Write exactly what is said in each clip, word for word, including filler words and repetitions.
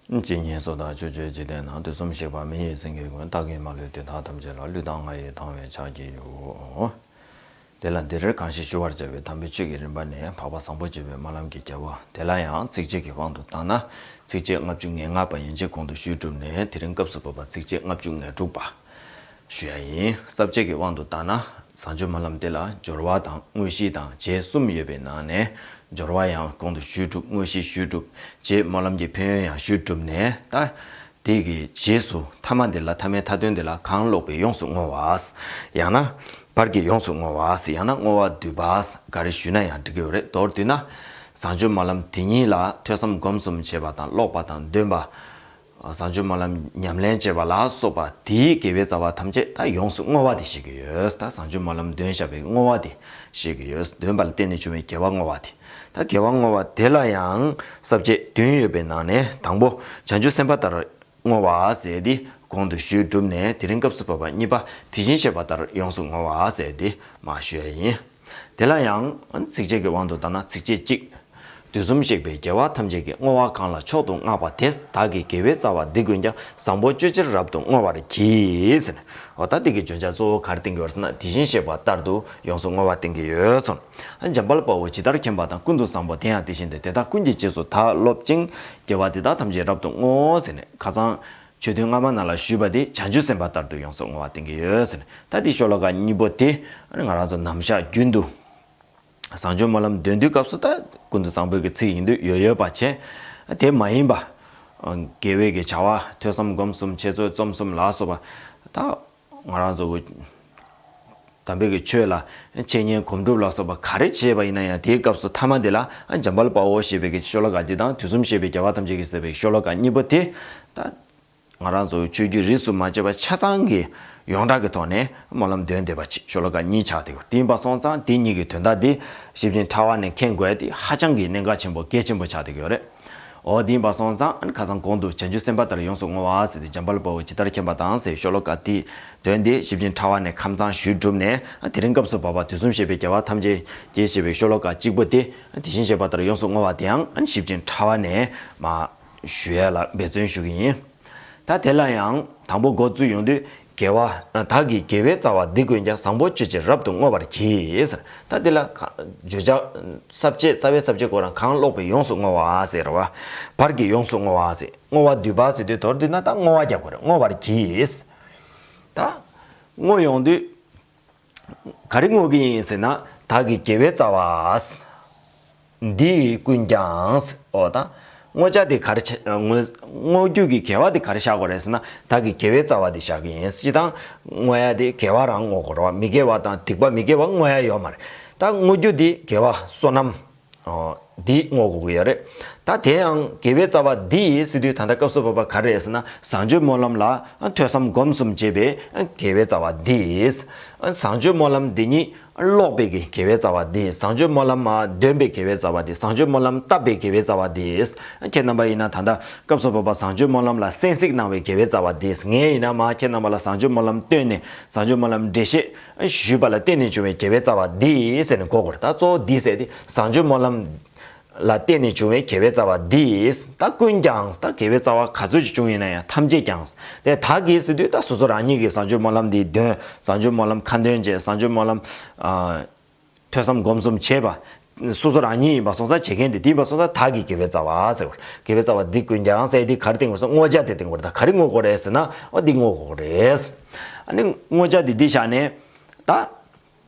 ཇི་སྙེད་སུ་དག་ཕྱོགས་བཅུའི་འཇིག་རྟེན་ན། དུས་གསུམ་གཤེགས་པ་མི་ཡི་སེང་གེ་ཀུན། བདག་གིས་མ་ལུས་དེ་དག་ཐམས་ཅད་ལ། ལུས་དང་ངག་ཡིད་དང་བས་ཕྱག་བགྱིའོ། དེ་ལ་འདིར་གང་ཞིག་ཞུ་བར་བྱ་བའི་དམ་པའི་ཆོས་ཀྱི་རིམ་པ་ནི། འཕགས་པ་བཟང་པོ་སྤྱོད་པའི་སྨོན་ལམ་གྱི་རྒྱལ་པོ། དེ་ལ་ཡང་ཚིགས་བཅད་ཀྱི་དབང་དུ་བཏང་ན། ཚིགས་བཅད་ལྔ་བཅུ་ང་ལྔ་པ་ཡན་ཆད་གོང་དུ་ཞུས་གྲུབ་ནས། དེ་རིང་སྐབས་སུ་བབ་པ་ཚིགས་བཅད་ལྔ་བཅུ་ང་དྲུག་པ་ཞུ་ཡ་ཡིན། ས་བཅད་ཀྱི་དབང་དུ་བཏང་ན། བཟང་སྤྱོད་སྨོན་ལམ་དེ་ལ་སྦྱོར་བ་དང་དངོས་གཞི་དང་རྗེས་གསུམ་ཡོད་པའི་ནང་ནས། སྦྱོར་བ་ཡང་གོང་དུ་ཞུས་གྲུབ། དངོས་གཞི་ཞུས་གྲུབ། རྗེས་སྨོན་ལམ་གྱི་ཕན་ཡོན་ཡང་ཞུས་གྲུབ་ནས། ད་དེ་གི་རྗེས་སུ་ཐ་མ་འདི་ལ། ཐ་མའི་མཐའ་དོན་འདི་ལ། གང་ཀློག་པའི་ཡོངས་སུ་བསྔོ་བ། ཡང་ན་བར་གྱི་ཡོངས་སུ་བསྔོ་བ། ཡང་ན་བསྔོ་བ་བསྡུས་པ། ག་རེ་ཞུས་ན་ཡང་འགྲིག་གི་ཡོད་རེད། མདོར་བསྡུས་ན། བཟང་སྤྱོད་སྨོན་ལམ་དེ་ཉིད་ལ་ཐོས་བསམ་སྒོམ་གསུམ་བྱེད་པ་དང་། ཀློག་པ་དང་འདོན་པ། བཟང་སྤྱོད་སྨོན་ལམ་ཉམས་ལེན་བྱེད་པ་ལ་སོགས་པ་དེའི་དགེ་བའི་རྩ་བ་ཐམས་ཅད་ད་ཡོངས་སུ་བསྔོ་བ་དེ་བཤད་ཀྱི་ཡོད། ད་བཟང་སྤྱོད་སྨོན་ལམ་འདོན་བཞག་པའི་བསྔོ་བ་དེ་བཤད་ཀྱི་ཡོད། འདོན་པ་ལ་བརྟེན་ནས་བྱུང་བའི་དགེ་བ་བསྔོ་བ་དེ། ད་དགེ་བ་བསྔོ་བ་དེ་ལ་ཡང་ས་བཅད་བདུན་ཡོད་པའི་ནང་ནས། དང་པོ་བྱང་ཆུབ་སེམས་དཔའ་ལྟར་བསྔོ་བ་ཟེར་དེ་གོང་དུ་ཞུས་གྲུབ་ནས། དེ་རིང་སྐབས་སུ་བབ་པ་གཉིས་པ་དེ་བཞིན་གཤེགས་པ་ལྟར་ཡོངས་སུ་བསྔོ་བ་ཟེར་དེ་མར་ཞུ་ཡ་ཡིན། དེ་ལ་ཡང་ཚིགས་བཅད་ཀྱི་དབང་དུ་བཏང་ན། ཚིགས་བཅད་གཅིག་དུས་གསུམ་གཤེགས་པའི་རྒྱལ་བ་ཐམས་ཅད་ཀྱིས། བསྔོ་བ་གང་ལ་མཆོག་ཏུ་བསྔགས་པ་དེས། བདག་གི་དགེ་བའི་རྩ་བ་འདི་ཀུན་ཀྱང་། བཟང་པོ་སྤྱོད་ཕྱིར་རབ་ཏུ་བསྔོ་བར་བགྱི། ཟེར་ནས། འོ་ད་འདི་གི་བརྗོད་བྱ་གཙོ་བོ་ག་རེ་བསྟན་གྱི་ཡོད་ཟེར་ན། དེ་བཞིན་གཤེགས་པ་ལྟར་དུ་ཡོངས་སུ་བསྔོ་བ་བསྟན་གྱི་ཡོད་གསུངས། འཇམ་དཔལ་དཔའ་བོས་ཇི་ལྟར་མཁྱེན་པ་དང་། ཀུན་ཏུ་བཟང་པོ་དེ་ཡང་དེ་བཞིན་ཏེ། དེ་དག་ཀུན་གྱི་རྗེས་སུ་བདག་སློབ་ཅིང་། དགེ་བ་འདི་དག་ཐམས་ཅད་རབ་ཏུ་བསྔོ། ཟེར་ནས། ཁ་སང་ཆོས་ཐུན་སྔ་མ་ནང་ལ་ཞུས་པ་དེ་བྱང་ཆུབ་སེམས་དཔའ་ལྟར་དུ་ཡོངས་སུ་བསྔོ་བ་བསྟན་གྱི་ཡོད་ཟེར་ནས། ད་འདི་ཤོ་ལོ་ཀ་གཉིས་པོ་དེ་ང་རང་ཚོ་ནམ་ཞག་རྒྱུན་དུ་བཟང་སྤྱོད་སྨོན་ལམ་འདོན་དུས་སྐབས་སུ། ད་ཀུན་ཏུ་བཟང་པོའི་གི་ཚིག་ཡིན་དུས་ཡོད་ཡོད་པ་བྱས། དེ་མ་ཡིན་པ་དགེ་བའི་གི་བྱ་བ། ཐོས་བསམ་སྒོམ་གསུམ། འཆད་རྩོད་རྩོམ་གསུམ་ལ་སོགས་པ། ད་ང་རང་ཚོ་གི་དམ་པའི་གི་ཆོས་ལ་འཆད་ཉན་སྒོམ་སྒྲུབ་ལ་སོགས་པ་ག་རེ་བྱས་པ་ཡིན་ན་ཡང་། དེའི་སྐབས་སུ་ཐ་མ་དེ་ལ་འཇམ་དཔལ་དཔའ་བོ་ཞེས་པའི་གི་ཤོ་ལོ་ཀ་འདི་དང་། དུས་གསུམ་གཤེགས་པའི་རྒྱལ་བ་ཐམས་ཅད་ཀྱིས་ཟེར་བའི་ཤོ་ལོ་ཀ་གཉིས་པོ་དེ། ད་ང་རང་ཚོ་ཆོས་བརྒྱུད་རིས་སུ་མ་ཆད་པ་ཆ་ཚང་གི་ཡོངས་གྲགས་ཀྱི་ཐོག་ནས་སྨོན་ལམ་འདོན་བསྡད་པ་ཅིག་ཤོ་ལོ་ཀ་གཉིས་ཆགས་བསྡད་ཡོད། དེ་ཡིན་པ་སོང་ཙང་དེ་གཉིས་ཀྱི་དོན་དག་འདི་ཞིབ་ཅིང་ཕྲ་བ་ནས་མཁྱེན་དགོས་དེ་ཧ་ཅང་གི་གནད་འགག་ཆེན་པོ། གལ་ཆེན་པོ་ཆགས་བསྡད་ཡོད་རེད། འོ་དེ་ཡིན་པ་སོང་ཙང་ཁ་སང་གོང་དུ་བྱང་ཆུབ་སེམས་དཔའ་ལྟར་ཡོངས་སུ་བསྔོ་བ་ཟེར་ཏེ། འཇམ་དཔལ་དཔའ་བོས་ཇི་ལྟར་མཁྱེན་པ་དང་ཟེར་ཤོ་ལོ་ཀ་དེའི་དོན་དེ་ཞིབ་ཅིང་ཕྲ་བ་ནས་ཁ་སང་ཞུས་གྲུབ་ནས། དེ་རིང་སྐབས་སུ་བབ་པ་དུས་གསུམ་གཤེགས་པའི་རྒྱལ་བ་ཐམས་ཅད་ཀྱིས་ཞེས་པའི་ཤོ་ལོ་ཀ་གཅིག་པོ་དེ། དེ་བཞིན་གཤེགས་པ་ལྟར་ཡོངས་སུ་བསྔོ་བ་དེའང་ཞིབ་ཅིང་ཕྲ་བ་ནས་མར་ཞུ་ཡ་ལ་འབད་བརྩོན་ཞུ་གི་ཡིན། ད་དེ་ལ་ཡང་དང་པོ་འགོ་བཙུགས་ཡོང་དུས། དགེ་བ། བདག་གི་དགེ་བའི་རྩ་བ་འདི་ཀུན་ཀྱང་། བཟང་པོ་སྤྱོད་ཕྱིར་རབ་ཏུ་བསྔོ་བར་བགྱི། ཟེར། ད་འདི་ལ་ཁ་བརྗོད་བྱ་ས་བཅད། རྩ་བའི་ས་བཅད་ཁོ་རང་གང་ཀློག་པའི་ཡོངས་སུ་བསྔོ་བ་ཟེར་བ། བར་གྱི་ཡོངས་སུ་བསྔོ་བ་ཟེར། བསྔོ་བ་བསྡུས་པ་ཟེར་དུས་མདོར་བསྡུས་ན་ད་བསྔོ་བ་རྒྱག་དགོས་རེད། བསྔོ་བར་བགྱི། ད་བསྔོ་ཡོང་དུས། ག་རེ་བསྔོ་གི་ཡིན་ཟེར་ན། བདག་གི་དགེ་བའི་རྩ་བ་འདི་ཀུན་ཀྱང་། འོ་ད་བསྔོ་བྱ་དེ་ག་རེ་བྱ། བསྔོ་བསྔོ་རྒྱུ་གི་དགེ་བ་དེ་ག་རེ་བཞག་དགོས་རེད་ཟེར་ན། བདག་གི་དགེ་བའི་རྩ་བ་དེ་བཞག་གི་ཡིན། སྤྱིར་བཏང་བསྔོ་ཡ་དེ་དགེ་བ་རང་བསྔོ་དགོས་རེད་བ། མི་དགེ་བ་དང་སྡིག་པ་མི་དགེ་བ་བསྔོ་ཡ་ཡོད་མ་རེད། ད་བསྔོ་རྒྱུ་དེ་དགེ་བ་བསོད་ནམས། འོ་འདི་བསྔོ་དགོས་ཀྱི་ཡོད་རེད། ད་དེ་ཡང་དགེ་བའི་རྩ་བ་འདི་ཟེར་དུས་ད་ལྟ་སྐབས་སུ་བབ་པ་ག་རེ་རེད་ཟེར་ན། བཟང་སྤྱོད་སྨོན་ལམ་ལ་ཐོས་བསམ་སྒོམ་གསུམ་བྱེད་པའི་དགེ་བའི་རྩ་བ་འདི། བཟང་སྤྱོད་སྨོན་ལམ་འདི་ཉིད་ཀློག་པའི་གི་དགེ་བའི་རྩ་བ་འདི། བཟང་སྤྱོད་སྨོན་ལམ་མ་འདོན་པའི་དགེ་བའི་རྩ་བ་འདི། བཟང་སྤྱོད་སྨོན་ལམ་བཏབ་པའི་དགེ་བའི་རྩ་བ་འདི། ཁྱེད་རྣམ་པ་ཡིན་ན་ད་ལྟ་སྐབས་སུ་བབ་པ་བཟང་སྤྱོད་སྨོན་ལམ་ལ་གསན་གཟིགས་གནང་བའི་དགེ་བའི་རྩ་བ་འདི། ངས་ཡིན་ན་མ་ཁྱེད་རྣམ་པ་ལ་བཟང་སྤྱོད་སྨོན་ལམ་བཏོན་ནས། བཟང་སྤྱོད་སྨོན་ལམ་འགྲེལ་བཤད་ཞུས་པ་ལ་བརྟེན་ནས་བྱུང་བའི་དགེ་བའི་རྩ་བ་འདི་ཟེར་ནས་གོ་དགོས་རེད། ད་གཙོ་བོ་འདི་ཟེར་དེ་བཟང་སྤྱོད་སྨོན་ལམ་ལ་བརྟེན་ནས་བྱུང་བའི་དགེ་བའི་རྩ་བ་འདི། ད་ཀུན་ཀྱང་། ད་དགེ་བའི་རྩ་བ་ག་ཚོད་ཅིག་བྱུང་ཡིན་ན་ཡང་ཐམས་ཅད་ཀྱང་། དེ་བདག་གིས་ཟེར་དུས་ད་སོ་སོ་རང་ཉིད་ཀྱིས་བཟང་སྤྱོད་སྨོན་ལམ་འདི་འདོན། བཟང་སྤྱོད་སྨོན་ལམ་ཁ་འདོན་བྱས། བཟང་སྤྱོད་སྨོན་ལམ། ཨ། ཐོས་བསམ་སྒོམ་གསུམ་བྱས་པ། སོ་སོ་རང་ཉིད་ཡིན་པ་སོང་ཙང་། བྱེད་མཁན་དེ་དེ་ཡིན་པ་སོང་ཙང་། བདག་གི་དགེ་བའི་རྩ་བ་ཟེར་བ། དགེ་བའི་རྩ་བ་འདི་ཀུན་ཀྱང་ཟེར་དེ་ག་རེ་བསྟན་དགོས་ཟེར། བསྔོ་བྱ་དེ་བསྟན་དགོས་རེད། ད་ག་རེ་བསྔོ་དགོས་རེད་ཟེར་ན། འོ་འདི་བསྔོ་དགོས་རེད། ཨ་ནི་བསྔོ་བྱ་དེ་འདི་བཞག་ནས་ད།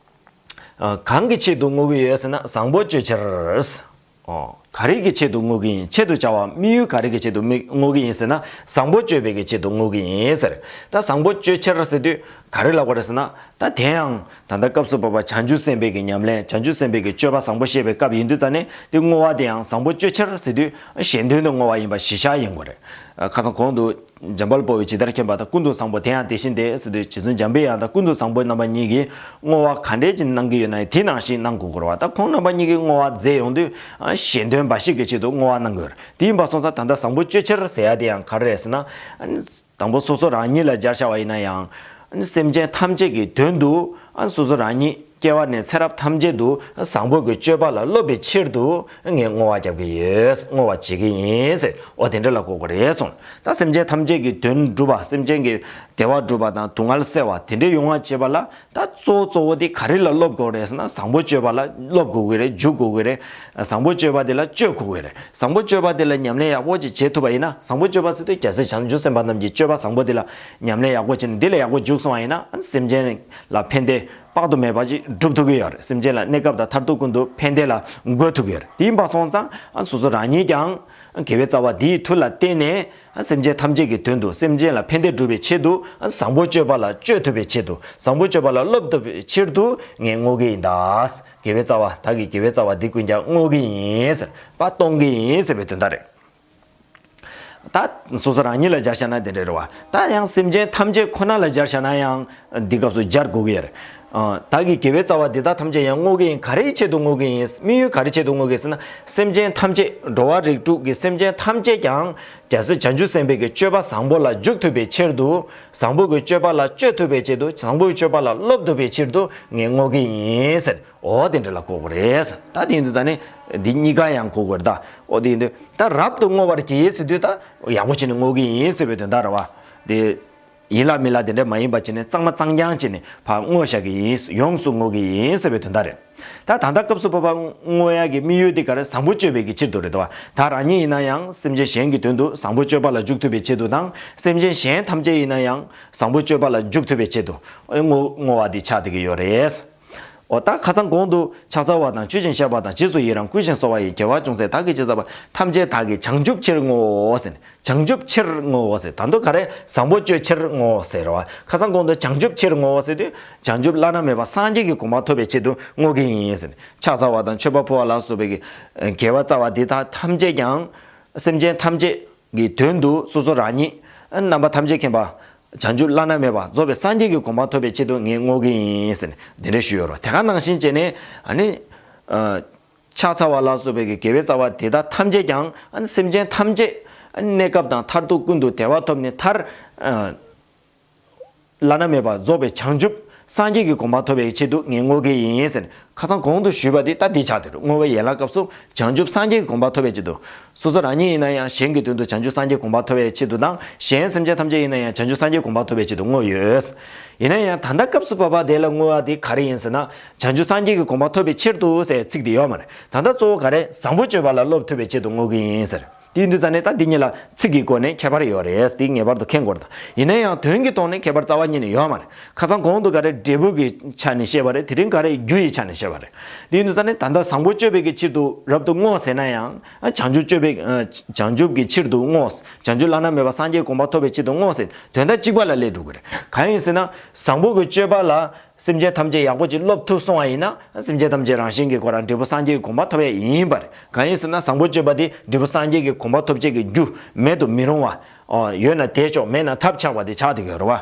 ཨ། གང་གི་ཆེད་དུ་བསྔོ་གི་ཡོད་ཟེར་ན། བཟང་པོ་སྤྱོད་ཕྱིར། ཨོ། ག་རེ་གི་ཆེད་དུ་བསྔོ་གི་ཡིན། ཆེད་དུ་བྱ་བ་དམིགས་ཡུལ་ག་རེ་གི་ཆེད་དུ་དམིགས་བསྔོ་གི་ཡིན་ཟེར་ན། བཟང་པོ་སྤྱོད་པའི་གི་ཆེད་དུ་བསྔོ་གི་ཡིན་ཟེར། ད་བཟང་པོ་སྤྱོད་ཕྱིར་ཟེར་དུས་ག་རེ་ལབ་དགོས་རེད་ཟེར་ན། ད་དེ་ཡང་ད་ལྟ་སྐབས་སུ་བབ་པ་བྱང་ཆུབ་སེམས་དཔའི་གི་ཉམས་ལེན། བྱང་ཆུབ་སེམས་དཔའི་གི་སྤྱོད་པ་བཟང་པོ་བཤད་པའི་སྐབས་ཡིན་དུས་ཙ་ནས། དེ་བསྔོ་བ་དེ་ཡང་བཟང་པོ་སྤྱོད་ཕྱིར་ཟེར་དུས་གཞན་དོན་དུ་བསྔོ་བ་ཡིན་པ་གཞི་བཞག་ཡིན་དགོས་རེད། ཁ་སང་གོང་དུ། འཇམ་དཔལ་དཔའ་བོས་ཇི་ལྟར་མཁྱེན་པ་དང་། ཀུན་ཏུ་བཟང་པོ་དེ་ཡང་དེ་བཞིན་ཏེ་ཟེར་དུས། རྗེ་བཙུན་འཇམ་པའི་དབྱངས་དང་ཀུན་ཏུ་བཟང་པོ་རྣམ་པ་གཉིས་ཀྱིས་བསྔོ་བ་ག་འདྲས་ཅིག་གནང་གི་ཡོད་ན་ཡང་། དེ་ནང་བཞིན་གནང་དགོས་ཀྱི་རེད་བ། ད་ཁོང་རྣམ་པ་གཉིས་ཀྱིས་བསྔོ་བ་མཛད་ཡོང་དུས། གཞན་དོན་འབའ་ཞིག་གི་ཆེད་དུ་བསྔོ་བ་གནང་གི་ཡོད་རེད། དེ་ཡིན་པ་སོང་ཙང་། ད་ལྟ་བཟང་པོ་སྤྱོད་ཕྱིར་ཟེར་ཡ་དེ་ཡང་ག་རེ་རེད་ཟེར་ན། དང་པོ་སོ་སོ་རང་ཉིད་ལ་སྦྱར་བཞག་པ་ཡིན་ན་ཡང་། སེམས་ཅན་ཐམས་ཅད་ཀྱི་དོན་དུ། ཨ་སོ་སོ་རང་ཉིད་སྐྱེ་བ་ནས་ཚེ་རབས་ཐམས་ཅད་དུ་བཟང་པོ་གི་སྤྱོད་པ་ལ་སློབ་པའི་ཕྱིར་དུ་ངས་བསྔོ་བ་རྒྱབ་ཀྱི་ཡོད། བསྔོ་བ་བྱེད་ཀྱི་ཡིན་ཟེར། འོ་དེ་འདྲ་ལ་གོ་དགོས་རེད་གསུངས། ད་སེམས་ཅན་ཐམས་ཅད་ཀྱི་དོན་སྒྲུབ་པ། སེམས་ཅན་གྱི་བདེ་བ་སྒྲུབ་པ་དང་སྡུག་བསྔལ་སེལ་བ་དེ་འདྲ་ཡོང་བ་བྱེད་པ་ལ། ད་གཙོ་བོ་གཙོ་བོ་དེ་ག་རེ་ལ་སློབ་དགོས་རེད་ཟེར་ན། བཟང་པོ་སྤྱོད་པ་ལ་སློབ་དགོས་ཀྱི་རེད། འཇུག་དགོས་ཀྱི་རེད། བཟང་པོ་སྤྱོད་པ་དེ་ལ་སྤྱོད་དགོས་ཀྱི་རེད། བཟང་པོ་སྤྱོད་པ་དེ་ལ་ཉམས་ལེན་ཡག་པོ་ཅིག་བྱེད་ཐུབ་པ་ཡིན་ན། བཟང་པོ་སྤྱོད་པ་ཟེར་དུས་རྒྱལ་སྲས་བྱང་ཆུབ་སེམས་དཔའ་རྣམས་ཀྱི་སྤྱོད་པ་བཟང་པོ་དེ་ལ་ཉམས་ལེན་ཡག་པོ་བྱས་ནས་འདི་ལ་ཡག་པོ་འཇུག་སོང་བ་ཡིན་ན། སེམས་ཅན་ལ་ཕན་བདེ་དཔག་ཏུ་མེད་པ་ཅིག་སྒྲུབ་ཐུབ་ཀྱི་ཡོད་རེད། སེམས་ཅན་ལ་གནས་སྐབས་དང་མཐར་ཐུག་ཀུན་ཏུ་ཕན་བདེ་ལ་འགོད་ཐུབ་ཀྱི་ཡོད་རེད། དེ་ཡིན་པ་སོང་ཙང་སོ་སོ་རང་ཉིད་ཀྱང་དགེ་བའི་རྩ་བ་འདིའི་མཐུ་ལ་བརྟེན་ནས། སེམས་ཅན་ཐམས་ཅད་ཀྱི་དོན་དུ། སེམས་ཅན་ལ་ཕན་བདེ་སྒྲུབ་པའི་ཆེད་དུ། བཟང་པོ་སྤྱོད་པ་ལ་སྤྱོད་ཐུབ་པའི་ཆེད་དུ། བཟང་པོ་སྤྱོད་པ་ལ་སློབ་ཐུབ་པའི་ཕྱིར་དུ་ངས་བསྔོ་གི་ཡིན་ད། དགེ་བའི་རྩ་བ། བདག་གིས་དགེ་བའི་རྩ་བ་འདི་ཀུན་ཀྱང་བསྔོ་གི་ཡིན་ཟེར། པ་གཏོང་གི་ཡིན་ཟེར་བའི་དོན་དག་རེད། ད་སོ་སོ་རང་ཉིད་ལ་སྦྱར་བཞག་ན་དེ་འདྲ་རེད་བ། ད་ཡང་སེམས་ཅན་ཐམས་ཅད་ཁོ་ན་ལ་སྦྱར་བཞག་ན་ཡང་འདི་སྐབས་སུ་སྦྱར་དགོས་ཀྱི་ཡོད་རེད། ཨ། བདག་གིས་དགེ་བའི་རྩ་བ་འདི་དག་ཐམས་ཅད་ཡང་བསྔོ་གི་ཡིན། ག་རེའི་ཆེད་དུ་བསྔོ་གི་ཡིན། དམིགས་ཡུལ་ག་རེའི་ཆེད་དུ་བསྔོ་གི་ཡིན་ཟེར་ན། སེམས་ཅན་ཐམས་ཅད། འགྲོ་བ་རིགས་དྲུག་གི་སེམས་ཅན་ཐམས་ཅད་ཀྱང་རྒྱལ་སྲས་བྱང་ཆུབ་སེམས་དཔའི་གི་སྤྱོད་པ་བཟང་པོ་ལ་འཇུག་ཐུབ་པའི་ཕྱིར་དུ། བཟང་པོ་གི་སྤྱོད་པ་ལ་སྤྱོད་ཐུབ་པའི་ཆེད་དུ། བཟང་པོ་གི་སྤྱོད་པ་ལ་སློབ་ཐུབ་པའི་ཕྱིར་དུ་ངས་བསྔོ་གི་ཡིན་ཟེར། འོ་དེ་འདྲ་ལ་གོ་དགོས་རེད། ད་དེ་ཡིན་དུས་ཙང་ནི་འདི་གཉིས་ཀ་ཡང་གོ་དགོས་རེད་ད། འོ་དེ་ཡིན་དུས་ད་རབ་ཏུ་བསྔོ་བར་བགྱི་ཟེར་དུས་ད་ཡག་པོ་བྱས་ནས་བསྔོ་གི་ཡིན་ཟེར་བའི་དོན་དག་རེད་བ། དེ་ཡིན་ལ་མིན་ལ་དེ་འདྲ་མ་ཡིན་པ་བྱས་ནས། གཙང་མ་གཙང་རྐྱང་བྱས་ནས་ཕར་བསྔོ་བཞག་གི་ཡིན། ཡོངས་སུ་བསྔོ་གི་ཡིན་ཟེར་བའི་དོན་དག་རེད། ད་ད་ལྟ་སྐབས་སུ་བབ་པ་བསྔོ་ཡག་གི་དམིགས་ཡུལ་དེ་ག་རེ། བཟང་པོ་སྤྱོད་པའི་གི་ཕྱིར་དུ་རེད་དོ། ད་རང་ཉིད་ཡིན་ན་ཡང་སེམས་ཅན་གཞན་གྱི་དོན་དུ་བཟང་པོ་སྤྱོད་པ་ལ་འཇུག་ཐུབ་པའི་ཆེད་དུ་དང་། སེམས་ཅན་གཞན་ཐམས་ཅད་ཡིན་ན་ཡང་བཟང་པོ་སྤྱོད་པ་ལ་འཇུག་ཐུབ་པའི་ཆེད་དུ་བསྔོ་བསྔོ་བ་དེ་ཆགས་བསྡད་ཀྱི་ཡོད་རེད། འོ་ད་ཁ་སང་གོང་དུ་ཕྱག་འཚལ་བ་དང་། ཆོས་བཞིན་གཤེགས་པ་དང་། རྗེས་སུ་ཡི་རང་བསྐུལ་ཞིང་གསོལ་བ་ཡི། དགེ་བ་ཅུང་ཟད་བདག་གིས་ཅི་བསགས་པ། ཐམས་ཅད་བདག་གིས་བྱང་ཆུབ་ཕྱིར་བསྔོའོ་ཟེར་ནས། བྱང་ཆུབ་ཕྱིར་བསྔོའོ་ཟེར། ད་དུང་ག་རེ། བཟང་པོ་སྤྱོད་ཕྱིར་བསྔོའོ་ཟེར་བ། ཁ་སང་གོང་དུ་བྱང་ཆུབ་ཕྱིར་བསྔོའོ་ཟེར་དུས། བྱང་ཆུབ་བླ་ན་མེད་པ་སངས་རྒྱས་ཀྱི་གོ་འཕང་ཐོབ་པའི་ཆེད་དུ་བསྔོ་གི་ཡིན་ཟེར། ཕྱག་འཚལ་བ་དང་མཆོད་པ་ཕུལ་བ་ལ་སོགས་པའི་གི་དགེ་བའི་རྩ་བ་འདི་དག་ཐམས་ཅད་ཀྱང་སེམས་ཅན་ཐམས་ཅད་ཀྱི་དོན་དུ་སོ་སོ་རང་ཉིད་རྣམ་པ་ཐམས་ཅད་མཁྱེན་པ་བྱང་ཆུབ་བླ་ན་མེད་པ་རྫོགས་པའི་སངས་རྒྱས་ཀྱི་གོ་འཕང་ཐོབ་པའི་ཆེད་དུ་ངས་བསྔོ་གི་ཡིན་ཟེར་ནས་འདི་འདྲ་ཞུས་ཡོད་རེད། དེ་ག་ནང་བཞིན་བྱས་ནས་ཨ་ནི། ཕྱག་འཚལ་བ་ལ་སོགས་པའི་གི་དགེ་བའི་རྩ་བ་དེ་དག་ཐམས་ཅད་ཀྱང་། ཨ་ནི་སེམས་ཅན་ཐམས་ཅད་གནས་སྐབས་དང་མཐར་ཐུག་ཀུན་ཏུ་བདེ་བ་ཐོབ་ནས། མཐར་བླ་ན་མེད་པ་རྫོགས་པའི་བྱང་ཆུབ་སངས་རྒྱས་ཀྱི་གོ་འཕང་ཐོབ་པའི་ཆེད་དུ་ངས་བསྔོ་གི་ཡིན་ཟེར། ཁ་སང་གོང་དུ་ཞུས་པ་དེ་ད་འདི་ཆགས་བསྡད་རེད། བསྔོ་བའི་ཡན་ལག་སྐབས་སུ་བྱང་ཆུབ་སངས་རྒྱས་ཀྱི་གོ་འཕང་ཐོབ་པའི་ཆེད་དུ། སོ་སོ་རང་ཉིད་ཡིན་ན་ཡང་གཞན་གྱི་དོན་དུ་བྱང་ཆུབ་སངས་རྒྱས་གོ་འཕང་ཐོབ་པའི་ཆེད་དུ་དང་། གཞན་སེམས་ཅན་ཐམས་ཅད་ཡིན་ན་ཡང་བྱང་ཆུབ་སངས་རྒྱས་གོ་འཕང་ཐོབ་པའི་ཆེད་དུ་བསྔོ་ཡོད། ཡིན་ན་ཡང་ད་ལྟ་སྐབས་སུ་བབ་པ་དེ་ལ་བསྔོ་བ་དེ་ག་རེ་ཡིན་ཟེར་ན། བྱང་ཆུབ་སངས་རྒྱས་ཀྱི་གོ་འཕང་ཐོབ་པའི་ཕྱིར་དུ་ཟེར་ཚིག་དེ་ཡོད་མ་རེད། ད་ལྟ་གཙོ་བོ་ག་རེ། བཟང་པོ་སྤྱོད་པ་ལ་སློབ་ཐུབ་པའི་ཆེད་དུ་བསྔོ་གི་ཡིན་ཟེར། དེ་ཡིན་དུས་ཙང་ནས་ད་འདི་གཉིས་ལ་ཚིག་གི་སྒོ་ནས་ཁྱད་པར་ཡོད་རེད། དེ་ངེས་པར་དུ་མཁྱེན་དགོས་རེད། ད་ཡིན་ན་ཡང་དོན་གྱི་ཐོག་ནས་ཁྱད་པར་རྩ་བ་ཉིད་ནས་ཡོད་མ་རེད། ཁ་སང་གོང་དུ་ག་རེ། འབྲས་བུ་གི་ཆ་ནས་བཤད་པ་རེད། དེ་རིང་ག་རེ། རྒྱུ་ཡི་ཆ་ནས་བཤད་པ་རེད། དེ་ཡིན་དུས་ཙང་ནས་ད་ལྟ་བཟང་པོ་སྤྱོད་པའི་གི་ཕྱིར་དུ་རབ་ཏུ་བསྔོ་ཟེར་ན་ཡང་། ཨ། བྱང་ཆུབ་སྤྱོད་པའི། ཨ། བྱང་ཆུབ་ཀྱི་ཕྱིར་དུ་བསྔོ། བྱང་ཆུབ་བླ་ན་མེད་པ་སངས་རྒྱས་གོ་འཕང་ཐོབ་པའི་ཕྱིར་དུ་བསྔོ་ཟེར་དོན་དག་གཅིག་པ་ལ་སླེབས་འགྲོ་གི་རེད། གང་ཡིན་ཟེར་ན། བཟང་པོ་གི་སྤྱོད་པ་ལ་སེམས་ཅན་ཐམས་ཅད་ཡག་པོ་ཅིག་སློབ་ཐུབ་སོང་བ་ཡིན་ན། སེམས་ཅན་ཐམས་ཅད་རང་བཞིན་གྱིས་ཁོ་རང་འབྲས་བུ་སངས་རྒྱས་ཀྱི་གོ་འཕང་ཐོབ་ཡས་ཡིན་པ་རེད། གང་ཡིན་ཟེར་ན། བཟང་པོ་སྤྱོད་པ་དེ་འབྲས་བུ་སངས་རྒྱས་ཀྱི་གོ་འཕང་ཐོབ་བྱེད་ཀྱི་རྒྱུ་མེད་དུ་མི་རུང་བ། ཨོ། ཡོད་ན་དེས་ཆོག་མེད་ན་ཐབས་ཆག་པ་དེ་ཆགས་བསྡད་ཀྱི་ཡོད་རེད་བ།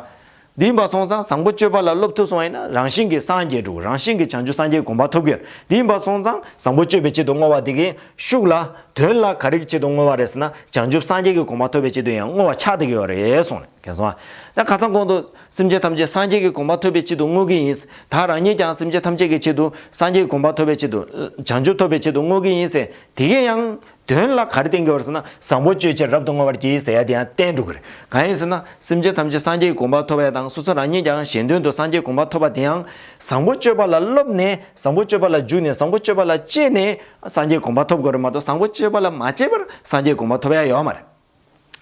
འདི་ཡིན་པ་སོང་ཙང་བཟང་པོ་སྤྱོད་པ་ལ་སློབ་ཐུབ་སོང་བ་ཡིན་ན། རང་བཞིན་གྱིས་སངས་རྒྱས་འགྲོ། རང་བཞིན་གྱིས་བྱང་ཆུབ་སངས་རྒྱས་གོ་འཕང་ཐོབ་ཀྱི་ཡོད་རེད། འདི་ཡིན་པ་སོང་ཙང་བཟང་པོ་སྤྱོད་པའི་ཆེད་དུ་བསྔོ་བ་དེ་གའི་ཤུགས་ལ། དོན་ལ་ག་རེ་གི་ཆེད་དུ་བསྔོ་བ་རེད་ཟེར་ན། བྱང་ཆུབ་སངས་རྒྱས་ཀྱི་གོ་འཕང་ཐོབ་པའི་ཆེད་དུ་ཡང་བསྔོ་བ་ཆགས་བསྡད་ཀྱི་ཡོད་རེད་གསུངས་ནས། མཁྱེན་སོང་ཨ། ད་ཁ་སང་གོང་དུ་སེམས་ཅན་ཐམས་ཅད་སངས་རྒྱས་ཀྱི་གོ་འཕང་ཐོབ་པའི་ཆེད་དུ་བསྔོ་གི་ཡིན། ད་རང་ཉིད་ཀྱང་སེམས་ཅན་ཐམས་ཅད་ཀྱི་ཆེད་དུ་སངས་རྒྱས་ཀྱི་གོ་འཕང་ཐོབ་པའི་ཆེད་དུ། བྱང་ཆུབ་ཐོབ་པའི་ཆེད་དུ་བསྔོ་གི་ཡིན་ཟེར། དེ་གས་ཡང་དོན་ལ་ག་རེ་བསྟན་གྱི་ཡོད་རེད་ཟེར་ན། བཟང་པོ་སྤྱོད་ཕྱིར་རབ་ཏུ་བསྔོ་བར་བགྱི་ཟེར་ཡ་དེ་ཡང་བསྟན་འགྲོ་གི་རེད། གང་ཡིན་ཟེར་ན། སེམས་ཅན་ཐམས་ཅད་སངས་རྒྱས་ཀྱི་གོ་འཕང་ཐོབ་ཡ་དང་། སོ་སོ་རང་ཉིད་ཀྱང་གཞན་དོན་དུ་སངས་རྒྱས་ཀྱི་གོ་འཕང་ཐོབ་པ་དེ་ཡང་བཟང་པོ་སྤྱོད་པ་ལ་སློབ་ནས། བཟང་པོ་སྤྱོད་པ་ལ་འཇུག་ནས། བཟང་པོ་སྤྱོད་པ་ལ་སྤྱད་ནས་སངས་རྒྱས་གོ་འཕང་ཐོབ་དགོས་རེད་མ་གཏོགས། བཟང་པོ་སྤྱོད་པ་ལ་མ་སྤྱད་པར་སངས་རྒྱས་གོ་འཕང་ཐོབ་ཡ་ཡོད་མ་རེད།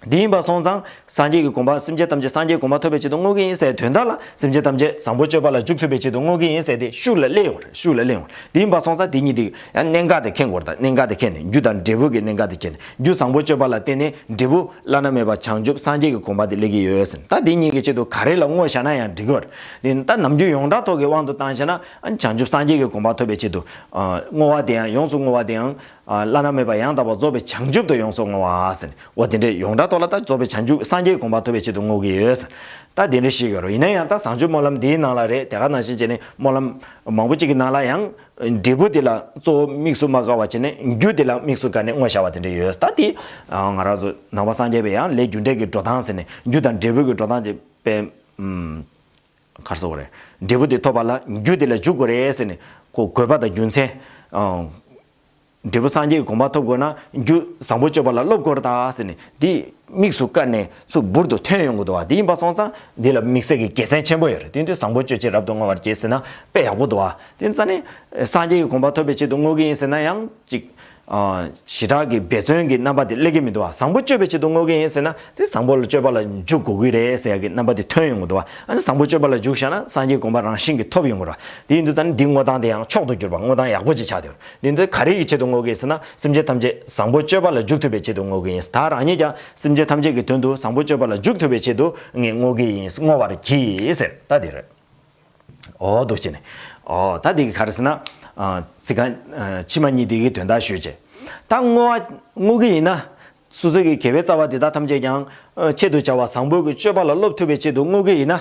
འདི་ཡིན་པ་སོང་ཙང་སངས་རྒྱས་ཀྱི་གོ་འཕང་། སེམས་ཅན་ཐམས་ཅད་སངས་རྒྱས་གོ་འཕང་ཐོབ་པའི་ཆེད་དུ་བསྔོ་གི་ཡིན་ཟེར་དོན་དག་ལ། སེམས་ཅན་ཐམས་ཅད་བཟང་པོ་སྤྱོད་པ་ལ་འཇུག་ཐུབ་པའི་ཆེད་དུ་བསྔོ་གི་ཡིན་ཟེར་དེ་ཤུགས་ལ་སླེབས་ཡོང་རེད། ཤུགས་ལ་སླེབས་ཡོང་རེད། འདི་ཡིན་པ་སོང་ཙང་དེ་གཉིས་དེ་ཡང་གནད་འགག་དེ་མཁྱེན་དགོས་རེད། ད་གནད་འགག་དེ་མཁྱེན་ནས། རྒྱུ་དང་འབྲས་བུ་གི་གནད་འགག་དེ་མཁྱེན་ནས། རྒྱུ་བཟང་པོ་སྤྱོད་པ་ལ་བརྟེན་ནས་འབྲས་བུ་བླ་ན་མེད་པ་བྱང་ཆུབ་སངས་རྒྱས་ཀྱི་གོ་འཕང་དེ་སླེབས་ཀྱི་ཡོད་ཟེར། ད་དེ་གཉིས་ཀྱི་ཆེད་དུ་ག་རེ་ལ་བསྔོ་བཞག་ན་ཡང་འགྲིག་གི་རེད། དེ་ད་ནམ་རྒྱུན་ཡོངས་གྲགས་ཐོག་གི་དབང་དུ་བཏང་བཞག་ན། བྱང་ཆུབ་སངས་རྒྱས་ཀྱི་གོ་འཕང་ཐོབ་པའི་ཆེད་དུ་བསྔོ་བ་དེ་ཡང་། ཡོངས་སུ་བསྔོ་བ་དེ་ཡང་། བླ་ན་མེད་པ་ཡང་དག་པར་རྫོགས་པའི་བྱང་ཆུབ་ཏུ་ཡོངས་སུ་བསྔོ་བ་ཟེར་ནས། འོ་དེ་འདྲའི་ཡོངས་གྲགས་ཐོག་ལ་ད་རྫོགས་པའི་བྱང་ཆུབ་སངས་རྒྱས་གོ་འཕང་ཐོབ་པའི་ཆེད་དུ་བསྔོ་གི་ཡོད་ཟེར། ད་དེ་འདྲ་ཞིག་ཡོད་རེད། ཡིན་ན་ཡང་ད་བཟང་སྤྱོད་སྨོན་ལམ་འདིའི་ནང་ལ་རེད། དེ་ག་ནང་བཞིན་བྱས་ནས་སྨོན་ལམ་མང་པོ་ཅིག་གི་ནང་ལ་ཡང་འབྲས་བུ་དེ་ལ་གཙོ་བོ་དམིགས་སུ་མ་དགར་བ་བྱས་ནས། རྒྱུ་དེ་ལ་དམིགས་སུ་བཀར་ནས་བསྔོ་བཞག་པ་དེ་འདྲ་ཡོད། ད་དེ་ང་རང་ཚོ་ནང་པ་སངས་རྒྱས་པའི་ཡང་ལས་རྒྱུ་འབྲས་ཀྱི་འགྲོ་སྟངས་ཟེར་ནས། རྒྱུ་དང་འབྲས་བུ་གི་འགྲོ་སྟངས་ཅིག་དཔེ། ཨུམ། ག་རེ་ཟེར་དགོས་རེད། འབྲས་བུ་དེ་ཐོབ་པ་ལ་རྒྱུ་དེ་ལ་འཇུག་དགོས་རེད་ཟེར་ནས་ཁོ་དགོས་པ་དང་རྒྱུ་མཚན། ཨང་། འབྲས་བུ་སངས་རྒྱས་ཀྱི་གོ་འཕང་ཐོབ་དགོས་ན་རྒྱུ་བཟང་པོ་སྤྱོད་པ་ལ་སློབ་དགོས་རེད་ད་ཟེར་ནས་འདི་དམིགས་སུ་བཀར་ནས་ཚུར་འབུར་དུ་ཐོན་ཡོང་གི་འདུག་བ། འདི་ཡིན་པ་སོང་ཙང་འདི་ལ་དམིགས་བསལ་གྱི་དགེ་མཚན་ཆེན་པོ་ཡོད་རེད། དེ་དུས་བཟང་པོ་སྤྱོད་ཕྱིར་རབ་ཏུ་བསྔོ་བར་བགྱི་ཟེར་ན་དཔེ་ཡག་པོ་འདུག་བ། དེ་ཙང་ནི་སངས་རྒྱས་ཀྱི་གོ་འཕང་ཐོབ་པའི་ཆེད་དུ་བསྔོ་གི་ཡིན་ཟེར་ན་ཡང་ཅིག་ཞེ་དྲག་གི་འབད་བརྩོན་གྱི་རྣམ་པ་དེ་སླེབས་ཀྱི་མི་འདུག་བ། བཟང་པོ་སྤྱོད་པའི་ཆེད་དུ་བསྔོ་གི་ཡིན་ཟེར་ན་དེ་བཟང་པོ་ལ་སྤྱོད་པ་ལ་འཇུག་དགོས་ཀྱི་རེད་ཟེར་ཡ་གི་རྣམ་པ་དེ་ཐོན་ཡོང་གི་འདུག་བ། ཨ་ནི་བཟང་པོ་སྤྱོད་པ་ལ་འཇུག་བཞག་ན་སངས་རྒྱས་གོ་འཕང་རང་བཞིན་གྱིས་ཐོབ་ཡོང་གི་རེད་བ། དེ་ཡིན་དུས་ཙང་ནི་འདི་བསྔོ་སྟངས་དེ་ཡང་མཆོག་ཏུ་གྱུར་པ་བསྔོ་སྟངས་ཡག་པོ་ཅིག་ཆགས་བསྡད་ཡོད་རེད། དེ་ཡིན་དུས་ག་རེ་ཡི་ཆེད་དུ་བསྔོ་གི་ཡིན་ཟེར་ན་སེམས་ཅན་ཐམས་ཅད་བཟང་པོ་སྤྱོད་པ་ལ་འཇུག་ཐུབ་པའི་ཆེད་དུ་བསྔོ་གི་ཡིན། ད་རང་ཉིད་ཀྱང་སེམས་ཅན་ཐམས་ཅད་ཀྱི་དོན་དུ་བཟང་པོ་སྤྱོད་པ་ལ་འཇུག་ཐུབ་པའི་ཆེད་དུ་ངས་བསྔོ་གི་ཡིན། བསྔོ་བར་བགྱི་ཟེར་ད་དེ་རེད། འོ་འདུག་བྱས་ནས། འོ་ད་འདི་གི་ག་རེ་ཟེར་ན། ཨ། ཚིག་རྐང་། ཨ། ཕྱི་མ་གཉིས་འདི་གི་དོན་དག་ཞུས་བྱས། ད་བསྔོ་བ་བསྔོ་གི་ཡིན་ན། སོ་སོ་གི་དགེ་བའི་རྩ་བ་འདི་དག་ཐམས་ཅད་ཀྱང་། ཨ། ཆེད་དུ་བྱ་བ་བཟང་པོ་གི་སྤྱོད་པ་ལ་སློབ་ཐུབ་པའི་ཆེད་དུ་བསྔོ་གི་ཡིན་ན།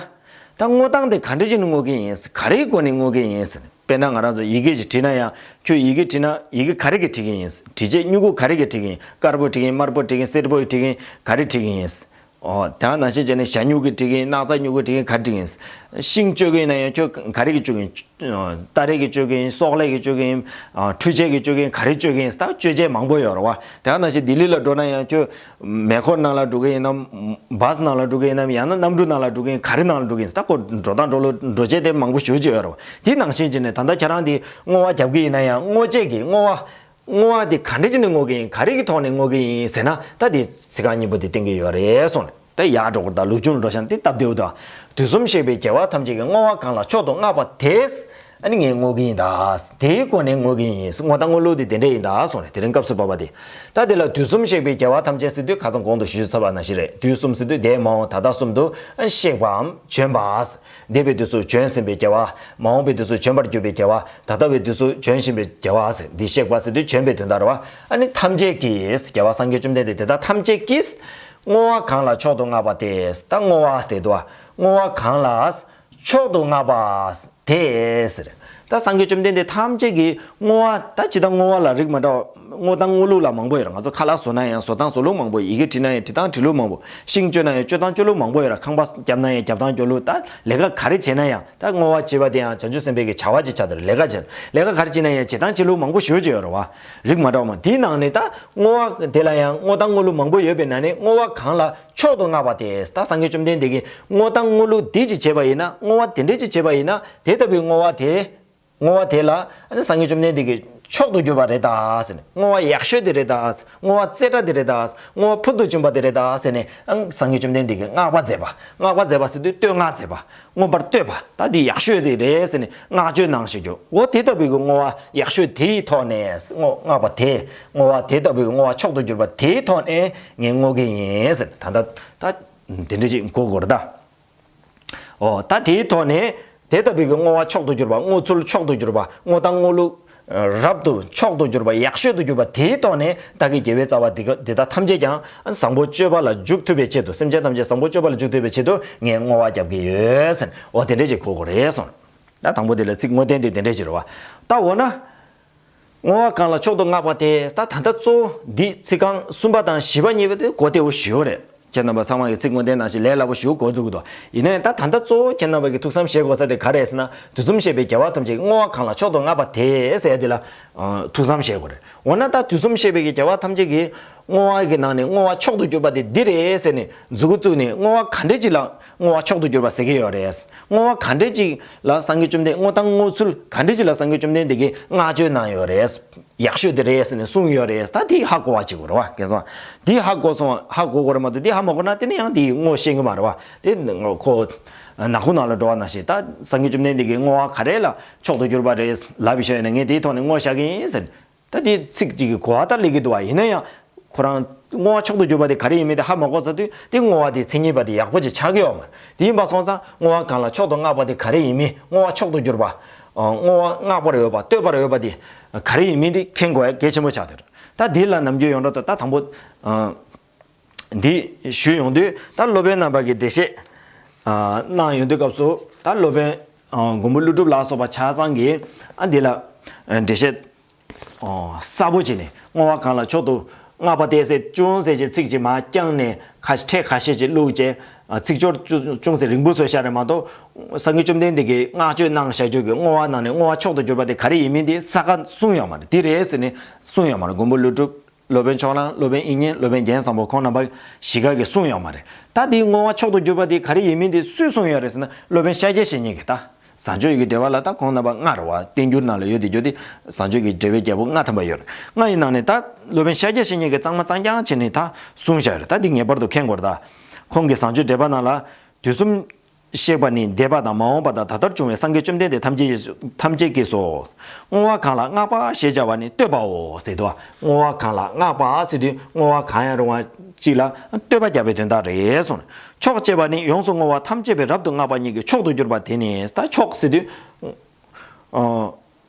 ད་བསྔོ་སྟངས་དེ་ག་འདྲ་བྱས་ནས་བསྔོ་གི་ཡིན། ག་རེའི་སྒོ་ནས་བསྔོ་གི་ཡིན། དཔེར་ན་ང་རང་ཚོ་ཡི་གེ་ཅིག་བྲིས་ན་ཡང་ཁྱོད་ཡི་གེ་བྲིས་ན་ཡི་གེ་ག་རེ་གིས་བྲིས་གི་ཡིན། བྲིས་བྱས་སྨྱུ་གུ་ག་རེ་གིས་བྲིས་གི་ཡིན། དཀར་པོ་བྲིས་གི་ཡིན། དམར་པོ་བྲིས་གི་ཡིན། སེར་པོ་བྲིས་གི་ཡིན། ག་རེ་བྲིས་གི་ཡིན། ཨོ། དེ་ནང་བཞིན་བྱས་ནས་ཞྭ་སྨྱུག་གིས་བྲིས་ཀྱི་ཡིན། སྣག་ཚ་སྨྱུག་གིས་བྲིས་ཀྱི་ཡིན། ག་རེ་བྲིས་ཀྱི་ཡིན། ཤིང་གཅོད་ཀྱི་ཡིན་ན་ཡང་ཁྱོད་ག་རེ་གིས་གཅོད་ཀྱི་ཡིན། སྟ་རེ་གིས་གཅོད་ཀྱི་ཡིན། སོག་ལེ་གིས་གཅོད་ཀྱི་ཡིན། ཨ། འཕྲུལ་ཆས་གིས་གཅོད་ཀྱི་ཡིན། ག་རེ་གཅོད་ཀྱི་ཡིན། ད་གཅོད་ཆས་མང་པོ་ཡོད་རེད་བ། དེ་ནང་བཞིན་ལྡི་ལི་ལ་འགྲོ་ན་ཡང་ཁྱོད་མེ་འཁོར་ནང་ལ་འགྲོ་གི་ཡིན་ནམ། བཱས་ནང་ལ་འགྲོ་གི་ཡིན་ནམ། ཡང་ན་གནམ་གྲུ་ནང་ལ་འགྲོ་གི་ཡིན། ག་རེ་ནང་ལ་འགྲོ་གི་ཡིན། ད་ཁོ་འགྲོ་སྟངས་འགྲོ་ལུགས་འགྲོ་བྱེད་དེ་མང་པོ་ཞེ་པོ་ཅིག་ཡོད་རེད་བ། དེ་ནང་བཞིན་བྱས་ནས་ད་ལྟ་ཁྱེད་རང་དེ་བསྔོ་བ་རྒྱབ་ཀྱི་ཡིན་ན་ཡང་བསྔོ་བྱེད་ཀྱི་བསྔོ་བ། བསྔོ་བ་དེ་ག་འདྲ་བྱས་ནས་བསྔོ་གི་ཡིན། ག་རེ་གི་ཐོག་ནས་བསྔོ་གི་ཡིན་ཟེར་ན། ད་དེ་ཚིག་རྐང་གཉིས་པོ་དེ་བསྟན་གྱི་ཡོད་རེད་གསུངས་ནས། ད་ཡར་འགྲོ་དགོས། ད་ལུགས་འབྱུང་ལ་འགྲོ་ཤག་དེ་སྟབས་བདེ་བོ་དང་། དུས་གསུམ་གཤེགས་པའི་རྒྱལ་བ་ཐམས་ཅད་ཀྱིས། བསྔོ་བ་གང་ལ་མཆོག་ཏུ་བསྔགས་པ་དེས། ཨ་ནི་ངས་བསྔོ་གི་ཡིན་ད། དེའི་སྒོ་ནས་བསྔོ་གི་ཡིན། བསྔོ་སྟངས་བསྔོ་ལུགས་དེ་དེ་འདྲ་ཡིན་ད་གསུངས་ནས། དེ་རིང་སྐབས་སུ་བབ་པ་དེ། ད་དེ་ལ་དུས་གསུམ་གཤེགས་པའི་རྒྱལ་བ་ཐམས་ཅད་ཟེར་དུས་ཁ་སང་གོང་དུ་ཞུས་ཚར་བ་ནང་བཞིན་རེད། དུས་གསུམ་ཟེར་དུས་འདས་མ་འོངས་ད་ལྟ་གསུམ་དུ་གཤེགས་པའམ་བྱོན་པ། འདས་པའི་དུས་སུ་བྱོན་ཟིན་པའི་རྒྱལ་བ། མ་འོངས་པའི་དུས་སུ་བྱོན་པར་འགྱུར་བའི་རྒྱལ་བ། ད་ལྟ་བའི་དུས་སུ་བྱོན་བཞིན་པའི་རྒྱལ་བ་ཟེར། འདི་གཤེགས་པ་ཟེར་དུས་བྱོན་པའི་དོན་དག་རེད་བ། ཨ་ནི་ཐམས་ཅད་ཀྱིས། རྒྱལ་བ་སངས་རྒྱས་བཅོམ་ལྡན་འདས་དེ་དག་ཐམས་ཅད་ཀྱིས། བསྔོ་བ་གང་ལ་མཆོག་ཏུ་བསྔགས་པ་དེས། ད་བསྔོ་བ་ཟེར་དུས། བསྔོ་བ་གང་ལ་མཆོག་ཏུ་བསྔགས་པ་དེས་ཟེར། ད་སངས་རྒྱས་བཅོམ་ལྡན་འདས་ཐམས་ཅད་ཀྱིས་བསྔོ་བ། ད་ཇི་ལྟར་བསྔོ་བ་ལ་རིགས་མི་འདྲ་བ། བསྔོ་སྟངས་བསྔོ་ལུགས་ལ་མང་པོ་ཡོད་རེད། ང་ཚོ་ཁ་ལག་བཟོ་ན་ཡང་བཟོ་སྟངས་བཟོ་ལུགས་མང་པོ། ཡི་གེ་བྲིས་ན་ཡང་བྲིས་སྟངས་བྲིས་ལུགས་མང་པོ། ཤིང་གཅོད་ན་ཡང་གཅོད་སྟངས་གཅོད་ལུགས་མང་པོ་ཡོད་རེད། ཁང་པ་བརྒྱབ་ན་ཡང་བརྒྱབ་སྟངས་གཅོད་ལུགས། ད་ལས་ཀ་ག་རེ་བྱེད་ན་ཡང་། ད་བསྔོ་བ་བྱེད་པ་དེ་ཡང་བྱང་ཆུབ་སེམས་དཔའི་གི་བྱ་བ་ཅིག་ཆགས་བསྡད་རེད། ལས་ཀ་བྱེད། ལས་ཀ་ག་རེ་བྱེད་ན་ཡང་བྱེད་སྟངས་བྱེད་ལུགས་མང་པོ་ཞེ་པོ་ཅིག་ཡོད་རེད་བ། རིགས་མ་འདྲ་བ་མང་། དེའི་ནང་ནས་ད་བསྔོ་བ་དེ་ལ་ཡང་བསྔོ་སྟངས་བསྔོ་ལུགས་མང་པོ་ཡོད་པའི་ནང་ནས་བསྔོ་བ་གང་ལ་མཆོག་ཏུ་བསྔགས་པ་དེས། ད་སངས་རྒྱས་བཅོམ་ལྡན་འདས་ཀྱིས་བསྔོ་སྟངས་བསྔོ་ལུགས་འདི་ཅིག་བྱས་པ་ཡིན་ན། བསྔོ་བ་དེ་འདྲ་ཅིག་བྱས་པ་ཡིན་ན། དེ་ལྟ་བུའི་བསྔོ་བ་དེ། བསྔོ་བ་དེ་ལ་ཨ་ནི་སངས་རྒྱས་བཅོམ་ལྡན་འདས་ཀྱིས་མཆོག་ཏུ་གྱུར་པ་རེད་ད་ཟེར་ནས། བསྔོ་བ་ཡག་ཤོས་དེ་རེད་ད། བསྔོ་བ་རྩེ་གྲ་དེ་རེད་ད། བསྔོ་བ་ཕུལ་དུ་བྱུང་བ་དེ་རེད་ད་ཟེར་ནས། ཨང་། སངས་རྒྱས་བཅོམ་ལྡན་འདས་ཀྱིས་བསྔགས་པ་མཛད་པ། བསྔགས་པ་མཛད་པ་ཟེར་དུས་བསྟོད་བསྔགས་མཛད་པ། མངོན་པར་བསྟོད་པ། ད་འདི་ཡག་ཤོས་དེ་རེད་ཟེར་ནས་བསྔགས་བརྗོད་གནང་བཞག་རྒྱུ། འོ་དེ་ལྟ་བུའི་གི་བསྔོ་བ་ཡག་ཤོས་དེའི་ཐོག་ནས། བསྔོ། བསྔགས་པ་དེ། བསྔོ་བ་དེ་ལྟ་བུའི་གི་བསྔོ་བ་མཆོག་ཏུ་གྱུར་པ་དེའི་ཐོག་ནས་ངས་བསྔོ་གི་ཡིན་ཟེར། ད་ལྟ་ད་དེ་འདྲ་ཅིག་གོ་དགོས་རེད་ད། འོ། ད་དེའི་ཐོག་ནས་དེ་ལྟ་བུའི་གི་བསྔོ་བ་མཆོག་ཏུ་གྱུར་པ། བསྔོ་ཚུལ་མཆོག་ཏུ་གྱུར་པ། བསྔོ་སྟངས་བསྔོ་ལུགས་རབ་ཏུ་མཆོག་ཏུ་གྱུར་པ། ཡག་ཤོས་སུ་གྱུར་པ་དེའི་ཐོག་ནས། བདག་གི་དགེ་བའི་རྩ་བ་འདི་ག་འདི་དག་ཐམས་ཅད་ཀྱང་བཟང་པོ་སྤྱོད་པ་ལ་འཇུག་ཐུབ་པའི་ཆེད་དུ། སེམས་ཅན་ཐམས་ཅད་བཟང་པོ་སྤྱོད་པ་ལ་འཇུག་ཐུབ་པའི་ཆེད་དུ་ངས་བསྔོ་བ་རྒྱབ་ཀྱི་ཡོད་ཟེར། འོ་དེ་འདྲ་ཅིག་གོ་དགོས་རེད་གསུངས། ད་དང་པོ་དེ་ལ་ཚིག་བསྔོ་རྟེན་དེ་དེ་འདྲ་ཅིག་རེད་བ། ད་འོ་ན། བསྔོ་བ་གང་ལ་མཆོག་ཏུ་བསྔགས་པ་དེས། ད་ད་ལྟ་གཙོ་བོ་འདི་ཚིག་རྐང་གསུམ་པ་དང་བཞི་པ་གཉིས་པ་དེ་གོ་བདེ་བོ་ཞེ་པོ་རེད། ཁྱེད་རྣམ་པ་ཚང་མ་གི་ཚིག་བསྔོ་རྟེན་ནང་བཞིན་ལས་སླ་པོ་ཞེ་པོ་གོ་འདུག་གི་འདུག་ཡིན་ན་ཡང་ད་ད་ལྟ་གཙོ་བོ་ཁྱེད་རྣམ་པ་གི་ཐུགས་བསམ་བཞེས་དགོས་ས་དེ་ག་རེ་རེད་ཟེར་ན། དུས་གསུམ་གཤེགས་པའི་རྒྱལ་བ་ཐམས་ཅད་ཀྱིས། བསྔོ་བ་གང་ལ་མཆོག་ཏུ་བསྔགས་པ་དེས་ཟེར་ཡ་དེ་ལ། ཨ། ཐུགས་བསམ་བཞེས་དགོས་རེད། འོ་ན་ད་དུས་གསུམ་གཤེགས་པའི་གི་རྒྱལ་བ་ཐམས་ཅད་ཀྱིས་བསྔོ་བ་གི་ནང་ནས་བསྔོ་བ་མཆོག་ཏུ་གྱུར་པ་དེ་འདི་རེད་ཟེར་ནས་མཛུབ་གུ་བཙུགས་ནས། བསྔོ་བ་ག་འདྲ་ཅིག་ལ་བསྔོ་བ་མཆོག་ཏུ་གྱུར་པ་ཟེར་གྱི་ཡོད་རེད། བསྔོ་བ་ག་འདྲ་ཅིག་ལ་སངས་རྒྱས་བཅོམ་ལྡན། བསྔོ་སྟངས་བསྔོ་ཚུལ་ག་འདྲ་ཅིག་ལ་སངས་རྒྱས་བཅོམ་ལྡན་འདས་ཀྱིས་བསྔགས་བརྗོད་གནང་ཡོད་རེད། ཡག་ཤོས་དེ་རེད་ཟེར་ནས་གསུངས་ཡོད་རེད། ད་དེ་ཧ་གོ་བ་བྱེད་དགོས་རེད་བ། དེ་སོང་། དེ་ཧ་གོ་སོང་། ཧ་གོ་དགོས་རེད་མ་གཏོགས་དེ་ཧ་མ་གོ་ན་དེ་ནི་ཡང་དེ་བསྔོ་ཤེས་ཀྱི་མ་རེད་བ། དེ་ཁོ་ནག་ཁུང་ནང་ལ་འགྲོ་བ་ནང་བཞིན། ད་སངས་རྒྱས་བཅོམ་ལྡན་འདས་ཀྱིས་བསྔོ་བ་ག་རེ་ལ་མཆོག་ཏུ་གྱུར་པ་རེད་ལབ་པའི་ཤོད་ཡིན་ན། ངས་དེའི་ཐོག་ནས་བསྔོ་བཞག་གི་ཡིན་ཟེར། ད་དེ་ཚིག་གཅིག་གི་གོ་བ་ད་སླེབས་ཀྱི་འདུག་བ། ཡིན་ན་ཡང་ཁོ་རང་བསྔོ་བ་མཆོག་ཏུ་གྱུར་པ་དེ་ག་རེ་ཡིན་མིན་དེ་ཧ་མ་གོ་ཚར་དུས། དེ་བསྔོ་བ་དེ་མཚན་ཉིད་པ་དེ་ཡག་པོ་ཅིག་ཆགས་ཀྱི་ཡོད་མ་རེད། དེ་ཡིན་པ་སོང་ཙང་བསྔོ་བ་གང་ལ་མཆོག་ཏུ་བསྔགས་པ་དེ་ག་རེ་ཡིན་མིན། བསྔོ་བ་མཆོག་ཏུ་གྱུར་པ། ཨ། བསྔོ་བ་བསྔགས་པར་འོས་པ། བསྟོད་པར་འོས་པ་དེ་ག་རེ་ཡིན་མིན་དེ་མཁྱེན་དགོས་ཡ་གལ་ཆེན་པོ་ཆགས་བསྡད་རེད། ད་དེ་ལ་ནམ་རྒྱུན་ཡོངས་གྲགས་དུ། ད་དང་པོ། ཨ། འདི་ཞུས་ཡོང་དུས། ད་སློབ་དཔོན་རྣམ་པ་གིས་འགྲེལ་བཤད། ཨ། གནང་ཡོང་དུས་སྐབས་སུ། ད་སློབ་དཔོན། ཨ། མགོན་པོ་ཀླུ་སྒྲུབ་ལ་སོགས་པ་ཆ་ཚང་གིས། ཨ། འདི་ལ། ཨ། འགྲེལ་བཤད། ཨོ། གསལ་པོ་བྱས་ནས། བསྔོ་བ་གང་ལ་མཆོག་ཏུ་བསྔགས་པ་དེས་ཟེར། ཅུང་ཟད་ཅིག་ཚིག་ཅིག་མར་བརྐྱངས་ནས། ཁ་ཕྲད་ཁ་ཤས་ཅིག་བླུགས་བྱས། ཚིག་སྦྱོར་ཅུང་ཅུང་ཟད་རིང་པོ་བཟོས་བཞག་རེད་མ་གཏོགས། སངས་རྒྱས་བཅོམ་ལྡན་འདས་ཀྱིས་བསྔགས་བརྗོད་གནང་བཞག་རྒྱུ་གི་བསྔོ་བ་ནང་ནས་བསྔོ་བ་མཆོག་ཏུ་གྱུར་པ་དེ་ག་རེ་ཡིན་མིན་དེ་ས་ཁ་གསུངས་ཡོད་མ་རེད། འདི་རེད་ཟེར་ནས་གསུངས་ཡོད་མ་རེད། མགོན་པོ་ཀླུ་སྒྲུབ། སློབ་དཔོན་ཕྱོགས་གླང་། སློབ་དཔོན་དབྱིག་གཉེན། སློབ་དཔོན་རྒྱན་བཟང་པོ། ཁོང་རྣམ་པ་བཞི་ཀ་གིས་གསུངས་ཡོད་མ་རེད། ད་འདིའི་བསྔོ་བ་མཆོག་ཏུ་གྱུར་པ་འདི་ག་རེ་ཡིན་མིན་དེ་སུས་གསུངས་ཡོད་རེད་ཟེར་ན། སློབ་དཔོན་ཤཱཀྱ་བཤེས་གཉེན་གྱིས། ད་བཟང་སྤྱོད་ཡི་གེ་འགྲེལ་པ་ལ་ད་ཁོང་རྣམ་པ་ལྔ་རེད་བ། བསྟན་འགྱུར་ནང་ལ་ཡོད་དེ། ཡོད་དེ། བཟང་སྤྱོད་ཀྱི་འགྲེལ་པའི་རྒྱལ་པོ་ལྔ་ཐམ་པ་ཡོད་རེད། ལྔ་ཡི་ནང་ནས་ད་སློབ་དཔོན་ཤཱཀྱ་བཤེས་གཉེན་གྱིས་གཙང་མ་གཙང་རྐྱང་བྱས་ནས་ད་གསུངས་བཞག་རེད། ད་འདི་ངེས་པར་དུ་མཁྱེན་དགོས་རེད། ད་ཁོང་གིས་བཟང་སྤྱོད་འགྲེལ་པ་ནང་ལ། དུས་གསུམ་གཤེགས་པ་ནི། འདས་པ་དང་མ་འོངས་པ་དང་ད་ལྟར་བྱུང་བའི་སངས་རྒྱས་བཅོམ་ལྡན་འདས་ཐམས་ཅད་ཀྱིས་ཐམས་ཅད་ཀྱིས་སོ། བསྔོ་བ་གང་ལ་བསྔགས་པ་ཞེས་བྱ་བ་ནི་བསྟོད་པའོ་ཟེར་དུས། བསྔོ་བ་གང་ལ་བསྔགས་པ་ཟེར་དུས་བསྔོ་བ་གང་ཡང་རུང་བ་གཅིག་ལ་བསྟོད་པ་རྒྱག་པའི་དོན་དག་རེད་གསུངས། མཆོག་ཅེས་པ་ནི་ཡོངས་སུ་བསྔོ་བ་ཐམས་ཅད་པའི་རབ་ཏུ་བསྔགས་པ་ཉིད་ཀྱི་མཆོག་ཏུ་གྱུར་པ་དེ་ནི། ད་མཆོག་ཟེར་དུས། ཨ།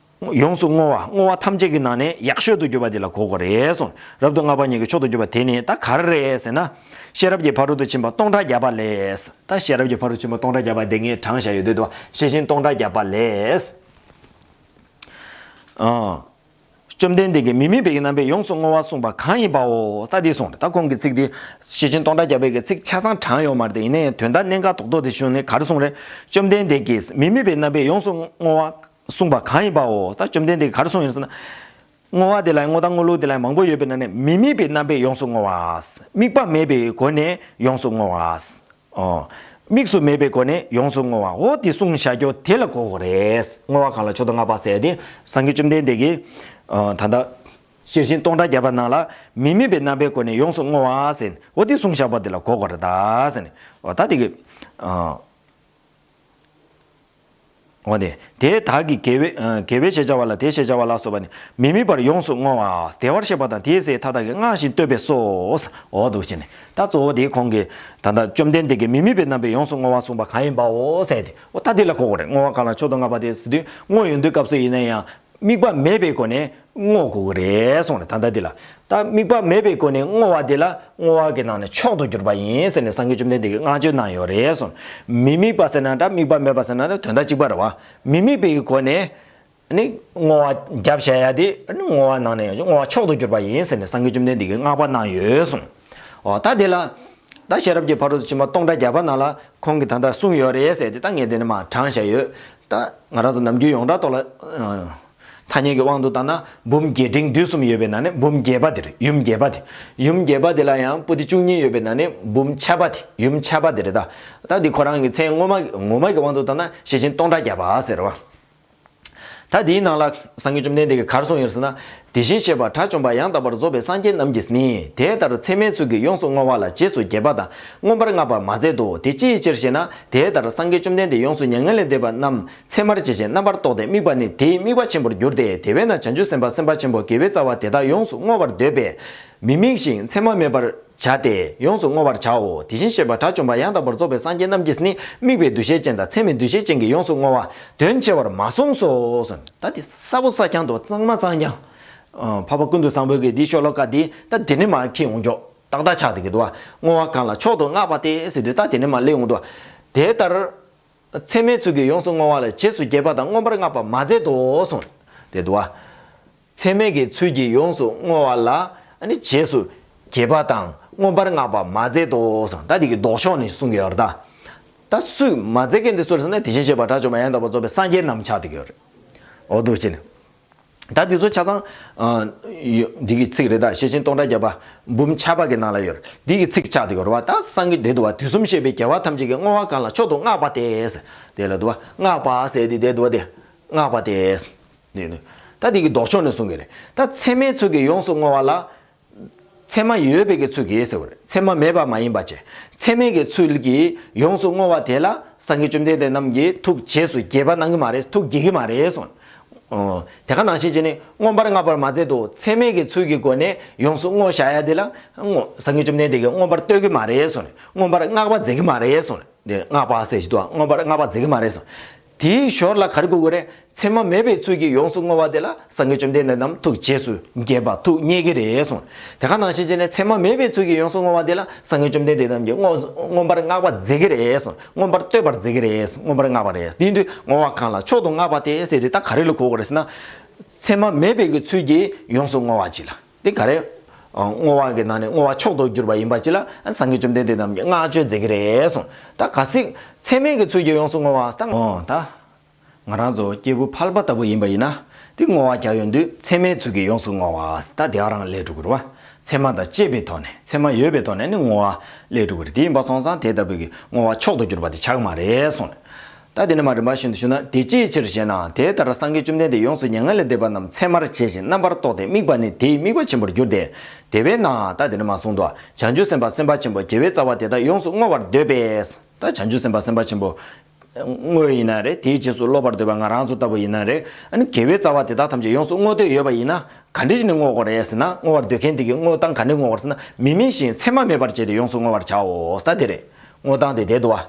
ཡོངས་སུ་བསྔོ་བ། བསྔོ་བ་ཐམས་ཅད་ཀྱི་ནང་ནས་ཡག་ཤོས་སུ་གྱུར་པ་དེ་ལ་གོ་དགོས་རེད་གསུངས། རབ་ཏུ་བསྔགས་པ་ཉིད་ཀྱི་མཆོག་ཏུ་གྱུར་པ་དེ་ནི་ད་ག་རེ་རེད་ཟེར་ན། ཤེས་རབ་ཀྱི་ཕ་རོལ་ཏུ་ཕྱིན་པ་སྟོང་ཕྲག་བརྒྱ་པ་ལས། ད་ཤེས་རབ་ཀྱི་ཕ་རོལ་ཏུ་ཕྱིན་པ་སྟོང་ཕྲག་བརྒྱ་པ་དེ་ངས་དྲངས་བཞག་ཡོད་དུས། ཤེར་ཕྱིན་སྟོང་ཕྲག་བརྒྱ་པ་ལས། ཨ། བཅོམ་ལྡན་འདས་ཀྱིས་མི་དམིགས་པའི་རྣམ་པས་ཡོངས་སུ་བསྔོ་བ་གསུངས་པ་གང་ཡིན་པའོ། ད་འདི་གསུངས་རེད། ད་ཁོང་གི་ཚིག་འདི་ཤེར་ཕྱིན་སྟོང་ཕྲག་བརྒྱ་པའི་གི་ཚིག་ཆ་ཚང་དྲངས་ཡོད་མ་རེད་དེ། ཡིན་ན་ཡང་དོན་དག་གནད་འགག་རྡོག་རྡོག་དེ་ཞུས་ནས་ག་རེ་གསུངས་རེད། བཅོམ་ལྡན་འདས་ཀྱིས་མི་དམིགས་པའི་རྣམ་པས་ཡོངས་སུ་བསྔོ་བ་གསུངས་པ་གང་ཡིན་པའོ། ད་བཅོམ་ལྡན་འདས་ཀྱིས་ག་རེ་གསུངས་ཡོད་ཟེར་ན། བསྔོ་བ་དེ་ལ། བསྔོ་བ་དང་བསྔོ་ལུགས་དེ་ལ་མང་པོ་ཡོད་པའི་ནང་ནས་མི་དམིགས་པའི་རྣམ་པས་ཡོངས་སུ་བསྔོ་བ། དམིགས་པ་མེད་པའི་སྒོ་ནས་ཡོངས་སུ་བསྔོ་བ། ཨོ། དམིགས་སུ་མེད་པའི་སྒོ་ནས་ཡོངས་སུ་བསྔོ་བ། འོ་དེ་གསུངས་བཞག་རྒྱུ་དེ་ལ་གོ་དགོས་རེད། བསྔོ་བ་གང་ལ་མཆོག་ཏུ་བསྔགས་པ་ཟེར་ཡ་དེ་སངས་རྒྱས་བཅོམ་ལྡན་འདས་ཀྱིས། ཨ། ད་ལྟ་ཤེར་ཕྱིན་སྟོང་ཕྲག་བརྒྱ་པ་ནང་ལ་མི་དམིགས་པའི་རྣམ་པའི་སྒོ་ནས་ཡོངས་སུ་བསྔོ་བ་ཟེར། འོ་དེ་གསུངས་བཞག་པ་དེ་ལ་གོ་དགོས་རེད་ད་ཟེར་ནས། འོ་ད་དེ་གི། ཨ། འོ་དེ། དེ་དག་གི་དགེ་བའི། ཨ། དགེ་བའི་ཞེས་བྱ་བ་ལ་དེ་ཞེས་བྱ་བ་ལ་སོགས་པ་ནི་མི་དམིགས་པར་ཡོངས་སུ་བསྔོ་བ། བདེ་བར་གཤེགས་པ་དང་དེའི་སྲས་མཐའ་དག་གིས་བསྔགས་ཤིང་བསྟོད་པས་སོ། འོ་འདུག་བྱས་ནས་ད་གཙོ་བོ་དེ་ཁོང་གིས་ད་ལྟ་བཅོམ་ལྡན་འདས་ཀྱིས་མི་དམིགས་པའི་རྣམ་པས་ཡོངས་སུ་བསྔོ་བ་གསུངས་པ་གང་ཡིན་པའོ་ཟེར་ཏེ། འོ་ད་འདི་ལ་གོ་དགོས་རེད། བསྔོ་བ་གང་ལ་མཆོག་ཏུ་བསྔགས་པ་དེ་ཟེར་དུས་བསྔོ་ཡོང་དུས་སྐབས་སུ་ཡིན་ན་ཡང་དམིགས་པ་མེད་པའི་སྒོ་ནས་བསྔོ་དགོས་ཀྱི་རེད་གསུངས་རེད། ད་ལྟ་འདི་ལ་ད་དམིགས་པ་མེད་པའི་སྒོ་ནས་བསྔོ་བ་དེ་ལ་བསྔོ་བ་གི་ནང་ནས་མཆོག་ཏུ་གྱུར་པ་ཡིན་ཟེར་ནས་སངས་རྒྱས་བཅོམ་ལྡན་འདས་ཀྱིས་བསྔགས་བརྗོད་གནང་ཡོད་རེད་གསུངས། མི་དམིགས་པ་ཟེར་ན་འདྲ། དམིགས་པ་མེད་པ་ཟེར་ན་འདྲ། དོན་དག་གཅིག་པ་རེད་བ། མི་དམིགས་པའི་སྒོ་ནས་ནི་བསྔོ་བ་བརྒྱབ་བྱ་ཡ་དེ་ནི་བསྔོ་བ་ནང་ནས་ཡང་བསྔོ་བ་མཆོག་ཏུ་གྱུར་པ་ཡིན་ཟེར་ནས་སངས་རྒྱས་བཅོམ་ལྡན་འདས་ཀྱིས་བསྔགས་པ་གནང་ཡོད་གསུངས། འོ་ད་དེ་ལ་ད་ཤེས་རབ་ཀྱི་ཕ་རོལ་ཏུ་ཕྱིན་པ་སྟོང་ཕྲག་བརྒྱ་པ་ནང་ལ་ཁོང་གིས་ད་ལྟ་གསུངས་ཡོད་རེད་ཟེར་ཏེ་ད་ངས་དེ་ནས་མར་དྲངས་བཞག་ཡོད། ད་ང་རང་ཚོ་ནམ་རྒྱུན་ཡོངས་གྲགས་ཐོག་ལ། ཨ། ཐ་སྙད་ཀྱི་དབང་དུ་བཏང་ན་འབུམ་རྒྱས་འབྲིང་བསྡུས་གསུམ་ཡོད་པའི་ནང་ནས་འབུམ་རྒྱས་པ་དེ་རེད། ཡུམ་རྒྱས་པ་དེ། ཡུམ་རྒྱས་པ་དེ་ལ་ཡང་པོ་ཏི་བཅུ་གཉིས་ཡོད་པའི་ནང་ནས་འབུམ་ཆ་པ་དེ། ཡུམ་ཆ་པ་དེ་རེད་ད། ད་འདི་ཁོ་རང་གི་མཚན་ངོ་མ་ངོ་མ་གི་དབང་དུ་བཏང་ན་ཤེར་ཕྱིན་སྟོང་ཕྲག་བརྒྱ་པ་ཟེར་བ། ད་འདིའི་ནང་ལ་སངས་རྒྱས་བཅོམ་ལྡན་འདས་ཀྱིས་ག་རེ་གསུངས་ཡོད་ཟེར་ན། དེ་བཞིན་གཤེགས་པ་དགྲ་བཅོམ་པ་ཡང་དག་པར་རྫོགས་པའི་སངས་རྒྱས་རྣམས་ཀྱིས་ནི། དེ་ལྟར་མཚན་མའི་ཚུལ་གྱིས་ཡོངས་སུ་བསྔོ་བ་ལ་རྗེས་སུ་རྒྱས་པ་དང་མངོན་པར་བསྔགས་པ་མ་མཛད་དོ། དེ་ཅིའི་ཕྱིར་ཞེ་ན། དེ་ལྟར་སངས་རྒྱས་བཅོམ་ལྡན་འདས་ཡོངས་སུ་མྱ་ངན་ལས་འདས་པ་རྣམས་མཚན་མར་བྱས་ཤིང་རྣམ་པར་རྟོག་སྟེ་དམིགས་པ་ནི་དེའི་དམིགས་པ་ཆེན་པོར་གྱུར་ཏེ། དེ་བས་ན་བྱང་ཆུབ་སེམས་དཔའ་སེམས་དཔའ་ཆེན་པོ་དགེ་བའི་རྩ་བ་དེ་དག་ཡོངས་སུ་བསྔོ་བར་འདོད་པས། མི་དམིགས་ཤིང་མཚན་མ་མེད་པར་བྱ་སྟེ་ཡོངས་སུ་བསྔོ་བར་བྱའོ། དེ་བཞིན་གཤེགས་པ་དགྲ་བཅོམ་པ་ཡང་དག་པར་རྫོགས་པའི་སངས་རྒྱས་རྣམས་ཀྱིས་ནི་དམིགས་པའི་འདུ་ཤེས་ཅན་དང་མཚན་མའི་འདུ་ཤེས་ཅན་གྱིས་ཡོངས་སུ་བསྔོ་བ་དོན་ཆེ་བར་མ་གསུངས་སོ་གསུངས། ད་དེ་གསལ་པོ་གསལ་རྐྱང་དུ་གཙང་མ་གཙང་རྐྱང་། ཨ། འཕགས་པ་ཀུན་ཏུ་བཟང་པོའི་གི་འདི་ཤོ་ལོ་ཀ་འདི་ད་དེ་ནས་མར་འཁྱེར་ཡོང་ཆོག་ཏག་ཏག་ཆགས་བསྡད་ཀྱི་འདུག་བ། བསྔོ་བ་གང་ལ་མཆོག་ཏུ་བསྔགས་པ་སྟེ་ཟེར་དུས་ད་དེ་ནས་མར་སླེབས་ཡོང་འདུག་བ། དེ་ལྟར། མཚན་མའི་ཚུལ་གྱིས་ཡོངས་སུ་བསྔོ་བ་ལ་རྗེས་སུ་རྒྱས་པ་དང་མངོན་པར་བསྔགས་པ་མ་མཛད་དོ་གསུངས་ཏེ་འདུག་བ། མཚན་མའི་གི་ཚུལ་གྱིས་ཡོངས་སུ་བསྔོ་བ་ལ་ནི་རྗེས་སུ་རྒྱས་པ་དང་མངོན་པར་བསྔགས་པ་མ་མཛད་དོ་གསུངས། ད་འདི་གི་ལྡོག་ཕྱོགས་ནས་གསུང་གི་ཡོད་རེད་ད། ད་སུས་མ་མཛད་མཁན་དེ་སུ་རེད་ཟེར་ན། དེ་བཞིན་གཤེགས་པ་དགྲ་བཅོམ་པ་ཡང་དག་པར་རྫོགས་པའི་སངས་རྒྱས་རྣམས་ཆགས་བསྡད་ཀྱི་ཡོད་རེད། འོ་འདུག་བྱས་ནས། ད་འདི་ཚོ་ཆ་ཚང་། ཨ། ཡོ། འདི་གི་ཚིག་རེད་ད། ཤེར་ཕྱིན་སྟོང་ཕྲག་བརྒྱ་པ་འབུམ་ཆ་པ་གི་ནང་ལ་ཡོད་རེད། འདི་གི་ཚིག་ཆགས་བསྡད་ཀྱི་ཡོད་རེད་བ། ད་སངས་རྒྱས་དེ་འདུག་བ། དུས་གསུམ་གཤེགས་པའི་རྒྱལ་བ་ཐམས་ཅད་ཀྱིས་བསྔོ་བ་གང་ལ་མཆོག་ཏུ་བསྔགས་པ་སྟེ། དེ་ལ་འདུག་བ། བསྔགས་པ་ཟེར་དེ་དེ་འདུག་བ། དེ་བསྔགས་པ་སྟེ། དེ་ནི། ད་འདི་གི་ལྡོག་ཕྱོགས་ནས་གསུང་གི་རེད། ད་མཚན་མའི་ཚུལ་གྱིས་ཡོངས་སུ་བསྔོ་བ་ལ། མཚན་མ་ཡོད་པའི་གི་ཚུལ་གྱིས་ཟེར་བ་རེད། མཚན་མ་མེད་པ་མ་ཡིན་པ་བྱས། མཚན་མའི་གི་ཚུལ་གྱིས་ཡོངས་སུ་བསྔོ་བ་དེ་ལ་སངས་རྒྱས་བཅོམ་ལྡན་འདས་རྣམས་ཀྱིས་ཐུགས་རྗེས་སུ་དགྱེས་པ་གནང་གི་མ་རེད། ཐུགས་དགྱེས་ཀྱི་མ་རེད་གསུངས། ཨོ། དེ་ག་ནང་བཞིན་བྱས་ནས་མངོན་པར་བསྔགས་པར་མ་མཛད་དོ། མཚན་མའི་གི་ཚུལ་གྱི་སྒོ་ནས་ཡོངས་སུ་བསྔོ་བཞག་ཡ་དེ་ལ་བསྔོ། སངས་རྒྱས་བཅོམ་ལྡན་འདས་ཀྱིས་མངོན་པར་བསྟོད་ཀྱི་མ་རེད་གསུངས། མངོན་པར་བསྔགས་པ་མཛད་ཀྱི་མ་རེད་གསུངས། དེ་བསྔགས་པ་ཟེར་ཞིག་འདུག་མངོན་པར་བསྔགས་པ་མཛད་ཀྱི་མ་རེད་གསུངས། དེའི་ཞོར་ལ་ག་རེ་དགོས་ཀྱི་རེད། མཚན་མ་མེད་པའི་ཚུལ་གྱིས་ཡོངས་སུ་བསྔོ་བ་དེ་ལ་སངས་རྒྱས་བཅོམ་ལྡན་འདས་རྣམས་ཐུགས་རྗེས་སུ་དགྱེས་པ། ཐུགས་མཉེས་ཀྱི་རེད་གསུངས། དེ་ག་ནང་བཞིན་བྱས་ནས་མཚན་མ་མེད་པའི་ཚུལ་གྱིས་ཡོངས་སུ་བསྔོ་བ་དེ་ལ་སངས་རྒྱས་བཅོམ་ལྡན་འདས་རྣམས་ཀྱིས་བསྔོ། མངོན་པར་བསྔགས་པ་མཛད་ཀྱི་རེད་གསུངས། མངོན་པར་བསྟོད་པར་མཛད་ཀྱི་རེད། མངོན་པར་བསྔགས་པ་རེད། དེ་དུས་བསྔོ་བ་གང་ལ་མཆོག་ཏུ་བསྔགས་པ་སྟེ་ཟེར་དེ་ད་ག་རེ་ལ་གོ་དགོས་རེད་ཟེར་ན། མཚན་མ་མེད་པའི་གི་ཚུལ་གྱིས་ཡོངས་སུ་བསྔོ་བ་ཅིག་ལ། དེ་ག་རེ། བསྔོ་བ་གི་ནང་ནས་བསྔོ་བ་མཆོག་ཏུ་གྱུར་པ་ཡིན་པ་ཅིག་ལ་སངས་རྒྱས་བཅོམ་ལྡན་འདས་རྣམས་ཀྱིས་བསྔགས་བརྗོད་མཛད་ཀྱི་རེད་གསུངས། ད་གལ་སྲིད་ཚད་མིན་གྱི་ཚུལ་གྱིས་ཡོངས་སུ་བསྔོ་བ་ད་ངོ་ད། ང་རང་ཚོ་སྐྱེས་བུ་ཕལ་པ་ལྟ་བུ་ཡིན་པ་ཡིན་ན། དེ་བསྔོ་བ་རྒྱག་ཡོང་དུས་ཚད་མའི་ཚུལ་གྱིས་ཡོངས་སུ་བསྔོ་བ་ད་དེ་ག་རང་སླེབས་འགྲོ་གི་རེད་བ། ཚད་མ་དང་བཅས་པའི་ཐོག་ནས་ཚད་མ་ཡོད་པའི་ཐོག་ནས་ནི་བསྔོ་བ་སླེབས་འགྲོ་གི་རེད། དེ་ཡིན་པ་སོང་ཙང་དེ་ལྟ་བུའི་གི་བསྔོ་བ་མཆོག་ཏུ་གྱུར་པ་དེ་ཆགས་ཀྱི་མ་རེད་གསུངས། ད་དེ་ནས་མར་རིམ་པ་བཞིན་དུ་ཞུས་ན། དེ་ཅིའི་ཕྱིར་ཞེ་ན། དེ་ལྟར་སངས་རྒྱས་བཅོམ་ལྡན་འདས་ཡོངས་སུ་མྱ་ངན་ལས་འདས་པ་རྣམས་ཚད་མར་བྱས་ཤིང་རྣམ་པར་རྟོག་སྟེ་དམིགས་པ་ནི་དེའི་དམིགས་པ་ཆེན་པོར་གྱུར་ཏེ། དེ་བས་ན་ད་དེ་ནས་མར་གསུངས་འདུག། བྱང་ཆུབ་སེམས་དཔའ་སེམས་དཔའ་ཆེན་པོ་དགེ་བའི་རྩ་བ་དེ་དག་ཡོངས་སུ་བསྔོ་བར་འདོད་པས། ད་བྱང་ཆུབ་སེམས་དཔའ་སེམས་དཔའ་ཆེན་པོ་བསྔོ་བ་ཡིན་ན་རེད། དེའི་རྗེས་སུ་སློབ་པར་འདོད་པ་ང་རང་ཚོ་ལྟ་བུ་ཡིན་ན་རེད། ཨ་ནི་དགེ་བའི་རྩ་བ་དེ་དག་ཐམས་ཅད་ཡོངས་སུ་བསྔོ་འདོད་ཡོད་པ་ཡིན་ན་ག་འདྲ་བྱས་ནས་བསྔོ་དགོས་རེད་ཟེར་ན། བསྔོ་བར་འདོད་མཁན་དེ་གིས་བསྔོ་སྟངས་ག་འདྲ་བསྔོ་དགོས་རེད་ཟེར་ན། མི་དམིགས་ཤིང་མཚན་མ་མེད་པར་བྱས་ཏེ་ཡོངས་སུ་བསྔོ་བར་བྱའོ། ད་དེ་རེད། བསྔོ་སྟངས་དེ་དེ་འདུག་བ།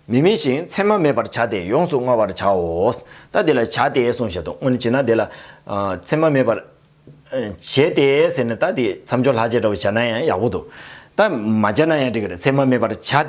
མི་དམིགས་ཤིང་མཚན་མ་མེད་པར་བྱ་སྟེ་ཡོངས་སུ་བསྔོ་བར་བྱའོ། ད་དེ་ལ་བྱ་སྟེ་གསུངས་བཞག་འདུག། དངོས་གནས་བྱས་ན་དེ་ལ་ཨ་མཚན་མ་མེད་པར་བྱས་ཏེ་ཟེར་ནས་ད་དེ་མཚམས་སྦྱོར་ལྷག་བཅས་འདྲ་བོ་བྱས་ན་ཡང་ཡག་པོ་འདུག། ད་མ་བྱས་ན་ཡང་འགྲིག་གི་རེད། མཚན་མ་མེད་པར་བྱ་སྟེ།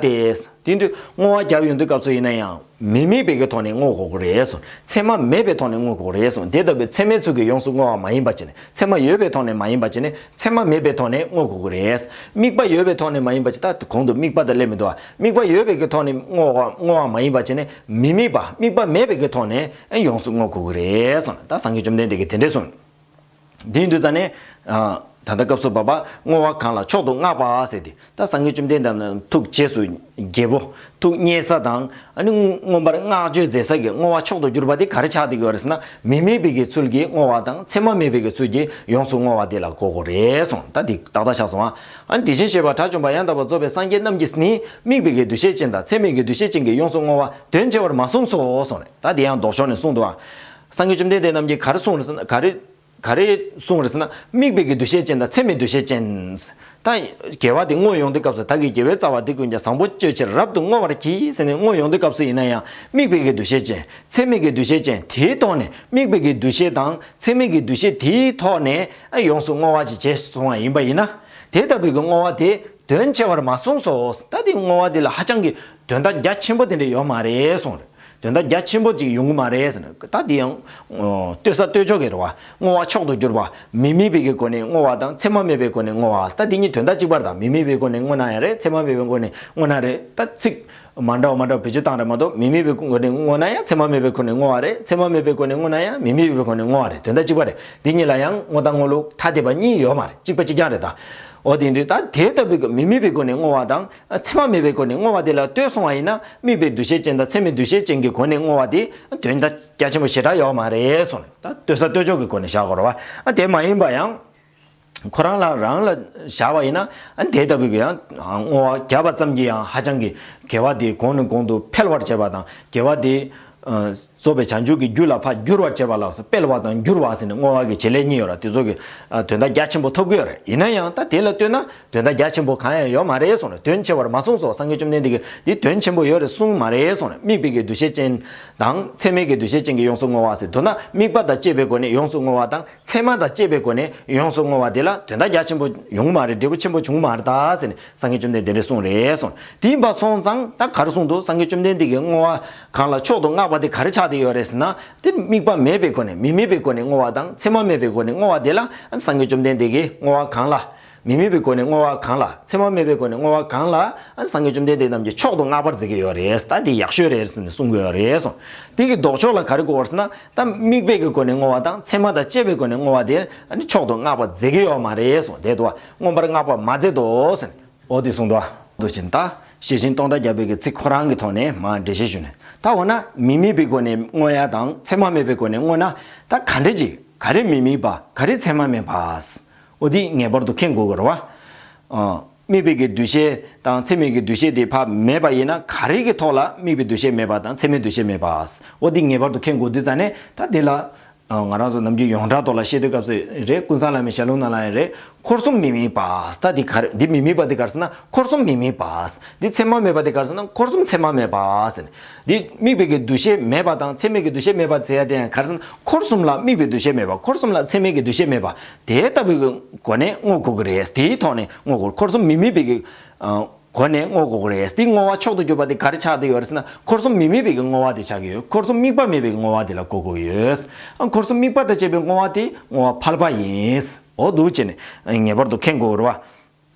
དེ་དུས་བསྔོ་བ་རྒྱབ་ཡོང་དུས་སྐབས་སུ་ཡིན་ན་ཡང་མི་དམིགས་པའི་གི་ཐོག་ནས་བསྔོ་དགོས་ཀྱི་རེད་གསུངས། མཚན་མ་མེད་པའི་ཐོག་ནས་བསྔོ་དགོས་ཀྱི་རེད་གསུངས། དེ་ལྟ་བུའི་ཚད་མའི་ཚུལ་གྱིས་ཡོངས་སུ་བསྔོ་བ་མ་ཡིན་པ་བྱས་ནས། མཚན་མ་ཡོད་པའི་ཐོག་ནས་མ་ཡིན་པ་བྱས་ནས། མཚན་མ་མེད་པའི་ཐོག་ནས་བསྔོ་དགོས་ཀྱི་རེད། དམིགས་པ་ཡོད་པའི་ཐོག་ནས་མ་ཡིན་པ་བྱས། ད་གོང་དུ་དམིགས་པ་དང་སླེབས་མི་འདུག་བ། དམིགས་པ་ཡོད་པའི་གི་ཐོག་ནས་བསྔོ་བ་བསྔོ་བ་མ་ཡིན་པ་བྱས་ནས། མི་དམིགས་པ། དམིགས་པ་མེད་པའི་གི་ཐོག་ནས་ཡོངས་སུ་བསྔོ་དགོས་ཀྱི་རེད་གསུངས། ད་སངས་རྒྱས་བཅོམ་ལྡན་འདས་ཀྱིས་དེ་འདྲས་གསུངས། དེ་ཡིན་དུས་ཙང་ནས། ཨ། ད་ལྟ་སྐབས་སུ་བབ་པ་བསྔོ་བ་གང་ལ་མཆོག་ཏུ་བསྔགས་པ་ཟེར་ཏེ། ད་སངས་རྒྱས་བཅོམ་ལྡན་འདས་རྣམས་ཐུགས་རྗེས་སུ་དགྱེས་པོ། ཐུགས་མཉེས་ས་དང་། ཨ་ནི་མངོན་པར་བསྔགས་བརྗོད་མཛད་ས་གི་བསྔོ་བ་མཆོག་ཏུ་གྱུར་པ་དེ་ག་རེ་ཆགས་བསྡད་ཀྱི་ཡོད་རེད་ཟེར་ན། མི་དམིགས་པའི་གི་ཚུལ་གྱིས་བསྔོ་བ་དང་མཚན་མ་མེད་པའི་གི་ཚུལ་གྱིས་ཡོངས་སུ་བསྔོ་བ་དེ་ལ་གོ་དགོས་རེད་གསུངས། ད་འདི་ཏག་ཏག་ཆགས་སོང་ཨ། ཨ་ནི་དེ་བཞིན་གཤེགས་པ་དགྲ་བཅོམ་པ་ཡང་དག་པར་རྫོགས་པའི་སངས་རྒྱས་རྣམས་ཀྱིས་ནི། དམིགས་པའི་གི་འདུ་ཤེས་ཅན་དང་མཚན་མེད་ཀྱི་འདུ་ཤེས་ཅན་གྱིས་ཡོངས་སུ་བསྔོ་བ་དོན་ཆེ་བར་མ་གསུངས་སོ་གསུངས་རེད། ད་དེ་ཡང་ལྡོག་ཕྱོགས་ནས་གསུངས་འདུག་ཨ། སངས་རྒྱས་བཅོམ་ལྡན་འདས་རྣམས་ཀྱིས་ག་རེ་གསུངས་རེད་ཟེར་ན། ག་རེ། ག་རེ་གསུངས་རེད་ཟེར་ན། དམིགས་པའི་གི་འདུ་ཤེས་ཅན་དང་མཚན་མེད་འདུ་ཤེས་ཅན། ད་དགེ་བ་དེ་བསྔོ་ཡོང་དུས་སྐབས་སུ། བདག་གིས་དགེ་བའི་རྩ་བ་འདི་ཀུན་ཀྱང་། བཟང་པོ་སྤྱོད་ཕྱིར་རབ་ཏུ་བསྔོ་བར་བགྱི་ཟེར་ནས་བསྔོ་ཡོང་དུས་སྐབས་སུ་ཡིན་ན་ཡང་། དམིགས་པའི་གི་འདུ་ཤེས་ཅན། མཚན་མེད་ཀྱི་འདུ་ཤེས་ཅན། དེའི་ཐོག་ནས། དམིགས་པའི་གི་འདུ་ཤེས་དང་མཚན་མེད་ཀྱི་འདུ་ཤེས་དེའི་ཐོག་ནས་ཡོངས་སུ་བསྔོ་བ་ཅིག་བྱས་སོང་བ་ཡིན་པ་ཡིན་ན། དེ་ལྟ་བུའི་གི་བསྔོ་བ་དེ་དོན་ཆེ་བར་མ་གསུངས་སོ། ད་དེ་བསྔོ་བ་དེ་ལ་ཧ་ཅང་གི་དོན་དག་རྒྱ་ཆེན་པོ་དེ་འདྲ་ཡོད་མ་རེད་གསུངས་རེད། དོན་དག་རྒྱ་ཆེན་པོ་ཅིག་ཡོང་གི་མ་རེད་ཟེར་ནས། ད་དེ་ཡང་ལྟོས་ས་ལྟོས་ཕྱོགས་ཀྱི་རེད་བ། བསྔོ་བ་མཆོག་ཏུ་གྱུར་པ། མི་དམིགས་པའི་གི་སྒོ་ནས་བསྔོ་བ་དང་མཚན་མ་མེད་པའི་སྒོ་ནས་བསྔོ་བ། ད་དེ་གཉིས་དོན་དག་གཅིག་པ་རེད། ད་མི་དམིགས་པའི་སྒོ་ནས་བསྔོ་ན་ཡང་རེད། མཚན་མ་མེད་པའི་སྒོ་ནས་བསྔོ་ན་རེད། ད་ཚིག་མ་འདྲ་བ་མ་འདྲ་བ་བེད་སྤྱོད་བཏང་རེད་མ་གཏོགས། མི་དམིགས་པའི་སྒོ་ནས་བསྔོ་ན་ཡང་མཚན་མ་མེད་པའི་སྒོ་ནས་བསྔོ་བ་རེད། མཚན་མ་མེད་པའི་སྒོ་ནས་བསྔོ་ན་ཡང་མི་དམིགས་པའི་སྒོ་ནས་བསྔོ་བ་རེད། དོན་དག་གཅིག་པ་རེད། དེ་གཉིས་ལ་ཡང་བསྔོ་སྟངས་བསྔོ་ལུགས་ཐ་དད་པ་གཉིས་ཡོད་མ་རེད། གཅིག་པ་གཅིག་རྐྱང་རེད་ད། འོ་དེ་ཡིན་དུས་ད་དེ་ལྟ་བུའི་གི་མི་དམིགས་པའི་སྒོ་ནས་བསྔོ་བ་དང་། མཚན་མ་མེད་པའི་སྒོ་ནས་བསྔོ་བ་དེ་ལ་ལྟོས་སོང་བ་ཡིན་ན། དམིགས་པའི་འདུ་ཤེས་ཅན་དང་མཚན་མེད་འདུ་ཤེས་ཅན་གྱི་སྒོ་ནས་བསྔོ་བ་དེ་དོན་དག་རྒྱ་ཆེན་པོ་ཞེ་དྲག་ཡོད་མ་རེད་གསུངས་ནས། ད་ལྟོས་ས་ལྟོས་ཕྱོགས་ཀྱི་སྒོ་ནས་བཞག་དགོས་རེད་བ། ཨ་དེ་མ་ཡིན་པ་ཡང་། ཁོ་རང་ལ་རང་ལ་བཞག་པ་ཡིན་ན། ཨ་དེ་ལྟ་བུའི་གི་ཡང་བསྔོ་བ་བརྒྱབ་པ་ཙམ་གྱིས་ཡང་ཧ་ཅང་གི་དགེ་བ་དེ་གོང་ནས་གོང་དུ་འཕེལ་བར་བྱེད་པ་དང་། དགེ་བ་དེ་རྫོགས་པའི་བྱང་ཆུབ་ཀྱི་རྒྱུ་ལ་ཕར་འགྱུར་བར་བྱེད་པ་ལ་སོགས། སྤེལ་བ་དང་འགྱུར་བ་ཟེར་ནས་བསྔོ་བ་གི་བྱེད་ལས་གཉིས་ཡོད་རེད། དེ་ཚོ་གི་དོན་དག་རྒྱ་ཆེན་པོ་ཐོབ་ཀྱི་ཡོད་རེད། ཡིན་ན་ཡང་ད་དེ་ལ་ལྟོས་ན་དོན་དག་རྒྱ་ཆེན་པོ་གང་ཡང་ཡོད་མ་རེད་གསུངས་ནས། དོན་ཆེ་བར་མ་གསུངས་སོ། སངས་རྒྱས་བཅོམ་ལྡན་འདས་ཀྱིས་འདི་དོན་ཆེན་པོ་ཡོད་རེད་གསུངས་མ་རེད་གསུངས་ནས། དམིགས་པའི་གི་འདུ་ཤེས་ཅན་དང་མཚན་མེད་ཀྱི་འདུ་ཤེས་ཅན་གྱིས་ཡོངས་སུ་བསྔོ་བ་ཟེར། མདོར་ན་དམིགས་པ་དང་བཅས་པའི་སྒོ་ནས་ཡོངས་སུ་བསྔོ་བ་དང་། མཚན་མ་དང་བཅས་པའི་སྒོ་ནས་ཡོངས་སུ་བསྔོ་བ་དེ་ལ་དོན་དག་རྒྱ་ཆེན་པོ་ཡོང་གི་མ་རེད། འབྲས་བུ་ཆེན་པོ་བྱུང་གི་མ་རེད་ད་ཟེར་ནས་སངས་རྒྱས་བཅོམ་ལྡན་འདས་དེ་འདྲ་གསུངས་རེད་གསུངས། དེ་ཡིན་པ་སོང་ཙང་ད་ག་རེ་གསུངས་འདུག། སངས་རྒྱས་བཅོམ་ལྡན་འདས་ཀྱིས་བསྔོ་བ་གང་ལ་མཆོག་ཏུ་བསྔགས་པ་དེ་ག་རེ་ཆགས་བསྡད་ཡོད་རེད་ཟེར་ན། དེ་དམིགས་པ་མེད་པའི་སྒོ་ནས། མི་དམིགས་པའི་སྒོ་ནས་བསྔོ་བ་དང་མཚན་མ་མེད་པའི་སྒོ་ནས་བསྔོ་བ་དེ་ལ་སངས་རྒྱས་བཅོམ་ལྡན་འདས་ཀྱིས་བསྔོ་བ་གང་ལ། མི་དམིགས་པའི་སྒོ་ནས་བསྔོ་བ་གང་ལ། མཚན་མ་མེད་པའི་སྒོ་ནས་བསྔོ་བ་གང་ལ། སངས་རྒྱས་བཅོམ་ལྡན་འདས་རྣམས་ཀྱིས་མཆོག་ཏུ་བསྔགས་པར་མཛད་ཀྱི་ཡོད་རེད། ད་དེ་ཡག་ཤོས་རེད་ཟེར་ནས་གསུང་གི་ཡོད་རེད་གསུངས། དེ་གི་ལྡོག་ཕྱོགས་ལ་ག་རེ་གོ་བར་ཟེར་ན། ད་དམིགས་པའི་གི་སྒོ་ནས་བསྔོ་བ་དང་མཚན་མ་དང་བཅས་པའི་སྒོ་ནས་བསྔོ་བ་དེ་ཨ་ནི་མཆོག་ཏུ་བསྔགས་པ་མཛད་ཀྱི་ཡོད་མ་རེད་གསུངས། དེ་དུ་བ་མངོན་པར་བསྔགས་པ་མ་མཛད་དོ་ཟེར་ནས། འོ་དེ་གསུངས་འདུག། འདུག་ཅིང་ད་ཤེར་ཕྱིན་སྟོང་ཕྲག་བརྒྱ་པའི་གི་ཚིག་ཁོ་རང་གི་ཐོག་ནས་མར་འགྲེལ་བཤད་ཞུས་ནས། ད་འོ་ན་མི་དམིགས་པའི་སྒོ་ནས་བསྔོ་ཡ་དང་མཚན་མ་མེད་པའི་སྒོ་ནས་བསྔོ་ན་ད་ག་འདྲ་ཅིག། ག་རེ་མི་དམིགས་པ། ག་རེ་མཚན་མ་མེད་པ། འོ་དེ་ངེས་པར་དུ་མཁྱེན་དགོས་ཀྱི་རེད་བ། ཨ། དམིགས་པའི་གི་འདུ་ཤེས་དང་མཚན་མའི་གི་འདུ་ཤེས་དེ་ཕར་མེད་པ་ཡིན་ན། ག་རེ་གི་ཐོག་ལ་དམིགས་པའི་འདུ་ཤེས་མེད་པ་དང་མཚན་མའི་འདུ་ཤེས་མེད་པ། འོ་དེ་ངེས་པར་དུ་མཁྱེན་དགོས་དུས་ཙང་ནས། ད་དེ་ལ་ང་རང་ཚོ་ནམ་རྒྱུན་ཡོངས་གྲགས་ཐོག་ལ་བཤད་དུས་སྐབས་སུ་རེད། ཀུན་བཟང་བླ་མའི་ཞལ་ལུང་ནང་ལ་ཡང་རེད། འཁོར་གསུམ་མི་དམིགས་པ། ད་འདི་ག་རེ། འདི་མི་དམིགས་པ་འདི་ག་རེ་ཟེར་ན། འཁོར་གསུམ་མི་དམིགས་པ། འདི་མཚན་མ་མེད་པ་འདི་ག་རེ་ཟེར་ན། འཁོར་གསུམ་མཚན་མ་མེད་པ་ཟེར། འདི་དམིགས་པའི་གི་འདུ་ཤེས་མེད་པ་དང་མཚན་མའི་གི་འདུ་ཤེས་མེད་པ་ཟེར་ཡ་དེ་ཡང་ག་རེ་ཟེར་ན། འཁོར་གསུམ་ལ་དམིགས་པའི་འདུ་ཤེས་མེད་པ། འཁོར་གསུམ་ལ་མཚན་མའི་གི་འདུ་ཤེས་མེད་པ། དེ་ལྟ་བུའི་གི་སྒོ་ནས་བསྔོ་དགོས་ཀྱི་རེད། དེའི་ཐོག་ནས་བསྔོ་དགོས། འཁོར་གསུམ་མི་དམིགས་པའི་གི། ཨ། སྒོ་ནས་བསྔོ་དགོས་ཀྱི་རེད། དེ་བསྔོ་བ་མཆོག་ཏུ་གྱུར་པ་དེ་ག་རེ་ཆགས་བསྡད་ཡོད་རེད་ཟེར་ན། འཁོར་གསུམ་མི་དམིགས་པའི་གི་བསྔོ་བ་དེ་ཆགས་ཀྱི་ཡོད། འཁོར་གསུམ་དམིགས་པ་མེད་པའི་གི་བསྔོ་བ་དེ་ལ་གོ་དགོས་ཀྱི་ཡོད། ཨ། འཁོར་གསུམ་དམིགས་པ་དང་བཅས་པའི་བསྔོ་བ་དེ་བསྔོ་བ་ཕལ་པ་ཡིན། འོ་འདུག་བྱས་ནས་ངེས་པར་དུ་མཁྱེན་དགོས་རེད་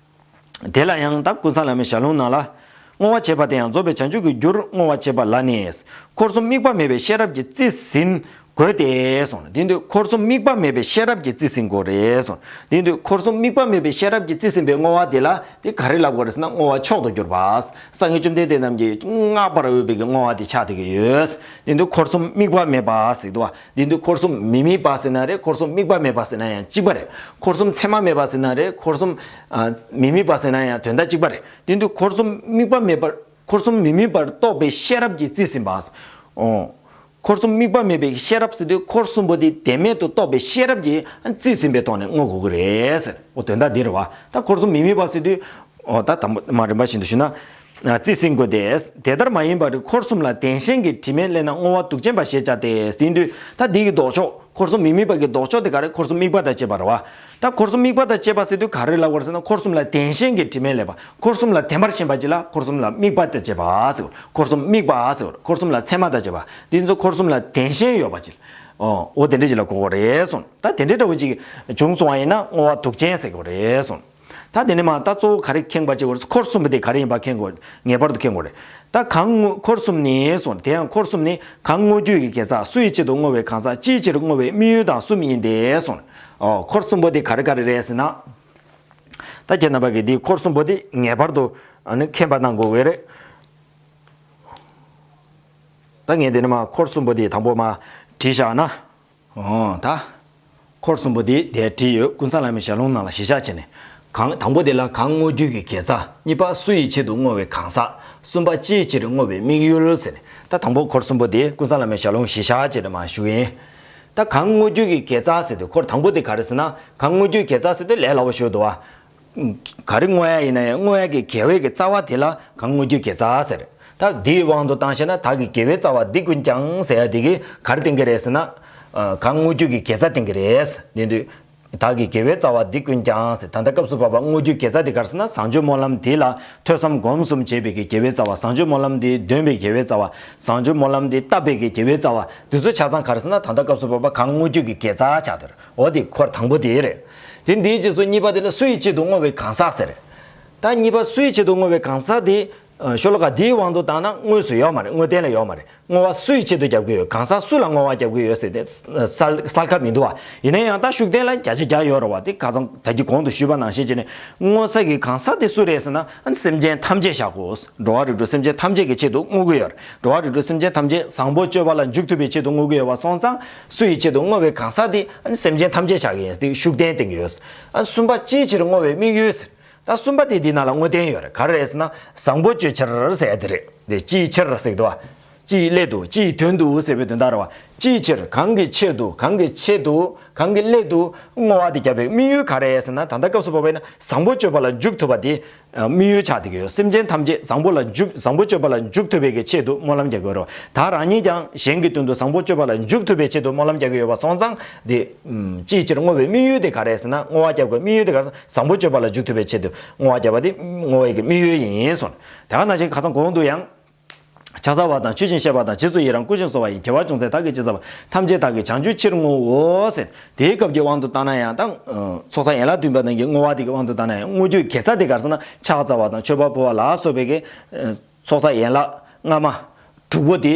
བ། དེ་ལ་ཡང་ད་ཀུན་བཟང་བླ་མའི་ཞལ་ལུང་ནང་ལ། བསྔོ་བ་བྱས་པ་དེ་ཡང་རྫོགས་པའི་བྱང་ཆུབ་ཀྱི་རྒྱུར་བསྔོ་བ་བྱས་པ་ལ་ནི། འཁོར་གསུམ་དམིགས་པ་མེད་པའི་ཤེས་རབ་ཀྱིས་རྩིས་ཟིན་དགོས་ཏེ་གསུངས། དེ་དུས་འཁོར་གསུམ་དམིགས་པ་མེད་པའི་ཤེས་རབ་ཀྱིས་རྩིས་ཟིན་དགོས་རེད་གསུངས། དེ་དུས་འཁོར་གསུམ་དམིགས་པ་མེད་པའི་ཤེས་རབ་ཀྱིས་རྩིས་ཟིན་པའི་བསྔོ་བ་དེ་ལ་དེ་ག་རེ་ལབ་དགོས་རེད་ཟེར་ན། བསྔོ་བ་མཆོག་ཏུ་གྱུར་པ། སངས་རྒྱས་བཅོམ་ལྡན་འདས་རྣམས་ཀྱིས་བསྔགས་པར་འོས་པའི་གི་བསྔོ་བ་དེ་ཆགས་བསྡད་ཀྱི་ཡོད། དེ་དུས་འཁོར་གསུམ་དམིགས་པ་མེད་པ་ཟེར་འདུག་བ། དེ་དུས་འཁོར་གསུམ་མི་དམིགས་པ་ཟེར་ན་རེད། འཁོར་གསུམ་དམིགས་པ་མེད་པ་ཟེར་ན་ཡང་གཅིག་པ་རེད། འཁོར་གསུམ་ཚད་མ་མེད་པ་ཟེར་ན་རེད། འཁོར་གསུམ་ཨ་མི་དམིགས་པ་ཟེར་ན་ཡང་དོན་དག་གཅིག་པ་རེད། དེ་དུས་འཁོར་གསུམ་དམིགས་པ་མེད་པར། འཁོར་གསུམ་མི་དམིགས་པར་རྟོགས་པའི་ཤེས་རབ་ཀྱིས་རྩིས་ཟིན་པ། འོ། འཁོར་གསུམ་དམིགས་པ་མེད་པའི་ཤེས་རབ་ཟེར་དུས་འཁོར་གསུམ་པོ་དེ་བདེན་མེད་དུ་རྟོགས་པའི་ཤེས་རབ་ཀྱིས་རྩིས་ཟིན་པའི་ཐོག་ནས་བསྔོ་དགོས་ཀྱི་རེད་ཟེར། འོ་དོན་དག་འདི་རེད་བ། ད་འཁོར་གསུམ་མི་དམིགས་པ་ཟེར་དུས། འོ་ད་དང་པོ་མ་རིམ་པ་བཞིན་དུ་ཞུས་ན། རྩིས་ཟིན་དགོས་ཏེ། དེ་ལྟར་མ་ཡིན་པར་འཁོར་གསུམ་ལ་བདེན་ཞེན་གྱི་དྲི་མས་བསླད་ན་བསྔོ་བ་དུག་ཅན་པ་ཞེས་བྱ་སྟེ། དེ་དུས་ད་འདི་གི་ལྡོག་ཕྱོགས། འཁོར་གསུམ་མི་དམིགས་པ་གི་ལྡོག་ཕྱོགས་དེ་ག་རེ། འཁོར་གསུམ་དམིགས་པ་དང་བཅས་པ་རེད་བ། ད་འཁོར་གསུམ་དམིགས་པ་དང་བཅས་པ་ཟེར་དུས་ག་རེ་ལབ་དགོས་རེད་ཟེར་ན། འཁོར་གསུམ་ལ་བདེན་ཞེན་གྱི་དྲི་མས་བསླད་པ། འཁོར་གསུམ་ལ་བདེན་པར་ཞེན་པ་ཅིག་ལ་འཁོར་གསུམ་ལ་དམིགས་པ་དང་བཅས་པ་ཟེར། འཁོར་གསུམ་དམིགས་པ་ཟེར། འཁོར་གསུམ་ལ་ཚད་མ་དང་བཅས་པ། དེ་ཚོ་འཁོར་གསུམ་ལ་བདེན་ཞེན་ཡོད་པ་ཅིག་འོ་འོ་དེ་འདྲ་ཅིག་ལ་གོ་དགོས་རེད་གསུངས། ད་དེ་འདྲ་འདྲ་བོ་ཅིག་བྱུང་སོང་བ་ཡིན་ན་བསྔོ་བ་དུག་ཅན་ཟེར་དགོས་རེད་གསུངས། ད་དེ་ནས་མ་ད་གཙོ་བོ་ག་རེ་མཁྱེན་པ་བྱེད་དགོས་རེད། འཁོར་གསུམ་པོ་དེ་ག་རེ་ཡིན་པ་མཁྱེན་དགོས། ངེས་པར་དུ་མཁྱེན་དགོས་རེད། ད་གང་བསྔོ། འཁོར་གསུམ་ནི་གསུངས། དེ་ཡང་འཁོར་གསུམ་ནི་གང་བསྔོ་རྒྱུ་ཡི་དགེ་རྩ། སུ་ཡི་ཆེད་དུ་བསྔོ་བའི་གང་ཟག། ཅིའི་ཕྱིར་བསྔོ་བའི་དམིགས་ཡུལ་དང་གསུམ་ཡིན་ཏེ་གསུངས། ཨོ། འཁོར་གསུམ་པོ་དེ་ག་རེ་ག་རེ་རེད་ཟེར་ན། ད་ཁྱེད་རྣམ་པ་གིས་འདི་འཁོར་གསུམ་པོ་དེ་ངེས་པར་དུ་ཨ་ནི་མཁྱེན་པ་གནང་དགོས་ཀྱི་རེད། ད་ངས་འདི་ནས་མ་འཁོར་གསུམ་པོ་དེ་དང་པོ་མ་བྲིས་བཞག་ན། འོ་ད། འཁོར་གསུམ་པོ་དེ་དེར་བྲིས་ཡོད། ཀུན་བཟང་བླ་མའི་ཞལ་ལུང་ནང་ལ་གཞི་བཞག་བྱས་ནས། གང་དང་པོ་དེ་ལ་གང་བསྔོ་རྒྱུ་གི་དགེ་རྩ། གཉིས་པ་སུ་ཡི་ཆེད་དུ་བསྔོ་བའི་གང་ཟག། གསུམ་པ་ཅིའི་ཕྱིར་བསྔོ་བའི་དམིགས་ཡུལ་ཟེར་ནས། ད་དང་པོ་འཁོར་གསུམ་པོ་དེ་ཀུན་བཟང་བླ་མའི་ཞལ་ལུང་གཞི་བཞག་བྱས་ནས་མ་ཞུ་ཡིན། ད་གང་བསྔོ་རྒྱུ་གི་དགེ་རྩ་ཟེར་དུས་འཁོར་དང་པོ་དེ་ག་རེ་ཟེར་ན། གང་བསྔོ་རྒྱུའི་དགེ་རྩ་ཟེར་དུས་ལས་སླ་པོ་ཞིག་འདུག་བ། ག་རེ་བསྔོ་ཡ་ཡིན་ན་ཡང་བསྔོ་ཡ་གི་དགེ་བའི་གི་རྩ་བ་དེ་ལ་གང་བསྔོ་རྒྱུའི་དགེ་རྩ་ཟེར། ད་འདིའི་དབང་དུ་བཏང་ཤེ་ན། བདག་གི་དགེ་བའི་རྩ་བ་འདི་ཀུན་ཀྱང་ཟེར་ཡ་དེ་གིས་ག་རེ་བསྟན་གི་རེད་ཟེར་ན། ཨ། གང་བསྔོ་རྒྱུ་གི་དགེ་རྩ་བསྟན་གི་རེད། དེ་དུས་བདག་གི་དགེ་བའི་རྩ་བ་འདི་ཀུན་ཀྱང་ཟེར། ད་ལྟ་སྐབས་སུ་བབ་པ་བསྔོ་རྒྱུའི་དགེ་རྩ་དེ་ག་རེ་ཟེར་ན། བཟང་སྤྱོད་སྨོན་ལམ་འདི་ལ་ཐོས་བསམ་སྒོམ་གསུམ་བྱས་པའི་གི་དགེ་བའི་རྩ་བ། བཟང་སྤྱོད་སྨོན་ལམ་འདི་འདོན་པའི་དགེ་བའི་རྩ་བ། བཟང་སྤྱོད་སྨོན་ལམ་འདི་བཏབ་པའི་གི་དགེ་བའི་རྩ་བ། འདི་ཚོ་ཆ་ཚང་ག་རེ་ཟེར་ན། ད་ལྟ་སྐབས་སུ་བབ་པ་གང་བསྔོ་རྒྱུ་གི་དགེ་རྩ་ཆགས་འདུག་འོ་དེ་འཁོར་དང་པོ་དེ་རེད། དེ་འདིའི་རྗེས་སུ་གཉིས་པ་དེ་ལ་སུ་ཡི་ཆེད་དུ་བསྔོ་བའི་གང་ཟག་ཟེར། ད་གཉིས་པ་སུ་ཡི་ཆེད་དུ་བསྔོ་བའི་གང་ཟག་དེ། ཨ། ཤོ་ལོ་ཀ་འདིའི་དབང་དུ་བཏང་ན་དངོས་སུ་ཡོད་མ་རེད། བསྔོ་རྟེན་ལ་ཡོད་མ་རེད། བསྔོ་བ་སུ་ཡི་ཆེད་དུ་རྒྱབ་ཀྱི་ཡོད། གང་ཟག་སུ་ལ་བསྔོ་བ་རྒྱབ་ཀྱི་ཡོད་ཟེར་ཏེ་གསལ་གསལ་ཁ་མི་འདུག་བ། ཡིན་ན་ཡང་ད་ཤུགས་བསྟན་ལ་བརྒྱ་ཆ་བརྒྱ་ཡོད་རེད་བ། དེ་ཁ་སང་ད་གིན་གོང་དུ་ཞུས་པ་ནང་བཞིན་བྱས་ནས་བསྔོ་ས་གི་གང་ཟག་དེ་སུ་རེད་ཟེར་ན། ཨ་ནི་སེམས་ཅན་ཐམས་ཅད་བཞག་གོ། འགྲོ་བ་རིགས་དྲུག་སེམས་ཅན་ཐམས་ཅད་ཀྱི་ཆེད་དུ་བསྔོ་གི་ཡོད་རེད། འགྲོ་བ་རིགས་དྲུག་སེམས་ཅན་ཐམས་ཅད་བཟང་པོ་སྤྱོད་པ་ལ་འཇུག་ཐུབ་པའི་ཆེད་དུ་བསྔོ་གི་ཡོད་པ་སོང་ཙང་། སུ་ཡི་ཆེད་དུ་བསྔོ་བའི་གང་ཟག་དེ་ཨ་ནི་སེམས་ཅན་ཐམས་ཅད་བཞག་གི་ཡིན། དེ་ཤུགས་བསྟན་བསྟན་གྱི་ཡོད། ཨ། གསུམ་པ་ཅིའི་ཕྱིར་བསྔོ་བའི་དམིགས་ཡུལ་ཟེར། ད་གསུམ་པ་དེ་འདི་ནང་ལ་བསྔོ་རྟེན་ཡོད་རེད། ག་རེ་རེད་ཟེར་ན། བཟང་པོ་སྤྱོད་ཕྱིར་ཟེར་ཡ་དེ་རེད། དེ་ཅིའི་ཕྱིར་ཟེར་གི་འདུག་བ། ཅིའི་སླད་དུ། ཅིའི་དོན་དུ་ཟེར་བའི་དོན་དག་རེད་བ། ཅིའི་ཕྱིར། གང་གི་ཕྱིར་དུ། གང་གི་ཆེད་དུ། གང་གི་སླད་དུ་བསྔོ་བ་དེ་བརྒྱབ་པའི་དམིགས་ཡུལ་ག་རེ་ཟེར་ན། ད་ལྟ་སྐབས་སུ་བབ་པ་ཡིན་ན་བཟང་པོ་སྤྱོད་པ་ལ་འཇུག་ཐུབ་པ་དེ་དམིགས་ཡུལ་ཆགས་བསྡད་ཀྱི་ཡོད། སེམས་ཅན་ཐམས་ཅད་བཟང་པོ་ལ་འཇུག་བཟང་པོ་སྤྱོད་པ་ལ་འཇུག་ཐུབ་པའི་གི་ཆེད་དུ་སྨོན་ལམ་རྒྱག་གི་ཡོད་རེད་བ། ད་རང་ཉིད་ཀྱང་གཞན་གྱི་དོན་དུ་བཟང་པོ་སྤྱོད་པ་ལ་འཇུག་ཐུབ་པའི་ཆེད་དུ་སྨོན་ལམ་རྒྱག་གི་ཡོད་པ་སོང་ཙང་། དེ་ཅིའི་ཕྱིར་བསྔོ་བའི་དམིགས་ཡུལ་དེ་ག་རེ་ཟེར་ན། བསྔོ་བ་རྒྱབ་པའི་དམིགས་ཡུལ་དེ་ག་རེ་ཟེར་ན། བཟང་པོ་སྤྱོད་པ་ལ་འཇུག་ཐུབ་པའི་ཆེད་དུ་བསྔོ་བ་རྒྱབ་པ་དེ་བསྔོ་བའི་གི་དམིགས་ཡུལ་ཡིན་གསུངས། དེ་ག་ནང་བཞིན་ཁ་སང་གོང་དུ་ཡང་། ཕྱག་འཚལ་བ་དང་། མཆོད་ཅིང་བཤགས་པ་དང་། རྗེས་སུ་ཡི་རང་བསྐུལ་ཞིང་གསོལ་བ་ཡི། དགེ་བ་ཅུང་ཟད་བདག་གིས་ཅི་བསགས་པ། ཐམས་ཅད་བདག་གིས་བྱང་ཆུབ་ཕྱིར་བསྔོའོ་ཟེར། དེའི་སྐབས་ཀྱི་དབང་དུ་བཏང་ན་ཡང་ད། ཚོགས་བསགས་ཡན་ལག་བདུན་པ་ནང་གི་བསྔོ་བ་དེ་གི་དབང་དུ་བཏང་ན་ཡང་བསྔོ་རྒྱུའི་དགེ་རྩ་དེ་ག་རེ་ཟེར་ན། ཕྱག་འཚལ་བ་དང་། མཆོད་པ་ཕུལ་བ་ལ་སོགས་པའི་གི། ཚོགས་བསགས་ཡན་ལག་སྔ་མ། དྲུག་པོ་དེ།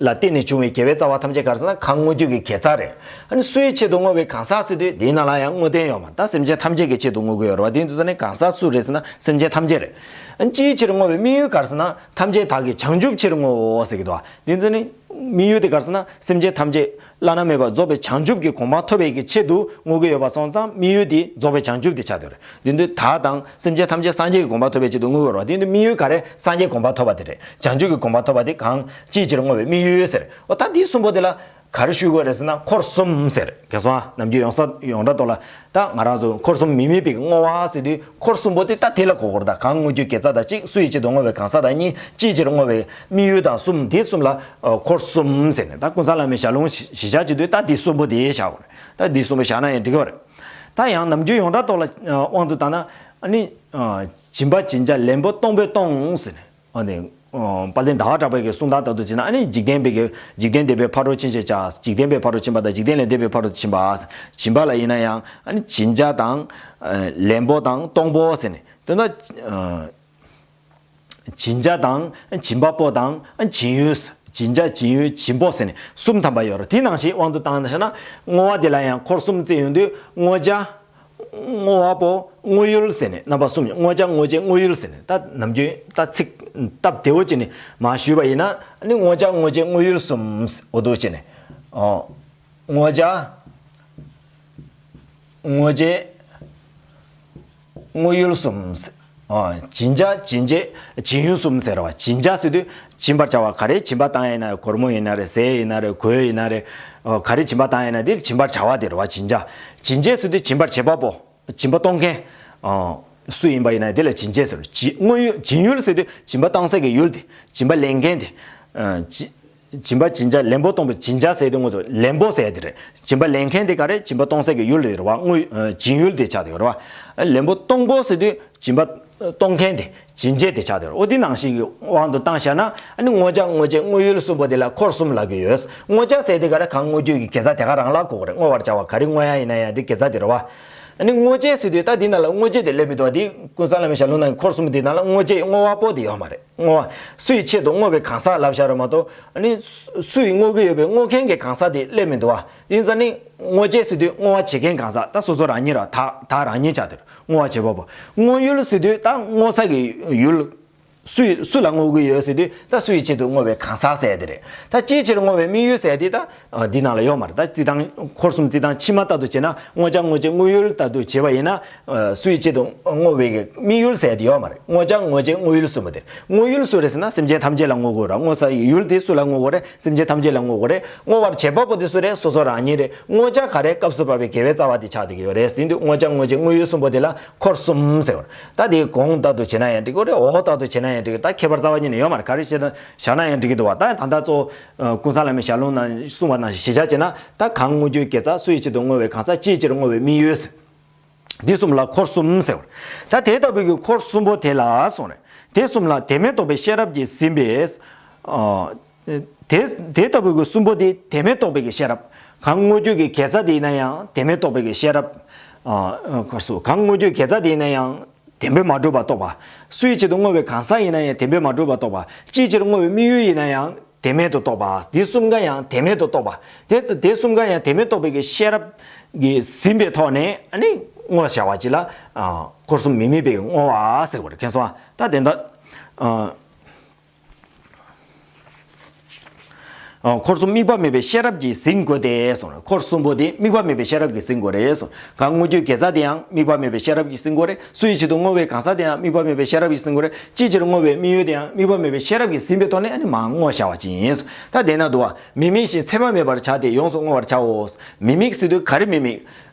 ལ་བརྟེན་ནས་བྱུང་བའི་དགེ་བའི་རྩ་བ་ཐམས་ཅད་ག་རེ་ཟེར་ན། གང་བསྔོ་རྒྱུ་གི་དགེ་རྩ་རེད། ཨ་ནི་སུའི་ཆེད་དུ་བསྔོ་བའི་གང་ཟག་ཟེར་དུས་དེའི་ནང་ལ་ཡང་བསྔོ་རྟེན་ཡོད་མ། ད་སེམས་ཅན་ཐམས་ཅད་ཀྱི་ཆེད་དུ་བསྔོ་གི་ཡོད་རེད་བ། དེ་དུས་ཙ་ནས་གང་ཟག་སུ་རེད་ཟེར་ན་སེམས་ཅན་ཐམས་ཅད་རེད། ཨ་ནི་ཅིའི་ཕྱིར་བསྔོ་བའི་དམིགས་ཡུལ་ག་རེ་ཟེར་ན་ཐམས་ཅད་བདག་གིས་བྱང་ཆུབ་ཕྱིར་བསྔོའོ་ཟེར་གི་འདུག་བ། དེ་ཙ་ནས་དམིགས་ཡུལ་དེ་ག་རེ་ཟེར་ན་སེམས་ཅན་ཐམས་ཅད་བླ་ན་མེད་པ་རྫོགས་པའི་བྱང་ཆུབ་ཀྱི་གོ་འཕང་ཐོབ་པའི་གི་ཆེད་དུ་བསྔོ་གི་ཡོད་པ་སོང་ཙང་དམིགས་ཡུལ་དེ་རྫོགས་པའི་བྱང་ཆུབ་དེ་ཆགས་བསྡད་རེད། དེ་དུས་བདག་དང་སེམས་ཅན་ཐམས་ཅད་སངས་རྒྱས་ཀྱི་གོ་འཕང་ཐོབ་པའི་ཆེད་དུ་བསྔོ་དགོས་རེད་བ། དེ་དུས་དམིགས་ཡུལ་ག་རེ། སངས་རྒྱས་གོ་འཕང་ཐོབ་པ་དེ་རེད། བྱང་ཆུབ་ཀྱི་གོ་འཕང་ཐོབ་པ་དེ་གང་། ཅིའི་ཕྱིར་བསྔོ་བའི་དམིགས་ཡུལ་ཟེར། འོ་ད་འདི་གསུམ་པོ་དེ་ལ་ག་རེ་ཞུ་དགོས་རེད་ཟེར་ན་འཁོར་གསུམ་ཟེར། རྒན་སོང་ནམ་རྒྱུན་ཡོངས་ས་ཡོངས་གྲགས་ཐོག་ལ་ད་ང་རང་ཚོ་འཁོར་གསུམ་མི་དམིགས་པའི་བསྔོ་བ་ཟེར་དུས་འཁོར་གསུམ་པོ་དེ་ད་དེ་ལ་གོ་དགོས་རེད། ད་གང་བསྔོ་རྒྱུའི་དགེ་རྩ་དང་གཅིག་སུ་ཡི་ཆེད་དུ་བསྔོ་བའི་གང་ཟག་དང་གཉིས། ཅིའི་ཕྱིར་བསྔོ་བའི་དམིགས་ཡུལ་དང་གསུམ། འདི་གསུམ་ལ་འཁོར་གསུམ་ཟེར་ནས། ད་ཀུན་བཟང་བླ་མའི་ཞལ་ལུང་གཞི་བཞག་བྱེད་དུས་ད་འདི་གསུམ་པོ་དེ་བཞག་དགོས་རེད། ད་འདི་གསུམ་པོ་བཞག་ན་ཡང་འགྲིག་གི་རེད། ད་ཡང་ནམ་རྒྱུན་ཡོངས་གྲགས་ཐོག་ལ་དབང་དུ་བཏང་ན། ཨ་ནི་ཨ་སྦྱིན་པ་སྦྱིན་བྱ་ལེན་པོ་གཏོང་པོས་སྟོང་ཟེར་ནས། ཨ་ནི་ཨ་དཔལ་ལྡན་ཟླ་བ་གྲགས་པའི་གི་གསུང་སྟངས་ལྟར་དུ་བྱས་ན། ཨ་ནི་འཇིག་རྟེན་པའི་གི་འཇིག་རྟེན་འདས་པའི་ཕ་རོལ་ཕྱིན་ཞེས་བྱ། འཇིག་རྟེན་པའི་ཕ་རོལ་ཕྱིན་པ་དང་འཇིག་རྟེན་ལས་འདས་པའི་ཕ་རོལ་ཕྱིན་པ། སྦྱིན་པ་ལ་ཡིན་ན་ཡང་ཨ་ནི་སྦྱིན་བྱ་དང་ཨ་ལེན་པོ་དང་གཏོང་པོ་ཟེར་ནས། དོན་དག་ཨ་སྦྱིན་བྱ་དང་སྦྱིན་པ་པོ་དང་སྦྱིན་ཡུལ། སྦྱིན་བྱ་སྦྱིན་ཡུལ་སྦྱིན་པོ་ཟེར་ནས་གསུམ་ཐམ་པ་ཡོད་རེད། དེ་ནང་བཞིན་དབང་དུ་བཏང་ན་ཤ་ན་བསྔོ་བ་དེ་ལ་ཡང་འཁོར་གསུམ་བརྩི་ཡོང་དུས། བསྔོ་བྱ། བསྔོ་བ་པོ། བསྔོ་ཡུལ་ཟེར་ནས་རྣམ་པ་གསུམ། བསྔོ་བྱ། བསྔོ་བྱེད། བསྔོ་ཡུལ་ཟེར་ནས། ད་ནམ་རྒྱུན་ད་ཚིག་སྟབས་བདེ་བོ་བྱས་ནས་མར་ཞུས་པ་ཡིན་ན། ཨ་ནི་བསྔོ་བྱ། བསྔོ་བྱེད། བསྔོ་ཡུལ་གསུམ། འོ་འདུག་བྱས་ནས། ཨོ། བསྔོ་བྱ། བསྔོ་བྱེད། བསྔོ་ཡུལ་གསུམ། ཨ། སྦྱིན་བྱ། སྦྱིན་བྱེད། སྦྱིན་ཡུལ་གསུམ་ཟེར་བ། སྦྱིན་བྱ་ཟེར་དུས་སྦྱིན་པར་བྱ་བ། ག་རེ་སྦྱིན་པ་བཏང་ཡིན་ན། སྒོར་མོ་ཡིན་ན་རེད། ཟས་ཡིན་ན་རེད། གོས་ཡིན་ན་རེད། ཨ། ག་རེ་སྦྱིན་པ་བཏང་ཡིན་ན་དེ་སྦྱིན་པར་བྱ་བ་དེ་རེད་བ། སྦྱིན་བྱ། སྦྱིན་བྱེད་ཟེར་དུས་སྦྱིན་པར་བྱེད་པ་པོ། སྦྱིན་པ་གཏོང་མཁན། ཨ། སུ་ཡིན་པ་ཡིན་ན་དེ་ལ་སྦྱིན་བྱེད་ཟེར། སྦྱིན། བསྔོ་ཡུལ། སྦྱིན་ཡུལ་ཟེར་དུས་སྦྱིན་པ་བཏང་ས་གི་ཡུལ་དེ། སྦྱིན་པ་ལེན་མཁན་དེ། ཨ། སྦྱིན། སྦྱིན་པ་སྦྱིན་བྱ་ལེན་པོ་གཏོང་པོ། སྦྱིན་བྱ་ཟེར་དུས་ང་ཚོ་ལེན་པོ་ཟེར་དེ་རེད། སྦྱིན་པ་ལེན་མཁན་དེ་ག་རེ། སྦྱིན་པ་གཏོང་ས་གི་ཡུལ་དེ་རེད་བ། བསྔོ་ཡུལ། ཨ། སྦྱིན་ཡུལ་དེ་ཆགས་དེ་རེད་བ། ལེན་པོ་གཏོང་པོ་ཟེར་དུས་སྦྱིན་པ་གཏོང་མཁན་དེ། སྦྱིན་བྱེད་དེ་ཆགས་དེ་རེད། འོ་དེ་ནང་བཞིན་གྱི་དབང་དུ་བཏང་བཞག་ན། ཨ་ནི་བསྔོ་བྱ། བསྔོ་བྱེད། བསྔོ་ཡུལ་གསུམ་པོ་དེ་ལ་འཁོར་གསུམ་ལབ་ཀྱི་ཡོད། བསྔོ་བྱ་ཟེར་དེ་ག་རེ། གང་བསྔོ་རྒྱུ་གི་དགེ་རྩ་དེ་ག་རང་ལ་གོ་དགོས་རེད། བསྔོ་བར་བྱ་བ། ག་རེ་བསྔོ་ཡ་ཡིན་ན་ཡང་དེ་དགེ་རྩ་དེ་རེད་བ། ཨ་ནི་བསྔོ་བྱེད་ཟེར་དུས་ད་འདི་ནང་ལ་བསྔོ་བྱེད་དེ་སླེབས་མི་འདུག་བ། དེ་ཀུན་བཟང་བླ་མའི་ཞལ་ལུང་ནང་གི་འཁོར་གསུམ་དེ་ནང་ལ་བསྔོ་བྱེད། བསྔོ་བ་པོ་དེ་ཡོད་མ་རེད། བསྔོ་བ། སུ་ཡི་ཆེད་དུ་བསྔོ་བའི་གང་ཟག་ལབ་བཞག་རེད་མ་གཏོགས། ཨ་ནི་སུ་ཡིས་བསྔོ་གི་ཡོད་པའི་བསྔོ་མཁན་གྱི་གང་ཟག་དེ་སླེབས་མི་འདུག་བ། དེ་ཡིན་ཙང་ནི་བསྔོ་བྱེད་ཟེར་དུས་བསྔོ་བ་བྱེད་མཁན་གང་ཟག། ད་སོ་སོ་རང་ཉིད་ར། ད་ད་རང་ཉིད་ཆགས་དེ་རེད། བསྔོ་བ་བྱེད་པ་པོ། བསྔོ་ཡུལ་ཟེར་དུས་ད་བསྔོ་ས་གི་ཡུལ། སུ་ཡི། སུ་ལ་བསྔོ་གི་ཡོད་ཟེར་དུས་ད་སུ་ཡི་ཆེད་དུ་བསྔོ་བའི་གང་ཟག་ཟེར་དེ་རེད། ད་ཅིའི་ཕྱིར་བསྔོ་བའི་དམིགས་ཡུལ་ཟེར་དེ་ད་འདི་ནང་ལ་ཡོད་མ་རེད། ད་རྩི་སྟངས། འཁོར་གསུམ་རྩི་སྟངས་ཕྱི་མ་ལྟར་དུ་བྱས་ན། བསྔོ་བྱ། བསྔོ་བྱེད། བསྔོ་ཡུལ་ལྟར་དུ་བྱས་པ་ཡིན་ན། སུ་ཡི་ཆེད་དུ་བསྔོ་བའི་གི་དམིགས་ཡུལ་ཟེར་དེ་ཡོད་མ་རེད། བསྔོ་བྱ། བསྔོ་བྱེད། བསྔོ་ཡུལ་གསུམ་པོ་དེ། བསྔོ་ཡུལ་སུ་རེད་ཟེར་ན་སེམས་ཅན་ཐམས་ཅད་ལ་བསྔོ་དགོས་ར། བསྔོ་ས་ཡི་ཡུལ་དེ་སུ་ལ་བསྔོ་དགོས་རེད། སེམས་ཅན་ཐམས་ཅད་ལ་བསྔོ་དགོས་རེད། བསྔོ་བར་བྱེད་པ་པོ་དེ་སུ་རེད། སོ་སོ་རང་ཉིད་རེད། བསྔོ་བྱ་ག་རེ། སྐབས་སུ་བབ་པའི་དགེ་བའི་རྩ་བ་དེ་ཆགས་བསྡད་ཀྱི་ཡོད་རེད། དེ་དུས་བསྔོ་བྱ། བསྔོ་བྱེད། བསྔོ་ཡུལ་གསུམ་པོ་དེ་ལ་འཁོར་གསུམ་ཟེར་བ་རེད། ད་དེ་གོང་ལྟར་དུ་བྱེད་ན་ཡང་འགྲིག་གི་རེད། འོག་ལྟར་དུ་བྱེད་ན་ཡང་འགྲིག་གི་རེད། ད་ཁྱད་པར་རྩ་བ་ཉིད་ནས་ཡོད་མ་རེད། ག་རེ་བྱེད་ན། བཞག་ན་ཡང་འགྲིག་གི་འདུག་བ། ད་ད་ལྟ་གཙོ་བོ་ཀུན་བཟང་བླ་མའི་ཞལ་ལུང་ནང་གསུངས་པ་ནང་བཞིན་གཞི་བཞག་བྱས་ན། ད་གང་བསྔོ་རྒྱུའི་དགེ་རྩ། སུ་ཡི་ཆེད་དུ་བསྔོ་བའི་གང་ཟག་ཅིའི་ཕྱིར་བསྔོ་བའི་དམིགས་ཡུལ། འདི་གསུམ་ལ་འཁོར་གསུམ་ཟེར་བ། ད་དེ་ལྟ་བུའི་གི་འཁོར་གསུམ་པོ་དེ་ལ་གསུངས་རེད། དེ་གསུམ་ལ་དོན་མེད་རྟོག་པའི་ཤེས་རབ་ཀྱིས་ཟིན་པས། ཨ། དེ་དེ་ལྟ་བུའི་གི་གསུམ་པོ་དེ་དོན་མེད་རྟོག་པའི་གི་ཤེས་རབ། གང་བསྔོ་རྒྱུ་གི་དགེ་རྩ་དེ་ཡིན་ན་ཡང་དོན་མེད་རྟོག་པའི་གི་ཤེས་རབ། ཨ། ཁོ་སུ། གང་བསྔོ་རྒྱུ་གི་དགེ་རྩ་དེ་ཡིན་ན་ཡང་དོན་མེད་མ་གྲུབ་པ་རྟོགས་པ། སུ་ཡི་ཆེད་དུ་བསྔོ་བའི་གང་ཟག་ཡིན་ན་ཡང་དོན་མེད་མ་གྲུབ་པ་རྟོགས་པ། ཅིའི་ཕྱིར་བསྔོ་བའི་དམིགས་ཡུལ་ཡིན་ན་ཡང་དོན་མེད་དུ་རྟོགས་པ། དེ་གསུམ་ཀ་ཡང་དོན་མེད་དུ་རྟོགས་པ། དེ་དེ་གསུམ་ཀ་ཡང་དོན་མེད་རྟོགས་པའི་གི་ཤེས་རབ་ཀྱིས་ཟིན་པའི་ཐོག་ནས། ཨ་ནི་བསྔོ་བྱ་བ་ཅིག་ལ། ཨ། འཁོར་གསུམ་མི་དམིགས་པའི་བསྔོ་བ་ཟེར་བ་རེད། མཁྱེན་སོང་ཨ། ད་དེ་འདྲ། ཨ། ཨ། འཁོར་གསུམ་དམིགས་པ་མེད་པའི་ཤེས་རབ་ཀྱིས་ཟིན་དགོས་ཏེ་གསུངས། འཁོར་གསུམ་པོ་དེ་དམིགས་པ་མེད་པའི་ཤེས་རབ་ཀྱིས་ཟིན་དགོས་རེད་གསུངས། གང་བསྔོ་རྒྱུའི་དགེ་རྩ་དེ་ཡང་དམིགས་པ་མེད་པའི་ཤེས་རབ་ཀྱིས་ཟིན་དགོས་རེད། སུ་ཡི་ཆེད་དུ་བསྔོ་བའི་གང་ཟག་དེ་ཡང་དམིགས་པ་མེད་པའི་ཤེས་རབ་ཀྱིས་ཟིན་དགོས་རེད། ཅིའི་ཕྱིར་བསྔོ་བའི་དམིགས་ཡུལ་དེ་ཡང་དམིགས་པ་མེད་པའི་ཤེས་རབ་ཀྱིས་ཟིན་པའི་ཐོག་ནས། ཨ་ནི་མར་བསྔོ་བྱ་བ་ཅིག་ཡིན། ད་དེ་ན་འདུག་བ། མི་དམིགས་ཤིང་མཚན་མ་མེད་པར་བྱ་སྟེ། ཡོངས་སུ་བསྔོ་བར་བྱའོ། མི་དམིགས་ཟེར་དུས་ག་རེ་མི་དམིགས།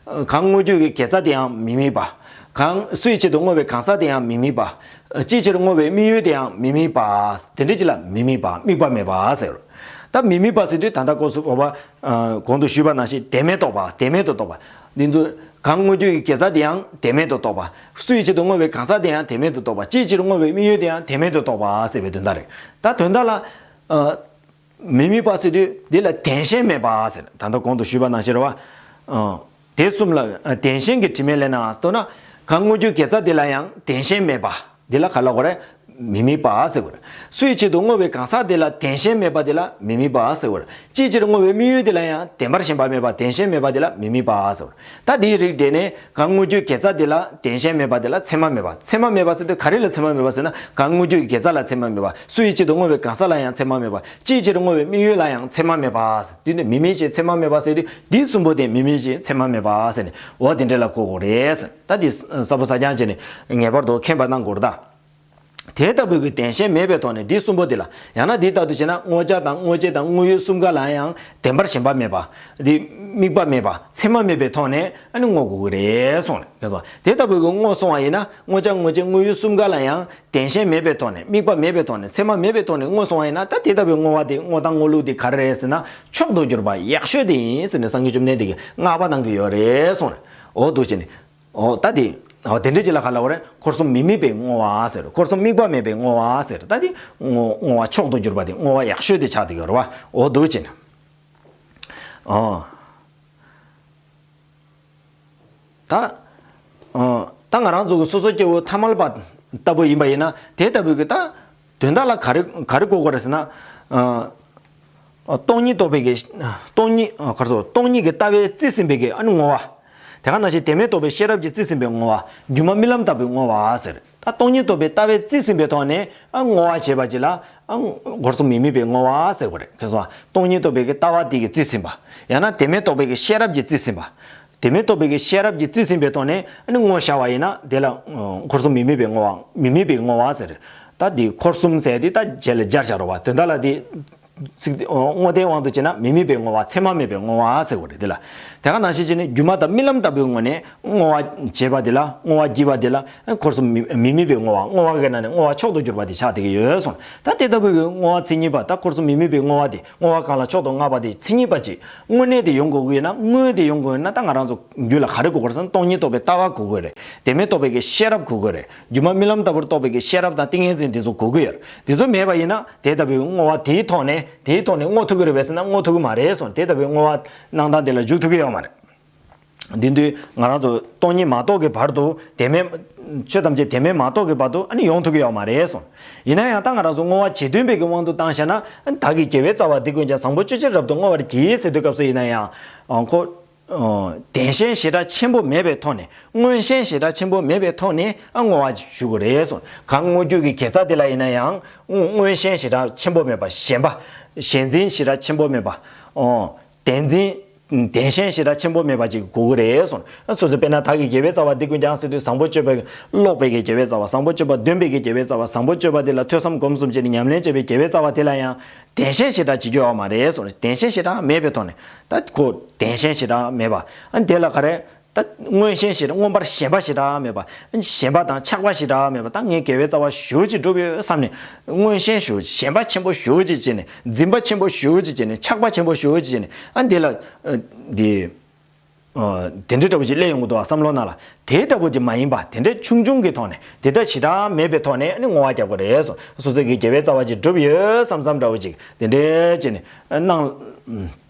གང་བསྔོ་རྒྱུ་གི་དགེ་རྩ་དེ་ཡང་མི་དམིགས་པ། གང་སུ་ཡི་ཆེད་དུ་བསྔོ་བའི་གང་ཟག་དེ་ཡང་མི་དམིགས་པ། ཅིའི་ཕྱིར་བསྔོ་བའི་དམིགས་ཡུལ་དེ་ཡང་མི་དམིགས་པ། དེ་འདྲ་ཅིག་ལ་མི་དམིགས་པ། དམིགས་པ་མེད་པ་ཟེར། ད་མི་དམིགས་པ་ཟེར་དུས་ད་ལྟ་སྐོར་སུ་བབ་པ། གོང་དུ་ཞུས་པ་ནང་བཞིན་དོན་མེད་རྟོགས་པ། དོན་མེད་དུ་རྟོགས་པ། འདི་ཚོ། གང་བསྔོ་རྒྱུ་ཡི་དགེ་རྩ་དེ་ཡང་དོན་མེད་དུ་རྟོགས་པ། སུ་ཡི་ཆེད་དུ་བསྔོ་བའི་གང་ཟག་དེ་ཡང་དོན་མེད་དུ་རྟོགས་པ། ཅིའི་ཕྱིར་བསྔོ་བའི་དམིགས་ཡུལ་དེ་ཡང་དོན་མེད་དུ་རྟོགས་པ་ཟེར་བའི་དོན་དག་རེད། ད་དོན་དག་ལ། ཨ། མི་དམིགས་པ་ཟེར་དུས་འདི་ལ་དོན་གཞན་མེད་པ་ཟེར། ད་ལྟ་གོང་དུ་ཞུས་པ་ནང་བཞིན་རེད་བ། ཨ། དེ་གསུམ་ལ། ཨ། དོན་གཞན་གྱི་དྲི་མས་བརླན་ན། མདོར་ན། གང་བསྔོ་རྒྱུའི་དགེ་རྩ་དེ་ལ་ཡང་དོན་གཞན་མེད་པ། འདི་ལ་ག་ལབ་དགོས་རེད། མི་དམིགས་པ་ཟེར་དགོས་རེད། སུ་ཡི་ཆེད་དུ་བསྔོ་བའི་གང་ཟག་དེ་ལ་དོན་གཞན་མེད་པ་དེ་ལ་མི་དམིགས་པ་ཟེར་དགོས་རེད། ཅིའི་ཕྱིར་བསྔོ་བའི་དམིགས་ཡུལ་དེ་ལ་ཡང་བདེན་པར་ཞེན་པ་མེད་པ། དོན་གཞན་མེད་པ་དེ་ལ་མི་དམིགས་པ་ཟེར་དགོས་རེད། ད་དེའི་རིགས་འགྲེ་ནས། གང་བསྔོ་རྒྱུའི་དགེ་རྩ་དེ་ལ་དོན་གཞན་མེད་པ་དེ་ལ་མཚན་མ་མེད་པ། མཚན་མ་མེད་པ་ཟེར་དུས་ག་རེ་ལ་མཚན་མ་མེད་པ་ཟེར་ན། གང་བསྔོ་རྒྱུའི་དགེ་རྩ་ལ་མཚན་མ་མེད་པ། སུ་ཡི་ཆེད་དུ་བསྔོ་བའི་གང་ཟག་ལ་ཡང་མཚན་མ་མེད་པ། ཅིའི་ཕྱིར་བསྔོ་བའི་དམིགས་ཡུལ་ལ་ཡང་མཚན་མ་མེད་པ། དེ་ནི་མི་དམིགས་ཤིང་མཚན་མ་མེད་པ་ཟེར་དུས་འདི་གསུམ་པོ་དེ་མི་དམིགས་ཤིང་མཚན་མ་མེད་པ་ཟེར་ནས། འོ་དེ་འདྲ་ལ་གོ་དགོས་རེད། ད་འདི་གསལ་པོ་གསལ་རྐྱང་བྱས་ནས་ངེས་པར་དུ་མཁྱེན་པ་གནང་དགོས་རེད་ད། དེ་ལྟ་བུའི་གི་དོན་གཞན་མེད་པའི་ཐོག་ནས་འདི་གསུམ་པོ་དེ་ལ། ཡང་ན་འདི་ལྟར་དུ་བྱས་ན་བསྔོ་བྱ་དང་བསྔོ་བྱེད་དང་བསྔོ་ཡུལ་གསུམ་ཀ་ལ་ཡང་བདེན་པར་ཞེན་པ་མེད་པ། འདི་དམིགས་པ་མེད་པ། མཚན་མ་མེད་པའི་ཐོག་ནས་ཨ་ནི་བསྔོ་དགོས་ཀྱི་རེད་གསུངས་ནས། དེ་ལྟ་བུའི་གི་བསྔོ་སོང་བ་ཡིན་ན། བསྔོ་བྱ་བསྔོ་བྱེད་བསྔོ་ཡུལ་གསུམ་ཀ་ལ་ཡང་དོན་གཞན་མེད་པའི་ཐོག་ནས། དམིགས་པ་མེད་པའི་ཐོག་ནས། མཚན་མ་མེད་པའི་ཐོག་ནས་བསྔོ་སོང་བ་ཡིན་ན། ད་དེ་ལྟ་བུའི་བསྔོ་བ་དེ། བསྔོ་སྟངས་བསྔོ་ལུགས་དེ་ག་རེ་རེད་ཟེར་ན། མཆོག་ཏུ་གྱུར་པ་ཡག་ཤོས་དེ་ཡིན་ཟེར་ནས་སངས་རྒྱས་བཅོམ་ལྡན་འདས་ཀྱིས་བསྔགས་པ་གནང་གི་ཡོད་རེད་གསུངས་ནས། འོ་འདུག་བྱས་ནས། འོ་ད་དེ། འོ་དེ་འདྲ་ཅིག་ལ་ག་ལབ་དགོས་རེད། འཁོར་གསུམ་མི་དམིགས་པའི་བསྔོ་བ་ཟེར། འཁོར་གསུམ་དམིགས་པ་མེད་པའི་བསྔོ་བ་ཟེར། ད་དེ་བསྔོ་བསྔོ་བ་མཆོག་ཏུ་གྱུར་པ་དེ་བསྔོ་བ་ཡག་ཤོས་དེ་ཆགས་བསྡད་ཡོད་རེད་བ། འོ་འདུག་བྱས་ནས། ཨོ། ད། ཨོ། ད་ང་རང་ཚོ་གི་སོ་སོ་སྐྱེ་བོ་ཐ་མལ་པ་ལྟ་བུ་ཡིན་པ་ཡིན་ན་དེ་ལྟ་བུའི་གི་ད། དོན་དག་ལ་ག་རེ་ག་རེ་གོ་དགོས་རེད་ཟེར་ན། ཨ། སྟོང་ཉིད་རྟོགས་པའི་གི། སྟོང་ཉིད་ཨ་ག་རེ་ཟེར། སྟོང་ཉིད་ཀྱི་ལྟ་བས་རྩིས་ཟིན་པའི་གི་ཨ་ནི་བསྔོ་བ། དེ་ག་ནང་བཞིན་དོན་མེད་རྟོགས་པའི་ཤེས་རབ་ཀྱིས་རྩིས་ཟིན་པའི་བསྔོ་བ། སྒྱུ་མ་རྨི་ལམ་ལྟ་བུའི་བསྔོ་བ་ཟེར། ད་སྟོང་ཉིད་རྟོགས་པའི་ལྟ་བས་རྩིས་ཟིན་པའི་ཐོག་ནས་ཨ་བསྔོ་བ་བྱེད་པ་ཅིག་ལ་ཨ་འཁོར་གསུམ་མི་དམིགས་པའི་བསྔོ་བ་ཟེར་དགོས་རེད། མཁྱེན་སོང་ཨ། སྟོང་ཉིད་རྟོགས་པའི་གི་ལྟ་བ་དེ་གིས་རྩིས་ཟིན་པ། ཡང་ན་དོན་མེད་རྟོགས་པའི་གི་ཤེས་རབ་ཀྱིས་རྩིས་ཟིན་པ། དོན་མེད་རྟོགས་པའི་གི་ཤེས་རབ་ཀྱིས་རྩིས་ཟིན་པའི་ཐོག་ནས་ཨ་ནི་བསྔོ་བྱ་བ་ཡིན་ན་དེ་ལ་ཨ་འཁོར་གསུམ་མི་དམིགས་པའི་བསྔོ་བ། མི་དམིགས་པའི་བསྔོ་བ་ཟེར། ད་དེ་འཁོར་གསུམ་ཟེར་དེ་ད་རྗེས་ལ་སྦྱར་བྱ་རོགས་པ། དོན་དག་ལ་དེ་ཚིག་དེ་ཨ་བསྔོ་རྟེན་དབང་དུ་བྱས་ན་མི་དམིགས་པའི་བསྔོ་བ། མཚན་མ་མེད་པའི་བསྔོ་བ་ཟེར་དགོས་རེད་དེ་ལ། དེ་ག་ནང་བཞིན་བྱས་ནས་སྒྱུ་མ་དང་རྨི་ལམ་ལྟ་བུའི་ངོས་ནས་བསྔོ་བ་བྱེད་པ་དེ་ལ། བསྔོ་བ་བགྱིས་པ་དེ་ལ་འཁོར་གསུམ་མི་མི་དམིགས་པའི་བསྔོ་བ། བསྔོ་བ་གི་ནང་ནས་བསྔོ་བ་མཆོག་ཏུ་གྱུར་པ་དེ་ཆགས་བསྡད་ཀྱི་ཡོད་གསུངས། ད་དེ་ལྟ་བུའི་བསྔོ་བ་མཚན་ཉིད་པ། ད་འཁོར་གསུམ་མི་དམིགས་པའི་བསྔོ་བ་དེ། བསྔོ་བ་གང་ལ་མཆོག་ཏུ་བསྔགས་པ་དེ་མཚན་ཉིད་པ་ཅིག་དངོས་གནས་དེ་ཡོང་དགོས་ཀྱི་ཡོད་ན། དངོས་དེ་ཡོང་དགོས་ཡོད་ན་ད་ང་རང་ཚོ་རྒྱུད་ལ་ག་རེ་དགོས་ཀྱི་རེད་ཟེར་ན། སྟོང་ཉིད་རྟོགས་པའི་ལྟ་བ་དགོས་ཀྱི་རེད། དོན་མེད་རྟོགས་པའི་གི་ཤེས་རབ་དགོས་ཀྱི་རེད། སྒྱུ་མ་རྨི་ལམ་ལྟ་བུར་རྟོགས་པའི་གི་ཤེས་རབ་དང་ཏིང་ངེ་འཛིན་དེ་ཚོ་དགོས་ཀྱི་ཡོད་རེད། དེ་ཚོ་མེད་པ་ཡིན་ན་དེ་ལྟ་བུའི་བསྔོ་བ་དེའི་ཐོག་ནས་དེའི་ཐོག་ནས་བསྔོ་ཐུབ་ཀྱི་རེད་པས་ཟེར་ན་བསྔོ་ཐུབ་ཀྱི་མ་རེད་གསུངས། དེ་ལྟ་བུའི་བསྔོ་བ་གནང་སྟངས་དེ་ལ་འཇུག་ཐུབ་ཀྱི་ཡོད་མ་རེད། དེ་དུས་ང་རང་ཚོ་སྟོང་ཉིད་མ་རྟོགས་ཀྱི་བར་དུ་དོན་མེད། ཆོས་ཐམས་ཅད་དོན་མེད་མ་རྟོགས་ཀྱི་བར་དུ་ཨ་ནི་ཡོང་ཐུབ་ཀྱི་ཡོད་མ་རེད་གསུངས། ཡིན་ན་ཡང་ད་ང་རང་ཚོ་བསྔོ་བ་བྱེད་འདུན་པའི་གི་དབང་དུ་བཏང་བཞག་ན། བདག་གི་དགེ་བའི་རྩ་བ་འདི་ཀུན་ཀྱང་། བཟང་པོ་སྤྱོད་ཕྱིར་རབ་ཏུ་བསྔོ་བར་བགྱི་ཟེར་དུས་སྐབས་སུ་ཡིན་ན་ཡང་ཁོ། ཨོ། དོན་གཞན་ཞེ་དྲག་ཆེན་པོ་མེད་པའི་ཐོག་ནས། མངོན་ཞེན་ཞེ་དྲག་ཆེན་པོ་མེད་པའི་ཐོག་ནས་ཨ་བསྔོ་བ་ཞུ་དགོས་རེད་གསུངས། གང་བསྔོ་རྒྱུ་གི་དགེ་རྩ་དེ་ལ་ཡིན་ན་ཡང་མངོན་ཞེན་ཞེ་དྲག་ཆེན་པོ་མེད་པ། ཞེན་པ། ཞེན་འཛིན་ཞེ་དྲག་ཆེན་པོ་མེད་པ། ཨོ། བདེན་འཛིན། བདེན་ཞེན་ཞེ་དྲག་ཆེན་པོ་མེད་པ་ཅིག་དགོས་ཀྱི་རེད་གསུངས། སོ་སོ་དཔེར་ན་བདག་གི་དགེ་བའི་རྩ་བ་འདི་ཀུན་ཀྱང་ཟེར་དུས། བཟང་པོ་སྤྱོད་པ་ཀློག་པའི་གི་དགེ་བའི་རྩ་བ། བཟང་པོ་སྤྱོད་པ་འདོན་པའི་གི་དགེ་བའི་རྩ་བ། བཟང་པོ་སྤྱོད་པ་དེ་ལ་ཐོས་བསམ་སྒོམ་གསུམ་བྱས་ནས་ཉམས་ལེན་བྱས་པའི་དགེ་བའི་རྩ་བ་དེ་ལ་ཡང་བདེན་ཞེན་ཞེ་དྲག་བྱེད་རྒྱུ་ཡོད་མ་རེད་གསུངས། བདེན་ཞེན་ཞེ་དྲག་མེད་པའི་ཐོག་ནས། ད་ཁོ་བདེན་ཞེན་ཞེ་དྲག་མེད་པ། ཨ་དེ་ལ་ག་རེ། ད་མངོན་ཞེན་ཞེ་དྲག་མངོན་པར་ཞེན་པ་ཞེ་དྲག་མེད་པ། ཞེན་པ་དང་ཆགས་པ་ཞེ་དྲག་མེད་པ། ད་ངས་དགེ་བའི་རྩ་བ་ཞེ་པོ་ཅིག་བསྒྲུབས་ཡོད་བསམ་ནས། མངོན་ཞེན་ཞེ་པོ་ཅིག་ཞེན་པ་ཆེན་པོ་ཞེ་པོ་ཅིག་བྱས་ནས། འཛིན་པ་ཆེན་པོ་ཞེ་པོ་ཅིག་བྱས་ནས། ཆགས་པ་ཆེན་པོ་ཞེ་པོ་ཅིག་བྱས་ནས། ཨ་འདི་ལ། ཨ་འདི། ཨ་དེ་འདྲའི་འདྲ་བོ་ཅིག་སླེབས་ཡོང་གི་འདུག་བ། བསམ་བློ་ནང་ལ་དེ་འདྲ་བོ་ཅིག་མ་ཡིན་པ། དེ་འདྲའི་ཆུང་ཆུང་གི་ཐོག་ནས། དེ་འདྲ་ཞེ་དྲག་མེད་པའི་ཐོག་ནས་ཨ་ནི་བསྔོ་བ་རྒྱག་དགོས་རེད་གསུངས། སོ་སོ་གི་དགེ་བའི་རྩ་བ་ཅིག་བསྒྲུབས་ཡོད་བསམ་བསམ་འདྲ་བོ་ཅིག་དེ་འདྲའི་བྱས་ནས་གནང་།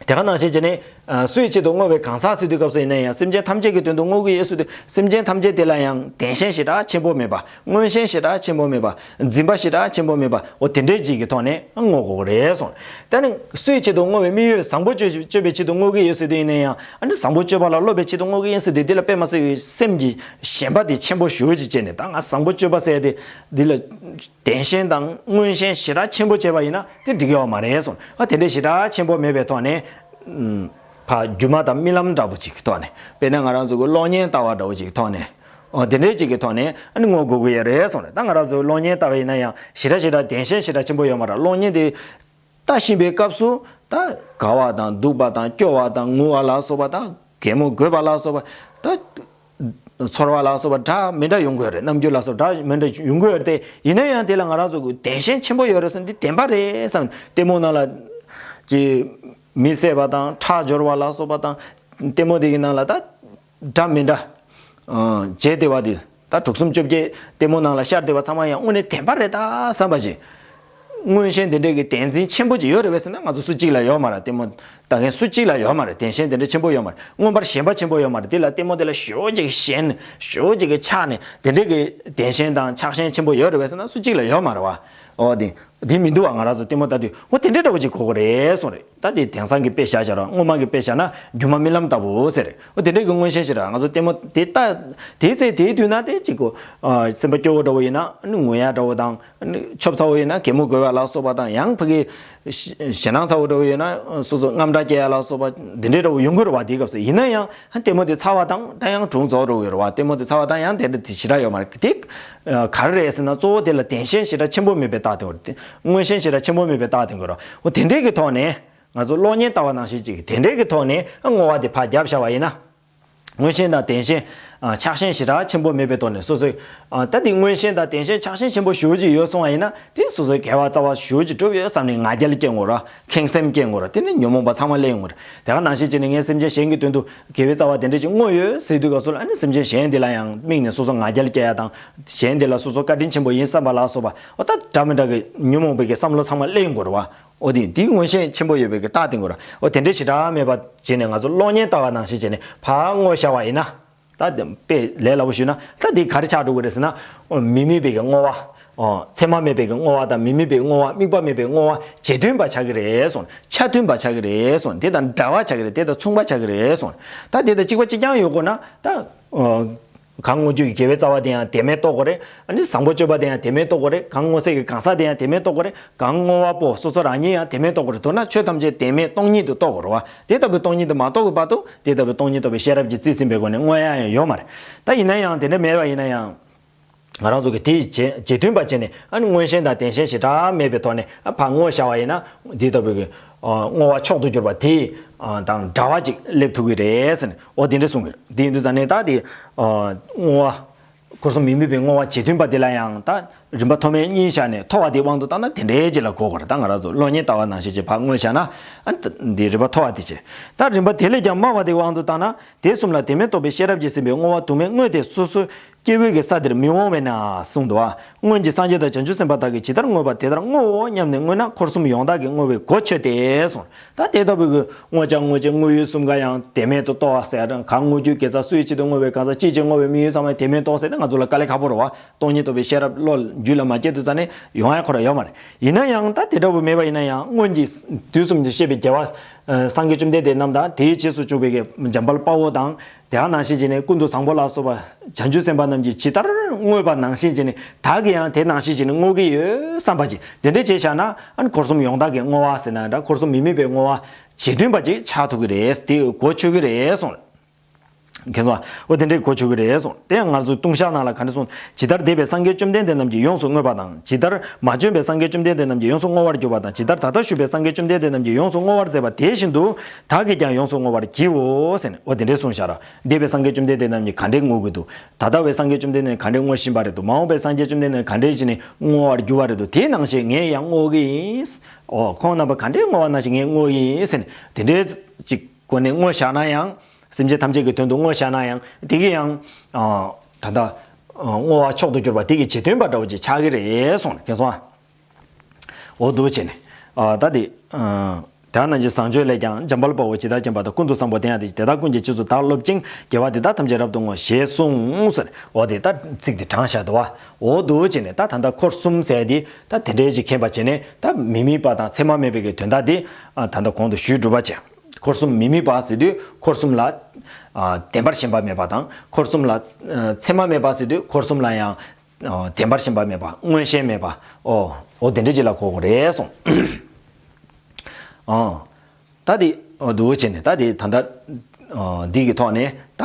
དེ་ག་ནང་བཞིན་བྱས་ནས། ཨ་སུའི་ཆེད་དུ་བསྔོ་བའི་གང་ཟག་ཟེར་དུས་སྐབས་སུ་ཡིན་ན་ཡང་། སེམས་ཅན་ཐམས་ཅད་ཀྱི་དོན་དུ་བསྔོ་གི་ཡོད་ཟེར་དུས། སེམས་ཅན་ཐམས་ཅད་དེ་ལ་ཡང་བདེན་ཞེན་ཞེ་དྲག་ཆེན་པོ་མེད་པ། མངོན་ཞེན་ཞེ་དྲག་ཆེན་པོ་མེད་པ། འཛིན་པ་ཞེ་དྲག་ཆེན་པོ་མེད་པ། འོ་དེ་འདྲའི་ཅིག་གི་ཐོག་ནས་བསྔོ་དགོས་ཀྱི་རེད་གསུངས། ད་ནི་སུའི་ཆེད་དུ་བསྔོ་བའི་དམིགས་ཡུལ། བཟང་པོ་སྤྱོད་སྤྱོད་པའི་ཆེད་དུ་བསྔོ་གི་ཡོད་ཟེར་དུས་ཡིན་ན་ཡང་། ཨ་ནི་བཟང་པོ་སྤྱོད་པ་ལ་སློབ་པའི་ཆེད་དུ་བསྔོ་གི་ཡིན་ཟེར་དུས། འདི་ལ་དཔེ་མ་སྲིད་པའི་སེམས་ཀྱི་ཞེན་པ་དེ་ཆེན་པོ་ཞེ་པོ་ཅིག་བྱས་ནས། ད་ང་བཟང་པོ་སྤྱོད་པ་ཟེར་དེ་འདི་ལ། བདེན་ཞེན་དང་མངོན་ཞེན་ཞེ་དྲག་ཆེན་པོ་བྱས་པ་ཡིན་ན་དེ་འགྲིག་གི་ཡོད་མ་རེད་གསུངས། ཨ་དེ་འདྲའི་ཞེ་དྲག་ཆེན་པོ་མེད་པའི་ཐོག་ནས། ཨམ། ཕར་སྒྱུ་མ་དང་རྨི་ལམ་འདྲ་པོ་ཅིག་གི་ཐོག་ནས། དཔེར་ན་ང་རང་ཚོ་གི་གློག་བརྙན་ལྟ་བ་འདྲ་པོ་ཅིག་གི་ཐོག་ནས། ཨོ་དེ་འདྲའི་ཅིག་གི་ཐོག་ནས་ཨ་ནི་བསྔོ་དགོས་ཀྱི་ཡོད་རེད་གསུངས་རེད། ད་ང་རང་ཚོ་གློག་བརྙན་ལྟ་བ་ཡིན་ན་ཡང་། ཞེ་དྲག་ཞེ་དྲག་བདེན་ཞེན་ཞེ་དྲག་ཆེན་པོ་ཡོད་མ་རེད། གློག་བརྙན་དེ་ལྟ་བཞིན་པའི་སྐབས་སུ། ད་དགའ་བ་དང་སྡུག་པ་དང་སྐྱོ་བ་དང་ངུ་བ་ལ་སོགས་པ་དང་། གད་མོ་དགོད་པ་ལ་སོགས་པ། ད་ཚོར་བ་ལ་སོགས་པ་འདྲ་མི་འདྲ་ཡོང་གི་ཡོད་རེད། རྣམ་འགྱུར་ལ་སོགས་འདྲ་མི་འདྲ་ཡོང་གི་ཡོད་རེད་དེ། ཡིན་ན་ཡང་དེ་ལ་ང་རང་ཚོ་གི་བདེན་ཞེན་ཆེན་པོ་ཡོད་རེད་བསམ། འདི་བདེན་པ་རེད་བསམ། ལྟད་མོ་ནང་ལ་ཅིག་མི་བསད་པ་དང་ཁྲག་སྦྱོར་བ་ལ་སོགས་པ་དང་། ལྟད་མོ་དེ་གི་ནང་ལ་ད་འདྲ་མི་འདྲ་ཨ་བྱས་བསྡད་པ་དེ། ད་དྲུག་གསུམ་བཅོ་བརྒྱད་ལྟད་མོ་ནང་ལ་ཤར་བསྡད་པ་ཚང་མ་ཡང་དངོས་གནས་བདེན་པ་རེད་ད་བསམ་པ་ཞིག། མངོན་ཞེན་དེ་འདྲའི་གི་བདེན་འཛིན་ཆེན་པོ་ཅིག་ཡོད་རེད་པས་ཟེར་ན། ང་ཚོ་སུ་གཅིག་ལ་ཡོད་མ་རེད། ལྟད་མོ་ལྟ་མཁན་སུ་གཅིག་ལ་ཡོད་མ་རེད། བདེན་ཞེན་དེ་འདྲ་ཆེན་པོ་ཡོད་མ་རེད། མངོན་པར་ཞེན་པ་ཆེན་པོ་ཡོད་མ་རེད། དེ་ལ་ལྟད་མོ་དེ་ལ་ཞེ་པོ་ཅིག་ཞེན། ཞེ་པོ་ཅིག་གི་ཆགས་ནས་དེ་འདྲའི་གི་བདེན་ཞེན་དང་ཆགས་ཞེན་ཆེན་པོ་ཡོད་རེད་པས་ཟེར་ན། སུ་གཅིག་ལ་ཡོད་མ་རེད་བ། འོ་དེ་དེ་མི་འདུག་བ། ང་རང་ཚོ་ལྟད་མོ་ལྟ་དུས་འོ་དེ་འདྲའི་འདྲ་པོ་ཅིག་གོ་གི་རེད་གསུངས་རེད། ད་དེ་དེང་སང་གི་དཔེ་བཞག་བཞག་ར། སྔོན་མ་གི་དཔེ་བཞག་ན་སྒྱུ་མ་རྨི་ལམ་ལྟ་བུ་ཟེར་རེད། འོ་དེ་འདྲའི་གི་མངོན་ཞེན་ཞེ་དྲག་ང་ཚོ་ལྟད་མོ་དེ་ལྟ་དེའི་ཚེ་དེའི་དུས་ན་དེ་ཅིག་གོ། ཨ་སེམས་པ་སྐྱོ་བོ་འདྲ་བོ་ཡིན་ན་ཨ་ནི་ངུ་ཡག་འདྲ་བོ་དང་། ཨ་ནི་ཆོབ་ཚ་བོ་ཡིན་ན་གད་མོ་དགོད་པ་ལ་སོགས་པ་དང་། ཡང་ཕ་གི་ཞེ་ཞེད་སྣང་ཚ་བོ་འདྲ་བོ་ཡོད་ན་སོ་སོ་དངངས་སྐྲག་སྐྱེ་ཡག་ལ་སོགས་པ་འདི་འདྲའི་འདྲ་བོ་ཡོང་གི་རེད་བ། དེའི་སྐབས་སུ་ཡིན་ན་ཡང་ལྟད་མོ་དེ་ཚར་བ་དང་ད་ཡང་གྲོངས་རྫོགས་འགྲོ་གི་ཡོད་རེད་བ། ལྟད་མོ་དེ་ཚར་བ་དང་ཡང་དེ་འདྲ་དེ་ཞེ་དྲག་ཡོད་མ་རེད། དེ་ག་རེ་རེད་ཟེར་ན། གཙོ་བོ་དེ་ལ་བདེན་ཞེན་ཞེ་དྲག་ཆེན་པོ་མེད་པའི་རྟགས་དེ་ཡོད་རེད། མངོན་ཞེན་ཞེ་དྲག་ཆེན་པོ་མེད་པའི་རྟགས་དེ་ཡོད་རེད། འོ་དེ་འདྲའི་གི་ཐོག་ནས་ང་ཚོ་གློག་བརྙན་ལྟ་བ་ནང་བཞིན་ཅིག་དེ་འདྲའི་གི་ཐོག་ནས་བསྔོ་བ་དེ་ཕར་བརྒྱབ་བཞག་པ་ཡིན་ན། མངོན་ཞེན་དང་བདེན་ཞེན། ཨ། ཆགས་ཞེན་ཞེ་དྲག་ཆེན་པོ་མེད་པའི་ཐོག་ནས་སོ་སོའི། ཨ། ད་འདི་མངོན་ཞེན་དང་བདེན་ཞེན་ཆགས་ཞེན་ཆེན་པོ་ཞེ་པོ་ཅིག་ཡོད་སོང་བ་ཡིན་ན། དེ་སོ་སོའི་དགེ་བ་རྩ་བ་ཞེ་པོ་ཅིག་བསྒྲུབས་ཡོད་བསམ་ནས་ང་རྒྱལ་སྐྱེ་ཡོང་གི་རེད། ཁེངས་སེམས་སྐྱེ་ཡོང་གི་རེད། དེ་ནི་ཉོན་མོངས་པ་ཚང་མ་སླེབས་ཡོང་གི་རེད། དེ་ག་ནང་བཞིན་བྱས་ནས་ངས་སེམས་ཅན་གཞན་གྱི་དོན་དུ་དགེ་བའི་རྩ་བ་དེ་འདྲ་ཅིག་བསྔོས་ཡོད་ཟེར་དུས་སྐབས་སུ་ལ། ཨ་ནི་སེམས་ཅན་གཞན་དེ་ལ་ཡང་དམིགས་ནས་སོ་སོ་ང་རྒྱལ་སྐྱེ་ཡ་དང་། གཞན་དེ་ལ་སོ་སོ་བཀའ་དྲིན་ཆེན་པོ་ཡིན་བསམ་པ་ལ་སོགས་པ། འོ། ད་འདྲ་མི་འདྲ་གི་ཉོན་མོངས་པའི་གི་བསམ་བློ་ཚང་མ་སླེབས་ཡོང་གི་རེད་བ། འོ། དེ་འདི་མངོན་ཞེན་ཆེན་པོ་ཡོད་པའི་གི་རྟགས་དེ་ཡིན་གྱི་རེད། འོ། དེ་འདྲ་ཞེ་དྲག་མེད་པ་བྱས་ནས། ང་ཚོ་གློག་བརྙན་ལྟ་བ་ནང་བཞིན་བྱས་ནས་ཕར་བསྔོ་བཞག་པ་ཡིན་ན། ད་དེ་དཔེ་ལས་སླ་པོ་ཞུས་ན། ད་འདི་ག་རེ་ཆགས་འགྲོ་གི་རེད་ཟེར་ན། འོ། མི་དམིགས་པའི་གི་བསྔོ་བ། འོ། མཚན་མ་མེད་པའི་གི་བསྔོ་བ་དང་། མི་དམིགས་པའི་བསྔོ་བ། དམིགས་པ་མེད་པའི་བསྔོ་བ། རྗེས་མཐུན་པ་ཆགས་ཀྱི་རེད་གསུངས། ཆ་མཐུན་པ་ཆགས་ཀྱི་རེད་གསུངས། དེ་དང་འདྲ་བ་ཆགས་ཀྱི་རེད། དེ་དང་མཚུངས་པ་ཆགས་ཀྱི་རེད་གསུངས། ད་དེ་དང་གཅིག་པ་གཅིག་རྐྱང་ཡོད་དགོས་ན། ད། འོ། གང་བསྔོ་རྒྱུ་ཡི་དགེ་བའི་རྩ་བ་དེ་ཡང་དེ་མིན་རྟོགས་དགོས་རེད། ཨ་ནི་བཟང་པོ་སྤྱོད་པ་དེ་ཡང་དེ་མིན་རྟོགས་དགོས་རེད། གང་བསྔོ་སའི་གི་གང་ཟག་དེ་ཡང་དེ་མིན་རྟོགས་དགོས་རེད། གང་བསྔོ་བ་པོ་སོ་སོ་རང་ཉིད་ཡང་དེ་མིན་རྟོགས་དགོས་རེད། མདོར་ན་ཆོས་ཐམས་ཅད་དེ་མིན་སྟོང་ཉིད་དུ་རྟོགས་དགོས་རེད་བ། དེ་ལྟ་བུའི་སྟོང་ཉིད་དུ་མ་རྟོགས་པའི་བར་དུ། དེ་ལྟ་བུའི་སྟོང་ཉིད་རྟོགས་པའི་ཤེས་རབ་ཀྱི་རྩིས་ཟིན་པའི་སྒོ་ནས་བསྔོ་ཡ་ཡང་ཡོད་མ་རེད། ད་ཡིན་ན་ཡང་དེ་འདྲ་མེད་པ་ཡིན་ན་ཡང་། ང་རང་ཚོ་གིས་དེའི་རྗེས་རྗེས་མཐུན་པ་བྱས་ནས། ཨ་ནི་མངོན་ཞེན་དང་བདེན་ཞེན་ཞེ་དྲག་མེད་པའི་ཐོག་ནས། ཨ། ཕར་བསྔོ་བཞག་པ་ཡིན་ན། འདི་ལྟ་བུའི་གི། ཨ། བསྔོ་བ་མཆོག་ཏུ་གྱུར་པ་དེ། ཨ། དང་འདྲ་བ་ཅིག་སླེབས་ཐུབ་ཀྱི་རེད་ཟེར་ནས། འོ། དེ་འདྲ་གསུངས་ཀྱི་རེད། དེ་ཡིན་དུས་ཙང་ནས་ད་དེ། ཨ། བསྔོ་བ། འཁོར་གསུམ་མི་དམིགས་པའི་བསྔོ་བ་རྗེས་མཐུན་པ་དེ་ལ་ཡང་ད་རིམ་པ་མཐོ་དམན་གཉིས་བཞག་ནས། མཐོ་བ་དེའི་དབང་དུ་བཏང་ན་དེ་འདྲའི་ཅིག་ལ་གོ་དགོས་རེད། ད་ང་རང་ཚོ་གློག་བརྙན་ལྟ་བ་ནང་བཞིན་བྱས་ཕར་བསྔོས་བཞག་ན། ཨ། འདི་རིམ་པ་མཐོ་བ་དེ་བྱས། ད་རིམ་པ་དེ་ལས་ཀྱང་དམའ་བ་དེའི་དབང་དུ་བཏང་ན། དེ་གསུམ་ལ་དེ་མིན་རྟོགས་པའི་ཤེས་རབ་ཀྱིས་ཟིན་པའི་བསྔོ་བ་དུ་མས་བསྔོས་ཏེ། སོ་སོའི་སྐྱེ་བོའི་གི་ས་དེར་མི་འོང་བས་ན་གསུངས་འདུག་བ། སྔོན་གྱི་སངས་རྒྱས་དང་བྱང་ཆུབ་སེམས་དཔའ་དག་གིས་ཇི་ལྟར་བསྔོས་པ་དེ་ལྟར་བསྔོའོ་སྙམ་ནས་བསྔོས་ན། འཁོར་གསུམ་ཡོངས་དག་གི་བསྔོ་བའི་གོ་ཆོད་དེ་གསུངས། ད་དེ་ལྟ་བུའི་གི་བསྔོ་བྱ་བསྔོ་བྱེད་བསྔོ་ཡུལ་གསུམ་ཀ་ཡང་དེ་མིན་དུ་རྟོགས་ཟེར་ཡ་དང་། གང་བསྔོ་རྒྱུའི་དགེ་རྩ། སུའི་ཆེད་དུ་བསྔོ་བའི་གང་ཟག། ཅིའི་ཕྱིར་བསྔོ་བའི་དམིགས་ཡུལ་ཚང་མ་དེ་མིན་རྟོགས་ཟེར་ཏེ། ང་ཚོ་ལ་དཀའ་ལས་ཁག་པོ་རེད་བ། སྟོང་ཉིད་རྟོགས་པའི་ཤེས་རབ་བློ་རྒྱུད་ལ་མ་སྐྱེས་དུས་ཙང་ནས་ཡོང་ཡ་ཁོ་རང་ཡོད་མ་རེད། ཡིན་ན་ཡང་ད་དེ་འདྲ་བོ་མེད་པ་ཡིན་ན་ཡང་། སྔོན་གྱི་དུས་གསུམ་གྱི་གཤེགས་པའི་རྒྱལ་བ་སངས་རྒྱས་བཅོམ་ལྡན་འདས་རྣམས་དང་། དེའི་རྗེས་སུ་འཇུག་པའི་གི་འཇམ་དཔལ་དཔའ་བོ་དང་། དེ་ག་ནང་བཞིན་བྱས་ནས་ཀུན་ཏུ་བཟང་པོ་ལ་སོགས་པ་བྱང་ཆུབ་སེམས་དཔའ་རྣམས་ཀྱིས་ཇི་ལྟར་བསྔོས་པ་ནང་བཞིན་བྱས་ནས། བདག་གིས་ཡང་དེ་ནང་བཞིན་བྱས་ནས་བསྔོ་གི་ཡོད་བསམ་པ་ཅིག་དེ་འདྲ་བྱས་བཞག་ན། ཨ་ནི་འཁོར་གསུམ་ཡོངས་དག་གི་བསྔོ་བ་ཟེར་ན་འདྲ། འཁོར་གསུམ་མི་དམིགས་པའི་བསྔོ་བ་རྗེས་མཐུན་པ་ཅིག་ཆགས་ཐུབ་ཀྱི་རེད། དེ་གོ་ཆོད་ཀྱི་རེད་གསུངས། མཁྱེན་སོང་། འོ། དེ་འདྲའི་གོ་ཆོད་ཀྱི་རེད་གསུངས། དེ་ཡང་ང་ཚོའི་ལྟུང་བཤགས་ནང་ལ་ག་འདྲ་གསུངས། ཇི་ལྟར་འདས་པའི་སངས་རྒྱས་བཅོམ་ལྡན་འདས་རྣམས་ཀྱིས་ཡོངས་སུ་བསྔོས་པ་དང་། ཇི་ལྟར་མ་བྱོན་པའི་སངས་རྒྱས་བཅོམ་ལྡན་འདས་རྣམས་ཀྱིས་ཡོངས་སུ་བསྔོ་བར་གྱུར་པ་དང་། ཇི་ལྟར་ད་ལྟ་བཞུགས་པའི་སངས་རྒྱས་བཅོམ་ལྡན་འདས་རྣམས་ཀྱིས་ཡོངས་སུ་བསྔོ་བར་མཛད་པ་དེ་བཞིན་དུ། བདག་གིས་ཀྱང་ཡོངས་སུ་བསྔོ་བར་བགྱིའོ་ཟེར་ནས། འོ། དེ་འདྲའི་གསུངས་བཞག་ར། འདས་པའི་སངས་རྒྱས་བཅོམ་ལྡན་འདས་རྣམས་ཀྱིས་ག་འདྲའི་བསྔོ་གི་འདུག་ད་ལྟ་བའི་སངས་རྒྱས་བཅོམ་ལྡན་འདས་ག་འདྲའི་བསྔོ་བཞིན་པ་རེད་འདུག་མ་འོངས་པའི་སངས་རྒྱས་བཅོམ་ལྡན་འདས་ག་འདྲའི་བྱས་ནས་བསྔོ་བར་འགྱུར་བ་རེད་འདུག་དེ་ནང་བཞིན་ངས་ཡང་བསྔོ་གི་ཡིན། འོ། ཁོང་རྣམ་པ་ག་འདྲའི་བསྔོ་བ་ནང་བཞིན་ངས་བསྔོ་གི་ཡིན་ཟེར་ནས། དེ་འདྲའི་ཅིག་སྒོ་ནས་བསྔོ་བཞག་ན་ཡང་། སེམས་ཅན་ཐམས་ཅད་ཀྱི་དོན་དུ་བསྔོ་བཞག་ན་ཡང་། དེ་གིས་ཡང་། ཨ། ད་ལྟ། ཨ། བསྔོ་བ་མཆོག་ཏུ་གྱུར་པ་དེ་གི་རྗེས་མཐུན་པ་འདྲ་བོ་ཅིག་ཆགས་ཀྱི་རེད་གསུངས་ནས། མཁྱེན་སོང་ཨ། འོ་འདུག་བྱས་ནས། ཨ། ད་དེ། ཨ། དེ་ནང་བཞིན་བཟང་སྤྱོད་ལས་ཀྱང་། འཇམ་དཔལ་དཔའ་བོས་ཇི་ལྟར་མཁྱེན་པ་དང་། ཀུན་ཏུ་བཟང་པོ་དེ་ཡང་དེ་བཞིན། དེ་དག་ཀུན་གྱི་རྗེས་སུ་བདག་སློབ་ཅིང་། དགེ་བ་འདི་དག་ཐམས་ཅད་རབ་ཏུ་བསྔོ། ཞེས་གསུངས་ཟེར། འོ། དེ་ད་ཚིག་དེ་དྲངས་བཞག་འདུག་བ། འོ་འདུག་བྱས་ནས། ད་ད་ལྟ་འཁོར་གསུམ་ཟེར་དེ་ད་དེ་འདྲའི་ཅིག་མཁྱེན་པ་བྱས་ནས། ད་མི་དམིགས་པ་དང་མཚན་མ་མེད་པའི་གི་དོན་དག་དེ། ཨ། ད་ལྟ་གོང་དུ་ཞུས་གྲུབ་པ་བྱས། འཁོར་གསུམ་མི་དམིགས་པ་ཟེར་དུས་འཁོར་གསུམ་ལ། ཨ། བདེན་པར་ཞེན་པ་མེད་པ་དང་། འཁོར་གསུམ་ལ། ཨ། མཚན་མ་མེད་པ་ཟེར་དུས་འཁོར་གསུམ་ལ་ཡང་། ཨ། བདེན་པར་ཞེན་པ་མེད་པ། མངོན་ཞེན་མེད་པ། འོ། འོ། དེ་འདྲ་ཅིག་ལ་གོ་དགོས་རེད་གསུངས། ཨ། ད་དེ། འོ། འདུག་བྱས་ནས། ད་དེ་ད་ལྟ། ཨ། འདི་གི་ཐོག་ནས་ད་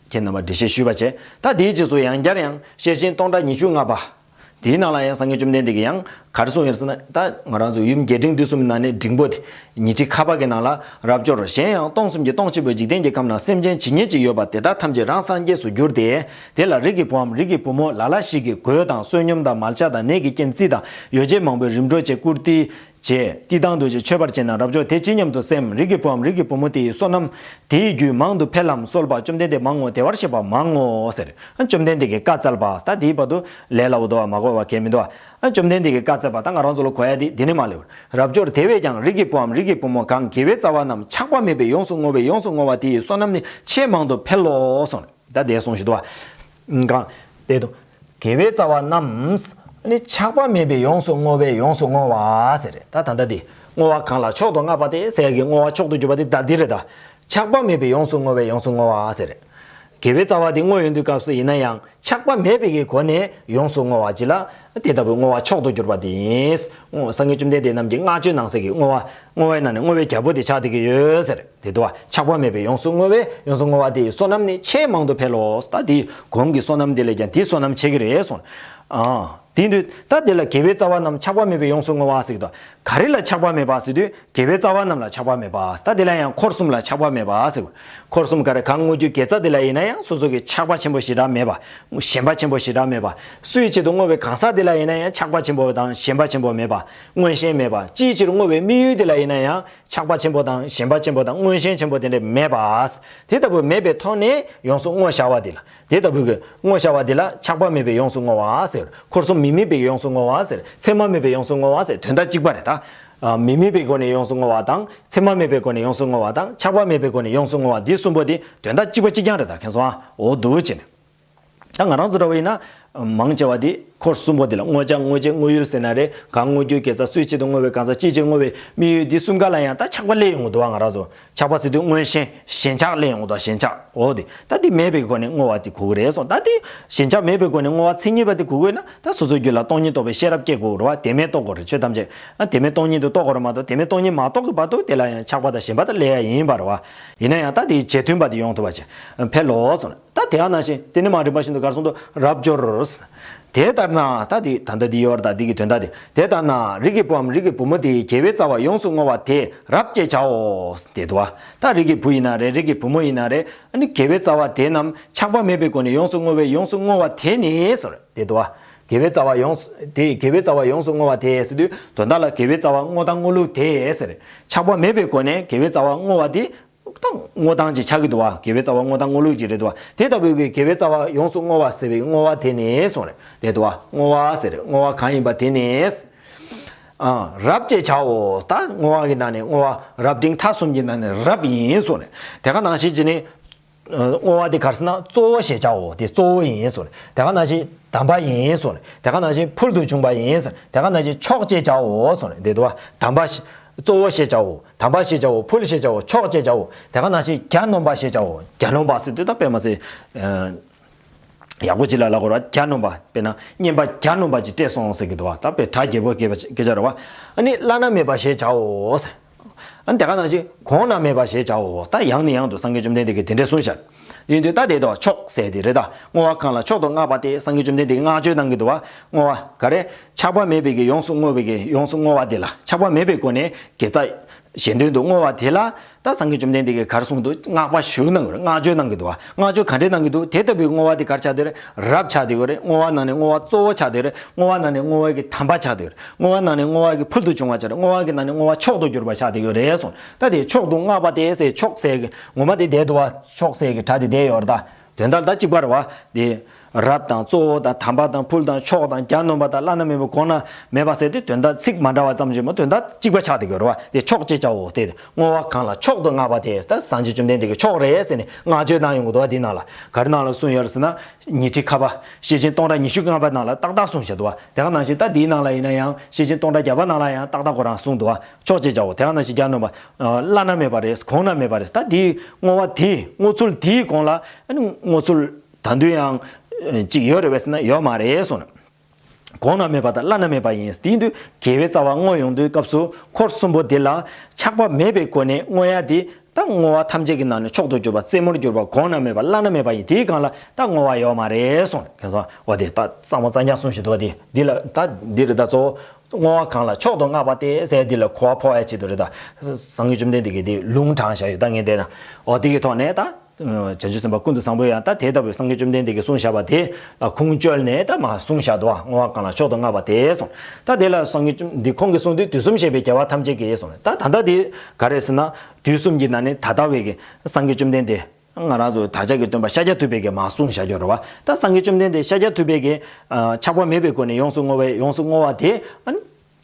ཁྱེད་རྣམ་པར་འགྲེལ་བཤད་ཞུས་པ་བྱས། ད་དེའི་རྗེས་སུ་ཡང་བསྐྱར་ཡང་ཤེར་ཕྱིན་སྟོང་ཕྲག་ཉི་ཤུ་ལྔ་པ། དེའི་ནང་ལ་ཡང་སངས་རྒྱས་བཅོམ་ལྡན་འདས་ཀྱིས་ཡང་ག་རེ་གསུངས་ཡོད་ཟེར་ན། ད་ང་རང་ཚོ་ཡུམ་རྒྱས་འབྲིང་བསྡུས་གསུམ་ནང་ནས་འབྲིང་པོ་དེ། ཉི་ཁྲི་ཁ་པ་གི་ནང་ལ། རབ་འབྱོར། གཞན་ཡང་སྟོང་གསུམ་གྱི་སྟོང་ཆེན་པོའི་འཇིག་རྟེན་གྱི་ཁམས་ན་སེམས་ཅན་ཇི་སྙེད་ཅིག་ཡོད་པ་དེ་དག་ཐམས་ཅད་རང་སངས་རྒྱས་སུ་གྱུར་ཏེ། དེ་ལ་རིགས་ཀྱི་བུའམ་རིགས་ཀྱི་བུ་མོ་ལ་ལ་ཞིག་གིས་གོས་དང་བསོད་སྙོམས་དང་མལ་ཆ་དང་ནད་ཀྱི་རྐྱེན་རྩིས་དང་ཡོ་བྱད་མང་པོས་རིམ་གྲོ་བྱས་བཀུར་སྟི་བྱས། བསྟི་སྟང་དུ་བྱས་མཆོད་པར་བྱེད་ན། རབ་འབྱོར། དེ་ཇི་སྙམ་དུ་སེམས། རིགས་ཀྱི་བུའམ་རིགས་ཀྱི་བུ་མོ་དེ་ཡི་བསོད་ནམས་དེའི་རྒྱུས་མང་དུ་འཕེལ་ལམ་གསོལ་བ་བཅོམ་ལྡན་འདས་མང་ངོ་། བདེ་བར་གཤེགས་པ་མང་ངོ་ཟེར། ཨ། བཅོམ་ལྡན་འདས་ཀྱིས་བཀའ་སྩལ་པ། ད་དེའི་བར་དུ་ལས་སླ་བོ་འདུག་བ། མ་གོ་བ་གལ་མི་འདུག་བ། ཨ། བཅོམ་ལྡན་འདས་ཀྱིས་བཀའ་སྩལ་པ། ད་ང་རང་ཚོ་ལ་གོ་ཡ་དེ་འདི་ནས་མར་སླེབས། རབ་འབྱོར། དེ་བས་ཀྱང་རིགས་ཀྱི་བུའམ་རིགས་ཀྱི་བུ་མོ་གང་དགེ་བའི་རྩ་བ་རྣམས་ཆགས་པ་མེད་པས་ཡོངས་སུ་བསྔོ་བས་ཡོངས་སུ་བསྔོ་བ་དེ་ཡི་བསོད་ནམས་ནི་ཆེས་མང་དུ་འཕེལ་ལོ་གསུངས། ད་དེ་གསུངས་ཞུ་དོ། གང་དེ་དུ། དགེ་བའི་རྩ་བ་རྣམས་ནི་ཆགས་པ་མེད་པས་ཡོངས་སུ་བསྔོ་བས་ཡོངས་སུ་བསྔོ་བ་ཟེར། ད་ད་ལྟ་དེ་བསྔོ་བ་གང་ལ་མཆོག་ཏུ་བསྔགས་པ་དེ་ཟེར་གྱི་བསྔོ་བ་མཆོག་ཏུ་གྱུར་པ་དེ་ད་འདི་རེད་ད། ཆགས་པ་མེད་པས་ཡོངས་སུ་བསྔོ་བས་ཡོངས་སུ་བསྔོ་བ་ཟེར། དགེ་བའི་རྩ་བ་དེ་བསྔོ་ཡོང་དུས་སྐབས་སུ་ཡིན་ན་ཡང་ ཆགས་པ་མེད་པའི་གི་སྒོ་ནས་ཡོངས་སུ་བསྔོ་བ་ཅིག་ལ་དེ་ལྟ་བུའི་བསྔོ་བ་མཆོག་ཏུ་གྱུར་པ་དེ་ཡིན། སངས་རྒྱས་བཅོམ་ལྡན་འདས་རྣམས་ཀྱིས་བསྔགས་བརྗོད་གནང་སའི་གི་བསྔོ་བ་བསྔོ་བའི་ནང་ནས་བསྔོ་བའི་རྒྱལ་པོ་དེ་ཆགས་བསྡད་ཀྱི་ཡོད་ཟེར། དེ་དུ་བ་ཆགས་པ་མེད་པའི་ཡོངས་སུ་བསྔོ་བས་ཡོངས་སུ་བསྔོ་བ་དེ་ཡི་བསོད་ནམས་ནི་ཆེས་མང་དུ་འཕེལ་ལོ། ད་དེའི་གོང་གི་བསོད་ནམས་དེ་ལས་ཀྱང་དེའི་བསོད་ནམས་ཆེ་གི་རེད་གསུངས། ཨ། དེ་དུས་ད་དེ་ལ་དགེ་བའི་རྩ་བ་རྣམས་ཆགས་པ་མེད་པའི་ཡོངས་སུ་བསྔོ་བ་ཟེར་གི་འདུག་ག་རེ་ལ་ཆགས་པ་མེད་པ་ཟེར་དུས་དགེ་བའི་རྩ་བ་རྣམས་ལ་ཆགས་པ་མེད་པ། ད་དེ་ལ་ཡང་འཁོར་གསུམ་ལ་ཆགས་པ་མེད་པ་ཟེར་གི་འདུག་འཁོར་གསུམ་ག་རེ་གང་བསྔོ་རྒྱུའི་དགེ་རྩ་དེ་ལ་ཡིན་ན་ཡང་སོ་སོ་གི་ཆགས་པ་ཆེན་པོ་ཞེ་དྲག་མེད་པ། ཞེན་པ་ཆེན་པོ་ཞེ་དྲག་མེད་པ། སུའི་ཆེད་དུ་བསྔོ་བའི་གང་ཟག་དེ་ལ་ཡིན་ན་ཡང་ཆགས་པ་ཆེན་པོ་དང་ཞེན་པ་ཆེན་པོ་མེད་པ། མངོན་ཞེན་མེད་པ། ཅིའི་ཕྱིར་བསྔོ་བའི་དམིགས་ཡུལ་དེ་ལ་ཡིན་ན་ཡང་ཆགས་པ་ཆེན་པོ་དང་ཞེན་པ་ཆེན་པོ་དང་མངོན་ཞེན་ཆེན་པོ་དེ་འདྲ་མེད་པ། དེ་ལྟ་བུ་མེད་པའི་ཐོག་ནས་ཡོངས་སུ་བསྔོ་བྱ་བ་དེ་ལ། དེ་ལྟ་བུའི་གི་བསྔོ་བྱ་བ་དེ་ལ་ཆགས་པ་མེད་པའི་ཡོངས་སུ་བསྔོ་བ་ཟེར། འཁོར་གསུམ་མི་དམིགས་པའི་ཡོངས་སུ་བསྔོ་བ་ཟེར། མཚན་མ་མེད་པའི་ཡོངས་སུ་བསྔོ་བ་ཟེར། དོན་དག་གཅིག་པ་རེད་ད། ཨ། མི་དམིགས་པའི་སྒོ་ནས་ཡོངས་སུ་བསྔོ་བ་དང་མཚན་མ་མེད་པའི་སྒོ་ནས་ཡོངས་སུ་བསྔོ་བ་དང་ཆགས་པ་མེད་པའི་སྒོ་ནས་ཡོངས་སུ་བསྔོ་བ་འདི་གསུམ་པོ་དེ་དོན་དག་གཅིག་པ་གཅིག་རྐྱང་རེད་ད་མཁྱེན་སོང་ཨ། འོ་འདུག་བྱས་ནས། ད་ང་རང་ཚོ་འདྲ་བོ་ཡིན་ན། མང་ཆེ་བ་དེ་འཁོར་གསུམ་པོ་དེ་ལ་བསྔོ་བྱ་བསྔོ་བྱེད་བསྔོ་ཡུལ་ཟེར་ན་རེད། གང་བསྔོ་རྒྱུའི་དགེ་རྩ་སུའི་ཆེད་དུ་བསྔོ་བའི་གང་ཟག་ཅིའི་ཕྱིར་བསྔོ་བའི་དམིགས་ཡུལ་འདི་གསུམ་ཀ་ལ་ཡང་ད་ཆགས་པ་སླེབས་ཡོང་གི་འདུག་བ། ང་རང་ཚོ་ཆགས་པ་ཟེར་དུས་མངོན་ཞེན་ཞེན་ཆགས་སླེབས་ཡོང་གི་འདུག་བ། ཞེན་ཆགས་འོ་དེ་ད་དེ་མེད་པའི་སྒོ་ནས་བསྔོ་བ་དེ་དགོས་ཀྱི་རེད་སོང་། ད་དེ་ཞེན་ཆགས་མེད་པའི་སྒོ་ནས་བསྔོ་བ་མཚན་ཉིད་པ་དེ་དགོས་ཀྱི་ཡོད་ན་ད་སོ་སོའི་རྒྱུད་ལ་སྟོང་ཉིད་རྟོགས་པའི་ཤེས་རབ་སྐྱེ་དགོས་རེད་བ། དེ་མེད་རྟོགས་དགོས་རེད་ཆོས་ཐམས་ཅད། ཨ། དེ་མེད་སྟོང་ཉིད་དུ་རྟོགས་དགོས་རེད་མ་གཏོགས་དེ་མེད་སྟོང་ཉིད་མ་རྟོགས་ཀྱི་བར་དུ་དེ་ལ་ཡང་ཆགས་པ་དང་ཞེན་པ་དང་སླེབས་ཡ་ཡིན་པ་རེད་བ། ཡིན་ན་ཡང་ད་དེའི་རྗེས་མཐུན་པ་དེ་ཡོང་ཐུབ་པ་ཅིག་འཕེལ་ལོ་སོང་། ད་དེ་ག་ནང་བཞིན་དེ་ནི་མ་རིག་པ་བཞིན་དུ་གར་སོང་དུ་རབ་འབྱོར། དེ་ལྟར་ན་ད་དེ་ད་ལྟ་འདི་ཡོད་རེད་ད་འདི་གི་དོན་དག་དེ། དེ་ལྟར་ན་རིགས་ཀྱི་བུའམ་རིགས་ཀྱི་བུ་མོ་དེས་དགེ་བའི་རྩ་བ་ཡོངས་སུ་བསྔོ་བ་དེ་རབ་ཅེས་བྱའོ། དེ་འདུག་བ། ད་རིགས་ཀྱི་བུ་ཡིན་ན་རེད་རིགས་ཀྱི་བུ་མོ་ཡིན་ན་རེད། ཨ་ནི་དགེ་བའི་རྩ་བ་དེ་རྣམས་ཆགས་པ་མེད་པའི་སྒོ་ནས་ཡོངས་སུ་བསྔོ་བས་ཡོངས་སུ་བསྔོ་བ་དེ་ནི་སོ་རེད་དེ་འདུག་བ། དགེ་བའི་རྩ་བ་ཡོངས་སུ་དེ་དགེ་བའི་རྩ་བ་ཡོངས་སུ་བསྔོ་བ་དེ་ཟེར་དུས་དོན་དག་ལ་དགེ་བའི་རྩ་བ་བསྔོ་སྟངས་བསྔོ་ལུགས་དེ་ཟེར། ཆགས་པ་མེད་པའི་སྒོ་ནས་དགེ་བའི་རྩ་བ་བསྔོ་བ་དེ། ད་བསྔོ་སྟངས་ཅིག་ཆགས་ཀྱི་འདུག་བ། དགེ་བའི་རྩ་བ་བསྔོ་སྟངས་བསྔོ་ལུགས་ཅིག་རེད་འདུག་བ། དེ་ལྟ་བུའི་གི་དགེ་བའི་རྩ་བ་ཡོངས་སུ་བསྔོ་བ་ཟེར་བའི་བསྔོ་བ་དེ་ནི་གསུངས་རེད་དེ་འདུག་བ། བསྔོ་བ་ཟེར་བསྔོ་བ་གང་ཡིན་པ་དེ་ནི། ཨ། རབ་ཅེས་བྱའོ། ད་བསྔོ་བ་གི་ནང་ནས་བསྔོ་བ་རབ་འབྲིང་ཐ་གསུམ་གྱི་ནང་ནས་རབ་ཡིན་གསུངས་རེད། དེ་ག་ནང་བཞིན་གྱི་ནི། བསྔོ་བ་དེ་ག་རེ་ཟེར་ན་གཙོ་བོ་ཞེས་བྱའོ་དེ་གཙོ་བོ་ཡིན་གསུངས་རེད། དེ་ག་ནང་བཞིན་དམ་པ་ཡིན་གསུངས་རེད། དེ་ག་ནང་བཞིན་ཕུལ་དུ་བྱུང་བ་ཡིན་གསུངས་རེད། དེ་ག་ནང་བཞིན་མཆོག་ཅེས་བྱའོ་གསུངས་རེད་དེ་འདུག་བ། དམ་པ་ཞེས། གཙོ་བོ་ཞེས་བྱའོ། དམ་པ་ཞེས་བྱའོ། ཕུལ་ཞེས་བྱའོ། མཆོག་ཅེས་བྱའོ། དེ་ག་ནང་བཞིན་གྱ་ནོམ་པ་ཞེས་བྱའོ། གྱ་ནོམ་པ་ཟེར་དུས་ད་དཔེ་མ་ཟེར། ཡག་པོ་ཅིག་ལ་ལབ་དགོས་རེད་བ། གྱ་ནོམ་པ་དཔེར་ན་བསྙེན་པ་གྱ་ནོམ་པ་ཅིག་སྤྲད་སོང་ཟེར་གི་འདུག་བ། ད་དཔེ་གྲ་རྒྱས་པོ་སྐད་ཆ་རེད་བ། ཨ་ནི་བླ་ན་མེད་པ་ཞེས་བྱའོ། ཨ་ནི་དེ་ག་ནང་བཞིན་གོང་ན་མེད་པ་ཞེས་བྱའོ། ད་ཡང་ནས་ཡང་དུ་སངས་རྒྱས་བཅོམ་ལྡན་འདས་ཀྱིས་དེ་འདྲས་གསུངས་ཤག་ཡིན་དུས་ད་དེ་དོ་མཆོག་ཟེར་དེ་རེད་ད། བསྔོ་བ་གང་ལ་མཆོག་ཏུ་བསྔགས་པ་དེ་སངས་རྒྱས་བཅོམ་ལྡན་འདས་ཀྱིས་བསྔགས་བརྗོད་གནང་གི་འདུག་བ། བསྔོ་བ་ག་རེ། ཆགས་པ་མེད་པའི་གི་ཡོངས་སུ་བསྔོ་བའི་གི་ཡོངས་སུ་བསྔོ་བ་དེ་ལ་ཆགས་པ་མེད་པའི་སྒོ་ནས་དགེ་རྩ་གཞན་དོན་དུ་བསྔོ་བ་དེ་ལ་ད་སངས་རྒྱས་བཅོམ་ལྡན་འདས་ཀྱིས་ག་རེ་གསུངས་འདུག་བསྔགས་པ་ཞུ་གནང་གི་རེད། བསྔགས་བརྗོད་གནང་གི་འདུག་བ། བསྔགས་བརྗོད་ག་འདྲས་གནང་གི་འདུག་དེ་ལྟ་བུའི་བསྔོ་བ་དེ་ག་རེ་ཆགས་བསྡད་རེད། རབ་ཆགས་བསྡད་ཡོད་རེད། བསྔོ་བ་ནང་ནས་བསྔོ་བ་གཙོ་བོ་ཆགས་བསྡད་རེད། བསྔོ་བ་ནང་ནས་བསྔོ་བ་གི་དམ་པ་ཆགས་བསྡད་རེད། བསྔོ་བ་ནང་ནས་བསྔོ་བ་གི་ཕུལ་དུ་བྱུང་བ་ཆགས་རེད། བསྔོ་བ་གི་ནང་ནས་བསྔོ་བ་མཆོག་ཏུ་གྱུར་པ་ཆགས་བསྡད་ཡོད་རེད་གསུངས། ད་དེ་མཆོག་ཏུ་བསྔགས་པ་དེ་ཟེར་མཆོག་ཟེར་གི་ངོ་མ་དེ་བསྡད་འདུག་བ། མཆོག་ཟེར་གི་སྒྲ་དེ་བསྡད་ཡོད་རེད་ད། དོན་དག་ད་གཅིག་པ་རེད་བ། དེ། རབ་དང་གཙོ་བོ་དང་དམ་པ་དང་ཕུལ་དང་མཆོག་དང་གྱ་ནོམ་པ་དང་བླ་ན་མེད་པ་གོང་ན་མེད་པ་ཟེར་དེ་དོན་དག་ཚིག་མ་འདྲ་བ་ཙམ་གྱིས་མ་དོན་དག་གཅིག་པ་ཆགས་བསྡད་ཀྱི་ཡོད་རེད་བ། དེ་མཆོག་ཅེས་བྱའོ་དེ། བསྔོ་བ་གང་ལ་མཆོག་ཏུ་བསྔགས་པ་དེ་ད་སངས་རྒྱས་བཅོམ་ལྡན་འདས་ཀྱི་མཆོག་རེད་ཟེར་ནས་བསྔགས་བརྗོད་གནང་ཡོང་གི་འདུག་བ། དེའི་ནང་ལ་ག་རེ་ནང་ལ་གསུངས་ཡོད་རེད་ཟེར་ན། ཉི་ཁྲི་ཁ་པ་ཤེར་ཕྱིན་སྟོང་ཕྲག་ཉི་ཤུ་རྩ་ལྔ་པ་ནང་ལ་ཏག་ཏག་གསུངས་བཞག་འདུག་བ། དེ་ག་ནང་བཞིན་ད་དེའི་ནང་ལ་ཡིན་ན་ཡང་ཤེར་ཕྱིན་སྟོང་ཕྲག་བརྒྱ་པ་ནང་ལ་ཡང་ཏག་ཏག་ཁོ་རང་གསུངས་འདུག་བ། མཆོག་ཅེས་བྱའོ། དེ་ག་ནང་བཞིན་གྱ་ནོམ་པ། བླ་ན་མེད་པ་རེད། གོང་ན་མེད་པ་རེད། ད་དེའི་བསྔོ་བ་དེའི་བསྔོ་ཚུལ་དེའི་གོང་ལ་ཨ་ནི་བསྔོ་ཚུལ་ད་དུང་ཡང་ཅིག་ཡོད་རེད་བས་ཟེར་ན་ཡོད་མ་རེད་གསུངས། གོང་ན་མེད་པ་དང་བླ་ན་མེད་པ་ཡིན། དེ་ཡིན་དུས་དགེ་བའི་རྩ་བ་བསྔོ་ཡོང་དུས་སྐབས་སུ་འཁོར་གསུམ་པོ་འདི་ལ་ཆགས་པ་མེད་པའི་སྒོ་ནས་བསྔོ་ཡ་དེ་ད་བསྔོ་བ་ཐམས་ཅད་ཀྱི་ནང་ནས་མཆོག་ཏུ་གྱུར་པ་རྩེ་མོར་གྱུར་པ་གོང་ན་མེད་པ་བླ་ན་མེད་པ་ཡིན། དེའི་སྒང་ལ་ད་བསྔོ་བ་ཡོད་མ་རེད་གསུངས། ཁྱེད་ཚོ་འོ་དེ་ད་གཙང་མ་གཙང་རྐྱང་གསུངས་བཞིན་འདུག་བ། དེ་འདི་ལ་ད་འདི་རེད་ད། གཙོ་བོ། བསྔོ་བ་གང་ལ་མཆོག་ཏུ་བསྔགས་པ་སྟེ་ཟེར་འདི་ལ་གོ་བ་ཕོག་ཡ་ཆེད་དུ་རེད་ད། སངས་རྒྱས་བཅོམ་ལྡན་འདས་ཀྱིས་འདི་ལུང་དྲངས་བཞག་ཡོད་ད། ངས་བལྟས་ན། འོ་དེ་གི་ཐོག་ནས་ད། བྱང་ཆུབ་སེམས་དཔའ་ཀུན་ཏུ་བཟང་པོས་ཡང་ད་དེ་ལྟ་བུའི་སངས་རྒྱས་བཅོམ་ལྡན་འདས་ཀྱིས་གསུངས་བཞག་པ་དེ་ལ་ཁུངས་བཅོལ་ནས་ད་མ་གསུངས་བཞག་འདུག་བ། བསྔོ་བ་གང་ལ་མཆོག་ཏུ་བསྔགས་པ་སྟེ་གསུངས། ད་དེ་ལ་སངས་རྒྱས་བཅོམ་འདི་ཁོང་གིས་གསུངས་དུས་དུས་གསུམ་གཤེགས་པའི་རྒྱལ་བ་ཐམས་ཅད་ཀྱིས་གསུངས། ད་ད་ལྟ་དེ་ག་རེ་ཟེར་ན། དུས་གསུམ་གྱི་ནང་ནས་ད་ལྟ་བའི་གི་སངས་རྒྱས་བཅོམ་ལྡན་འདས། ང་རང་ཚོ་བདག་ཅག་གི་སྟོན་པ་ཤཱཀྱ་ཐུབ་པས་ཀྱང་མ་གསུངས་བཞག་ཡོད་རེད་བ། ད་སངས་རྒྱས་བཅོམ་ལྡན་འདས་ཤཱཀྱ་ཐུབ་པས་ཀྱིས་ཨ་ཆགས་པ་མེད་པའི་སྒོ་ནས་ཡོངས་སུ་བསྔོ་བས་ཡོངས་སུ་བསྔོ་བ་དེ་ཨ་ནི་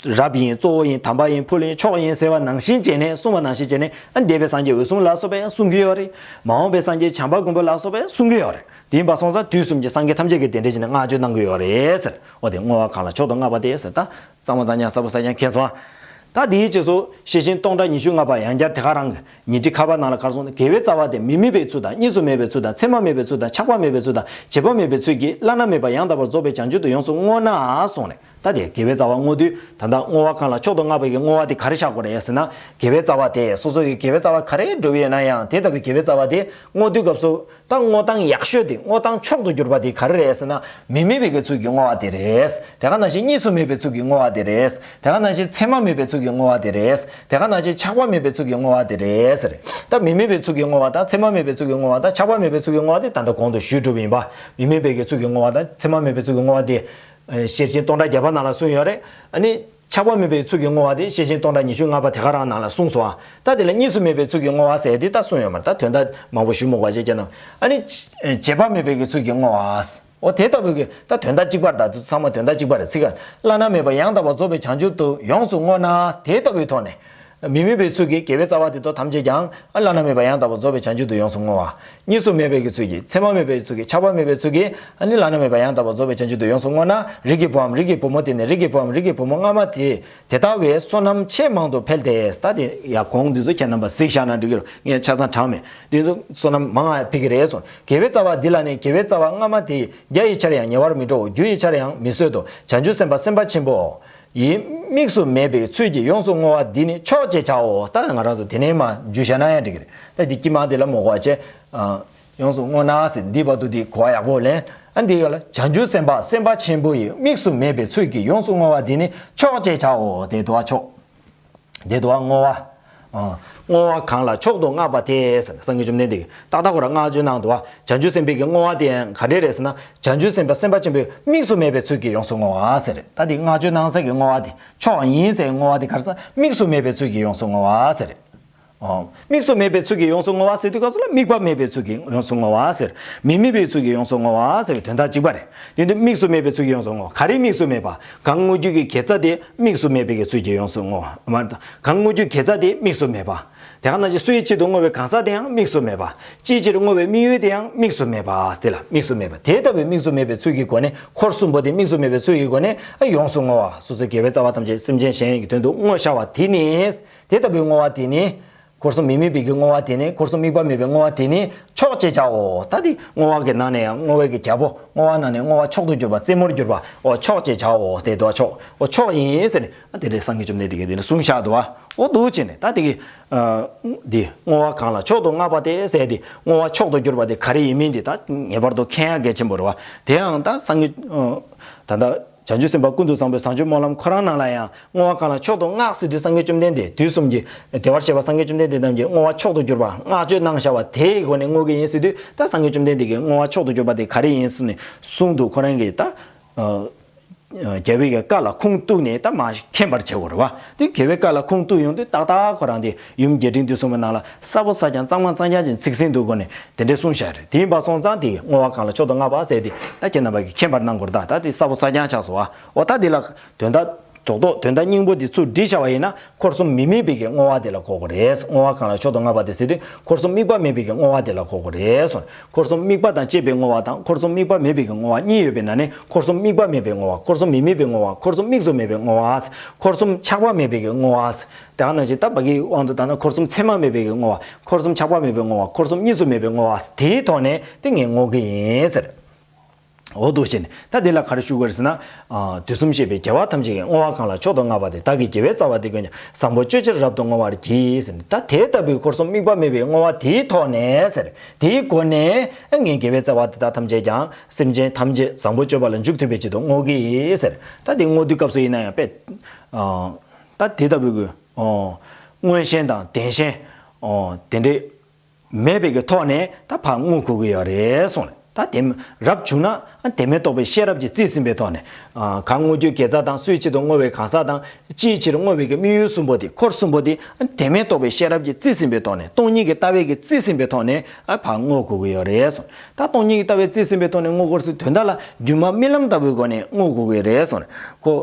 རབ་ཡིན། གཙོ་བོ་ཡིན། དམ་པ་ཡིན། ཕུལ་ཡིན། མཆོག་ཡིན་ཟེར་བ་ནང་བཞིན་བྱས་ནས་གསུངས་པ་ནང་བཞིན་བྱས་ནས་ཨ་ནི་འདས་པའི་སངས་རྒྱས་འོད་སྲུང་ལ་སོགས་པས་གསུང་གི་ཡོད་རེད། མ་འོངས་པའི་སངས་རྒྱས་བྱམས་པ་མགོན་པོ་ལ་སོགས་པས་གསུང་གི་ཡོད་རེད། དེ་ཡིན་པ་སོང་ཙང་དུས་གསུམ་གྱི་སངས་རྒྱས་ཐམས་ཅད་ཀྱིས་དེ་འདྲ་བྱས་ནས་བསྔགས་བརྗོད་གནང་གི་ཡོད་རེད་ཟེར། འོ་དེ་བསྔོ་བ་གང་ལ་མཆོག་ཏུ་བསྔགས་པ་སྟེ་ཟེར་ད། གཙང་མ་གཙང་རྐྱང་གསལ་པོ་གསལ་རྐྱང་མཁྱེན་སོང་ཨ། ད་དེའི་རྗེས་སུ་ཤེར་ཕྱིན་སྟོང་ཕྲག་ཉི་ཤུ་ལྔ་པ་ཡང་བསྐྱར་དེ་ག་རང་གི་ཉི་ཁྲི་ཁ་པར་ནང་ལ་ག་རེ་གསུངས་ན། དགེ་བའི་རྩ་བ་དེ་མི་དམིགས་པའི་ཚུལ་དང་། གཉིས་སུ་མེད་པའི་ཚུལ་དང་། ཆགས་པ་མེད་པའི་ཚུལ་དང་། ཆགས་པ་མེད་པའི་ཚུལ་གྱིས་བླ་ན་མེད་པ་ཡང་དག་པར་རྫོགས་པའི་བྱང་ཆུབ་ཏུ་ཡོངས་སུ་བསྔོ་ན་གསུངས་ནས། ད་དེ་དགེ་བའི་རྩ་བ་བསྔོ་དུས་ད་ལྟ་བསྔོ་བ་གང་ལ་མཆོག་ཏུ་བསྔགས་པའི་གི་བསྔོ་བ་དེ་ག་རེ་བཞག་དགོས་རེད་ཟེར་ན། དགེ་བའི་རྩ་བ་དེ་སོ་སོ་གི་དགེ་བའི་རྩ་བ་ག་རེ་འགྲོ་གི་ཡོད་ན་ཡང་དེ་ལྟ་བུའི་དགེ་བའི་རྩ་བ་དེ་བསྔོ་དུས་སྐབས་སུ། ད་བསྔོ་སྟངས་ཡག་ཤོས་དེ། བསྔོ་སྟངས་མཆོག་ཏུ་གྱུར་པ་དེ་ག་རེ་རེད་ཟེར་ན། མི་དམིགས་པའི་གི་ཚུལ་གྱི་བསྔོ་བ་དེ་རེད། དེ་ག་ནང་བཞིན་གཉིས་སུ་མེད་པའི་ཚུལ་གྱི་བསྔོ་བ་དེ་རེད། དེ་ག་ནང་བཞིན་མཚན་མ་མེད་པའི་ཚུལ་གྱི་བསྔོ་བ་དེ་རེད། དེ་ག་ནང་བཞིན་ཆགས་པ་མེད་པའི་ཚུལ་གྱི་བསྔོ་བ་དེ་རེད་ཟེར། ད་མི་དམིགས་པའི་ཚུལ་གྱི་བསྔོ་བ་དང་མཚན་མ་མེད་པའི་ཚུལ་གྱི་བསྔོ་བ་དང་ཆགས་པ་མེད་པའི་ཚུལ་གྱི་བསྔོ་བ་དེ་ད་ལྟ་གོང་དུ་ཞུས་གྲུབ་པ་ཡིན་པ། མི་དམིགས་པའི་གི་ཚུལ་གྱི་བསྔོ་བ་དང་མཚན་མ་མེད་པའི་ཚུལ་གྱི་བསྔོ་བ་དེ། ཨ། ཤེར་ཕྱིན་སྟོང་ཕྲག་བརྒྱ་པ་ནང་ལ་གསུངས་ཡོད་རེད། ཨ་ནི། ཆགས་པ་མེད་པའི་ཚུལ་གྱི་བསྔོ་བ་དེ་ཤེར་ཕྱིན་སྟོང་ཕྲག་ཉི་ཤུ་ལྔ་པ་དེ་ག་རང་ནང་ལ་གསུངས་སོང་ཨ། ད་དེ་ལ་གཉིས་སུ་མེད་པའི་ཚུལ་གྱི་བསྔོ་བ་ཟེར་དེ་ད་གསུངས་ཡོད་མ་རེད། ད་དོན་དག་མང་པོ་ཞུ་མི་དགོས་པ་བྱས་ཀྱང་ན། ཨ་ནི། བྱེད་པ་མེད་པའི་གི་ཚུལ་གྱི་བསྔོ་བ། འོ་དེ་ལྟ་བུའི་གི་ད་དོན་དག་གཅིག་པ་རེད། ད་ཚང་མ་དོན་དག་གཅིག་པ་རེད། ཚིག་ག་བླ་ན་མེད་པ་ཡང་དག་པར་རྫོགས་པའི་བྱང་ཆུབ་ཏུ་ཡོངས་སུ་བསྔོ་ན། དེ་ལྟ་བུའི་ཐོག་ནས། མི་དམིགས་པའི་ཚུལ་གྱིས་དགེ་བའི་རྩ་བ་དེ་དག་ཐམས་ཅད་ཀྱང་བླ་ན་མེད་པ་ཡང་དག་པར་རྫོགས་པའི་བྱང་ཆུབ་ཏུ་ཡོངས་སུ་བསྔོ་བ། གཉིས་སུ་མེད་པའི་གི་ཚུལ་གྱིས། མཚན་མ་མེད་པའི་ཚུལ་གྱིས། ཆགས་པ་མེད་པའི་ཚུལ་གྱིས། ཨ་ནི་བླ་ན་མེད་པ་ཡང་དག་པར་རྫོགས་པའི་བྱང་ཆུབ་ཏུ་ཡོངས་སུ་བསྔོ་ན། རིགས་ཀྱི་བུའམ་རིགས་ཀྱི་བུ་མོ་དེ་ནི། རིགས་ཀྱི་བུའམ་རིགས་ཀྱི་བུ་མོ་སྔ་མ་དེ། དེ་ལྟ་བའི་བསོད་ནམས་ཆེས་མང་དུ་འཕེལ་ཏེ། ད་དེ་ཡ་གོང་འདི་ཚོ་ཁྱེད་རྣམ་པ་གཟིགས་བཞག་ན་འགྲིག་གི་རེད། ངས་ཆ་ཚང་དྲངས་མེད། འདི་ཚོ་བསོད་ནམས་མང་ང་འཕེལ་གྱི་རེད་གསུངས། དགེ་བའི་རྩ་བ་འདི་ལ་ནི། དགེ་བའི་རྩ་བ་སྔ་མ་དེ། བརྒྱ་ཡི་ཆར་ཡང་ཉེ་བར་མི་འགྲོའོ། རྒྱུ་ཡི་ཆར་ཡང་མི་བཟོད་དོ། བྱང་ཆུབ་སེམས་དཔའ་སེམས་དཔའ་ཆེན་པོ། ཡི་དམིགས་སུ་མེད་པའི་ཚུལ་གྱིས་ཡོངས་སུ་བསྔོ་བ་འདི་ནི་མཆོག་ཅེས་བྱའོ། ད་ང་རང་ཚོ་དེ་ནས་མར་འཇུ་བྱས་ན་ཡང་འགྲིག་གི་རེད། ད་འདི་དཀྱིལ་མ་འདི་ལ་མོ་གོ་བ་བྱས། ཨ། ཡོངས་སུ་བསྔོ་ན་ཟེར་འདི་བར་དུ་འདི་གོ་བ་ཡག་པོ་ལེན། ཨ་འདི་ཡོད་ལ། བྱང་ཆུབ་སེམས་དཔའ་སེམས་དཔའ་ཆེན་པོ་ཡི་དམིགས་སུ་མེད་པའི་ཚུལ་གྱིས་ཡོངས་སུ་བསྔོ་བ་འདི་ནི་མཆོག་ཅེས་བྱའོ། དེ་དུ་བ་མཆོག་དེ་དུ་བ་བསྔོ་བ། ཨ། བསྔོ་བ་གང་ལ་མཆོག་ཏུ་བསྔགས་པ་དེ་ཟེར། སངས་རྒྱས་བཅོམ་ལྡན་འདས་ཀྱིས་ཏག་ཏག་ཁོ་རང་བསྔགས་བརྗོད་གནང་འདུག་བ། བྱང་ཆུབ་སེམས་དཔའི་གི་བསྔོ་བ་དེ་ཡང་ག་འདྲས་རེད་ཟེར་ན། བྱང་ཆུབ་སེམས་དཔའ་སེམས་དཔའ་ཆེན་པོའི་དམིགས་སུ་མེད་པའི་ཚུལ་གྱིས་ཡོངས་སུ་བསྔོ་བ་ཟེར། ད་འདི་བསྔགས་བརྗོད་གནང་ས་གི་བསྔོ་བ་དེ་མཆོག་ཡིན་ཟེར་བསྔོ་བ་དེ་ག་རེ་ཟེར། དམིགས་སུ་མེད་པའི་ཚུལ་གྱིས་ཡོངས་སུ་བསྔོ་བ་ཟེར། ཨོ། དམིགས་སུ་མེད་པའི་ཚུལ་གྱིས་ཡོངས་སུ་བསྔོ་བ་ཟེར་དུས་སྐབས་སུ་ལ་དམིགས་པ་མེད་པའི་ཚུལ་གྱིས་ཡོངས་སུ་བསྔོ་བ་ཟེར། མི་དམིགས་པའི་ཚུལ་གྱིས་ཡོངས་སུ་བསྔོ་བ་ཟེར་བའི་དོན་དག་གཅིག་པ་རེད། དེ་ནི་དམིགས་སུ་མེད་པའི་ཚུལ་གྱིས་ཡོངས་སུ་བསྔོ་བ། ག་རེ་དམིགས་སུ་མེད་པ། གང་བསྔོ་རྒྱུ་གི་དགེ་རྩ་དེ་དམིགས་སུ་མེད་པའི་གི་ཚུལ་གྱིས་ཡོངས་སུ་བསྔོ་བ། མ་རེད། གང་བསྔོ་རྒྱུའི་དགེ་རྩ་དེ་དམིགས་སུ་མེད་པ། དེ་ག་ནང་བཞིན་སུའི་ཆེད་དུ་བསྔོ་བའི་གང་ཟག་དེའང་དམིགས་སུ་མེད་པ། ཅིའི་ཕྱིར་བསྔོ་བའི་དམིགས་ཡུལ་དེའང་དམིགས་སུ་མེད་པ། དེ་ལ་དམིགས་སུ་མེད་པ། དེ་ལྟ་བུའི་དམིགས་སུ་མེད་པའི་ཚུལ་གྱི་སྒོ་ནས། འཁོར་གསུམ་པོ་དེ་དམིགས་སུ་མེད་པའི་ཚུལ་གྱི་སྒོ་ནས་ཡོངས་སུ་བསྔོ་བ། སོ་སོའི་དགེ་བའི་རྩ་བ་ཐམས་ཅད་སེམས་ཅན་གཞན་གྱི་དོན་དུ་བསྔོ་བྱ་བ་དེ་ནི། དེ་ལྟ་བུའི་བསྔོ་བ་དེ་ནི། འཁོར་གསུམ་མི་དམིགས་པའི་གི་བསྔོ་བ་དེ་ནི། འཁོར་གསུམ་དམིགས་པ་མེད་པའི་བསྔོ་བ་དེ་ནི་མཆོག་ཅེས་བྱའོ། ད་དེ་བསྔོ་བ་གི་ནང་ནས་ཡང་བསྔོ་བའི་གི་རྒྱལ་པོ། བསྔོ་བ་ནང་ནས་བསྔོ་བ་མཆོག་ཏུ་གྱུར་པ། རྩེ་མོར་གྱུར་པ། འོ་མཆོག་ཅེས་བྱའོ། དེ་དོ་མཆོག་འོ་མཆོག་ཡིན་ཟེར་ནས། ཨ་དེ་འདྲའི་སངས་རྒྱས་བཅོམ་ལྡན་འདས་ཀྱིས་དེ་ནས་གསུངས་བཞག་འདུག་བ། འོ་འདུག་བྱས་ནས་ད་དེ་གི། ཨ། འདི་བསྔོ་བ་གང་ལ་མཆོག་ཏུ་བསྔགས་པ་དེ་ཟེར་དེ། བསྔོ་བ་མཆོག་ཏུ་གྱུར་པ་དེ་ག་རེ་ཡིན་མིན་དེ་ད་ངེས་པར་དུ་མཁྱེན་ཡ་གལ་ཆེན་པོ་རེད་བ། དེའང་ད་སངས་རྒྱས། ཨ། ད་ལྟ་བྱང་ཆུབ་སེམས་དཔའ་ཀུན་ཏུ་བཟང་པོའི་བཟང་སྤྱོད་སྨོན་ལམ་ཁོ་རང་ནང་ལ་ཡང་། བསྔོ་བ་གང་ལ་མཆོག་ཏུ་བསྔགས་ཟེར་དུས། སངས་རྒྱས་བཅོམ་ལྡན་འདས་དུས་གསུམ་གྱི་བདེ་བར་གཤེགས་པ་སངས་རྒྱས་བཅོམ་ལྡན་འདས་རྣམས་ཀྱིས་བསྔོ་བ་མཆོག་ཏུ་གྱུར་པ་བསྔགས་བརྗོད་གནང་བཞག་པ་དེའི་སྒོ་ནས་བསྔོ་གི་ཡིན་ཟེར་དུས། ད་སངས་རྒྱས་བཅོམ་ལྡན་འདས་ཀྱིས་བསྔོ་བ་མཆོག་ཏུ་གྱུར་པ་དེ་ག་རེ་ཡིན་ཟེར་ནས་གསུངས་འདུག་ཁོ་རང་གིས་ད། ཨ། རྒྱལ་བའི་གི་བཀའ་ལ་ཁུངས་གཏུགས་ནས་ད་མར་མཁྱེན་པར་བྱེད་དགོས་རེད་བ། དེ་རྒྱལ་བའི་བཀའ་ལ་ཁུངས་གཏུགས་ཡོང་དུས་ཏག་ཏག་ཁོ་རང་དེ་ཡུམ་རྒྱས་འབྲིང་བསྡུས་གསུམ་པའི་ནང་ལ་ས་བོ་ས་ཀྱང་གཙང་མ་གཙང་རྐྱང་ཅན་ཚིག་ཟིན་འདུག་སྒོ་ནས་དེ་འདྲས་གསུངས་བཞག་རེད། དེ་ཡིན་པ་སོང་ཙང་དེ་བསྔོ་བ་གང་ལ་མཆོག་ཏུ་བསྔགས་པ་ཟེར་དེ་ད་ཁྱེད་རྣམ་པ་གིས་མཁྱེན་པར་གནང་དགོས་རེད། ད་ད་དེ་ས་བོ་ས་ཀྱང་ཆགས་སོང་བ། འོ་ད་དེ་ལ་དོན་དག་རྡོག་རྡོག་དོན་དག་སྙིང་པོ་འདི་ཚུར་བསྒྲིལ་བྱ་བ་ཡིན་ན། འཁོར་གསུམ་མི་དམིགས་པའི་གི་བསྔོ་བ་དེ་ལ་གོ་དགོས་རེད། བསྔོ་བ་གང་ལ་མཆོག་ཏུ་བསྔགས་པ་དེ་ཟེར་དུས། འཁོར་གསུམ་དམིགས་པ་མེད་པའི་གི་བསྔོ་བ་དེ་ལ་གོ་དགོས་རེད་གསུངས། འཁོར་གསུམ་དམིགས་པ་དང་བཅས་པའི་བསྔོ་བ་དང་། འཁོར་གསུམ་དམིགས་པ་མེད་པའི་གི་བསྔོ་བ་གཉིས་ཡོད་པའི་ནང་ནས། འཁོར་གསུམ་དམིགས་པ་མེད་པའི་བསྔོ་བ། འཁོར་གསུམ་མི་དམིགས་པའི་བསྔོ་བ། འཁོར་གསུམ་དམིགས་སུ་མེད་པའི་བསྔོ་བ། འཁོར་གསུམ་ཆགས་པ་མེད་པའི་གི་བསྔོ་བ། དེ་ག་ནང་བཞིན་ད་ཕ་གིའི་དབང་དུ་བཏང་ན། འཁོར་གསུམ་མཚན་མ་མེད་པའི་གི་བསྔོ་བ། འཁོར་གསུམ་ཆགས་པ་མེད་པའི་བསྔོ་བ། འཁོར་གསུམ་གཉིས་སུ་མེད་པའི་བསྔོ་བ། དེའི་ཐོག་ནས་དེ་ངས་བསྔོ་གི་ཡིན་ཟེར། འོ་འདུག་བྱས་ནས་ད་འདི་ལ་ག་རེ་ཞུ་དགོས་རེད་ཟེར་ན། ཨ། དུས་གསུམ་གཤེགས་པའི་རྒྱལ་བ་ཐམས་ཅད་ཀྱིས། བསྔོ་བ་གང་ལ་མཆོག་ཏུ་བསྔགས་པ་དེ། བདག་གི་དགེ་བའི་རྩ་བ་འདི་ཀུན་ཀྱང་། བཟང་པོ་སྤྱོད་ཕྱིར་རབ་ཏུ་བསྔོ་བར་བགྱི་ཟེར་ནས། ད་དེ་ལྟ་བུའི་འཁོར་གསུམ་དམིགས་པ་མེད་པའི་བསྔོ་བ་དེའི་ཐོག་ནས་ཟེར། དེའི་སྒོ་ནས་ངས་དགེ་བའི་རྩ་བ་དེ་དག་ཐམས་ཅད་ཀྱང་སེམས་ཅན་ཐམས་ཅད་བཟང་པོ་སྤྱོད་པ་ལ་འཇུག་ཐུབ་པའི་ཆེད་དུ་བསྔོ་གི་ཡིན་ཟེར། ད་དེ་བསྔོ་དུས་སྐབས་སུ་ཡིན་ན་ཡང་དཔེ། ཨ། ད་དེ་ལྟ་བུའི་གི། ཨོ། མངོན་ཞེན་དང་བདེན་ཞེན། ཨོ། དེ་འདྲའི་མེད་པའི་གི་ཐོག་ནས་ད་ཕར་བསྔོ་དགོས་ཀྱི་ཡོད་རེད་གསུངས་ནས། ད་དེ་རབ་བྱུང་ན་དེ་མིན་རྟོགས་པའི་ཤེས་རབ་ཀྱིས་རྩིས་ཟིན་པའི་ཐོག་ནས། ཨ། གང་བསྔོ་རྒྱུའི་དགེ་རྩ་དང་། སུའི་ཆེད་དུ་བསྔོ་བའི་གང་ཟག་དང་། ཅིའི་ཕྱིར་བསྔོ་བའི་གི་དམིགས་ཡུལ་གསུམ་པོ་དེ། འཁོར་གསུམ་པོ་དེ་དེ་མིན་རྟོགས་པའི་ཤེས་རབ་ཀྱིས་རྩིས་ཟིན་པའི་ཐོག་ནས། སྟོང་ཉིད་ཀྱི་ལྟ་བའི་གི་རྩིས་ཟིན་པའི་ཐོག་ནས། ཨ། ཕར་བསྔོ་དགོས་ཀྱི་ཡོད་རེད་གསུངས། ད་སྟོང་ཉིད་ཀྱི་ལྟ་བའི་རྩིས་ཟིན་པའི་ཐོག་ནས་བསྔོ་དགོས་ཟེར་དོན་དག་ལ་སྒྱུ་མ་རྨི་ལམ་ལྟ་བུའི་སྒོ་ནས་བསྔོ་དགོས་ཀྱི་རེད་གསུངས་ནས། ཁོ།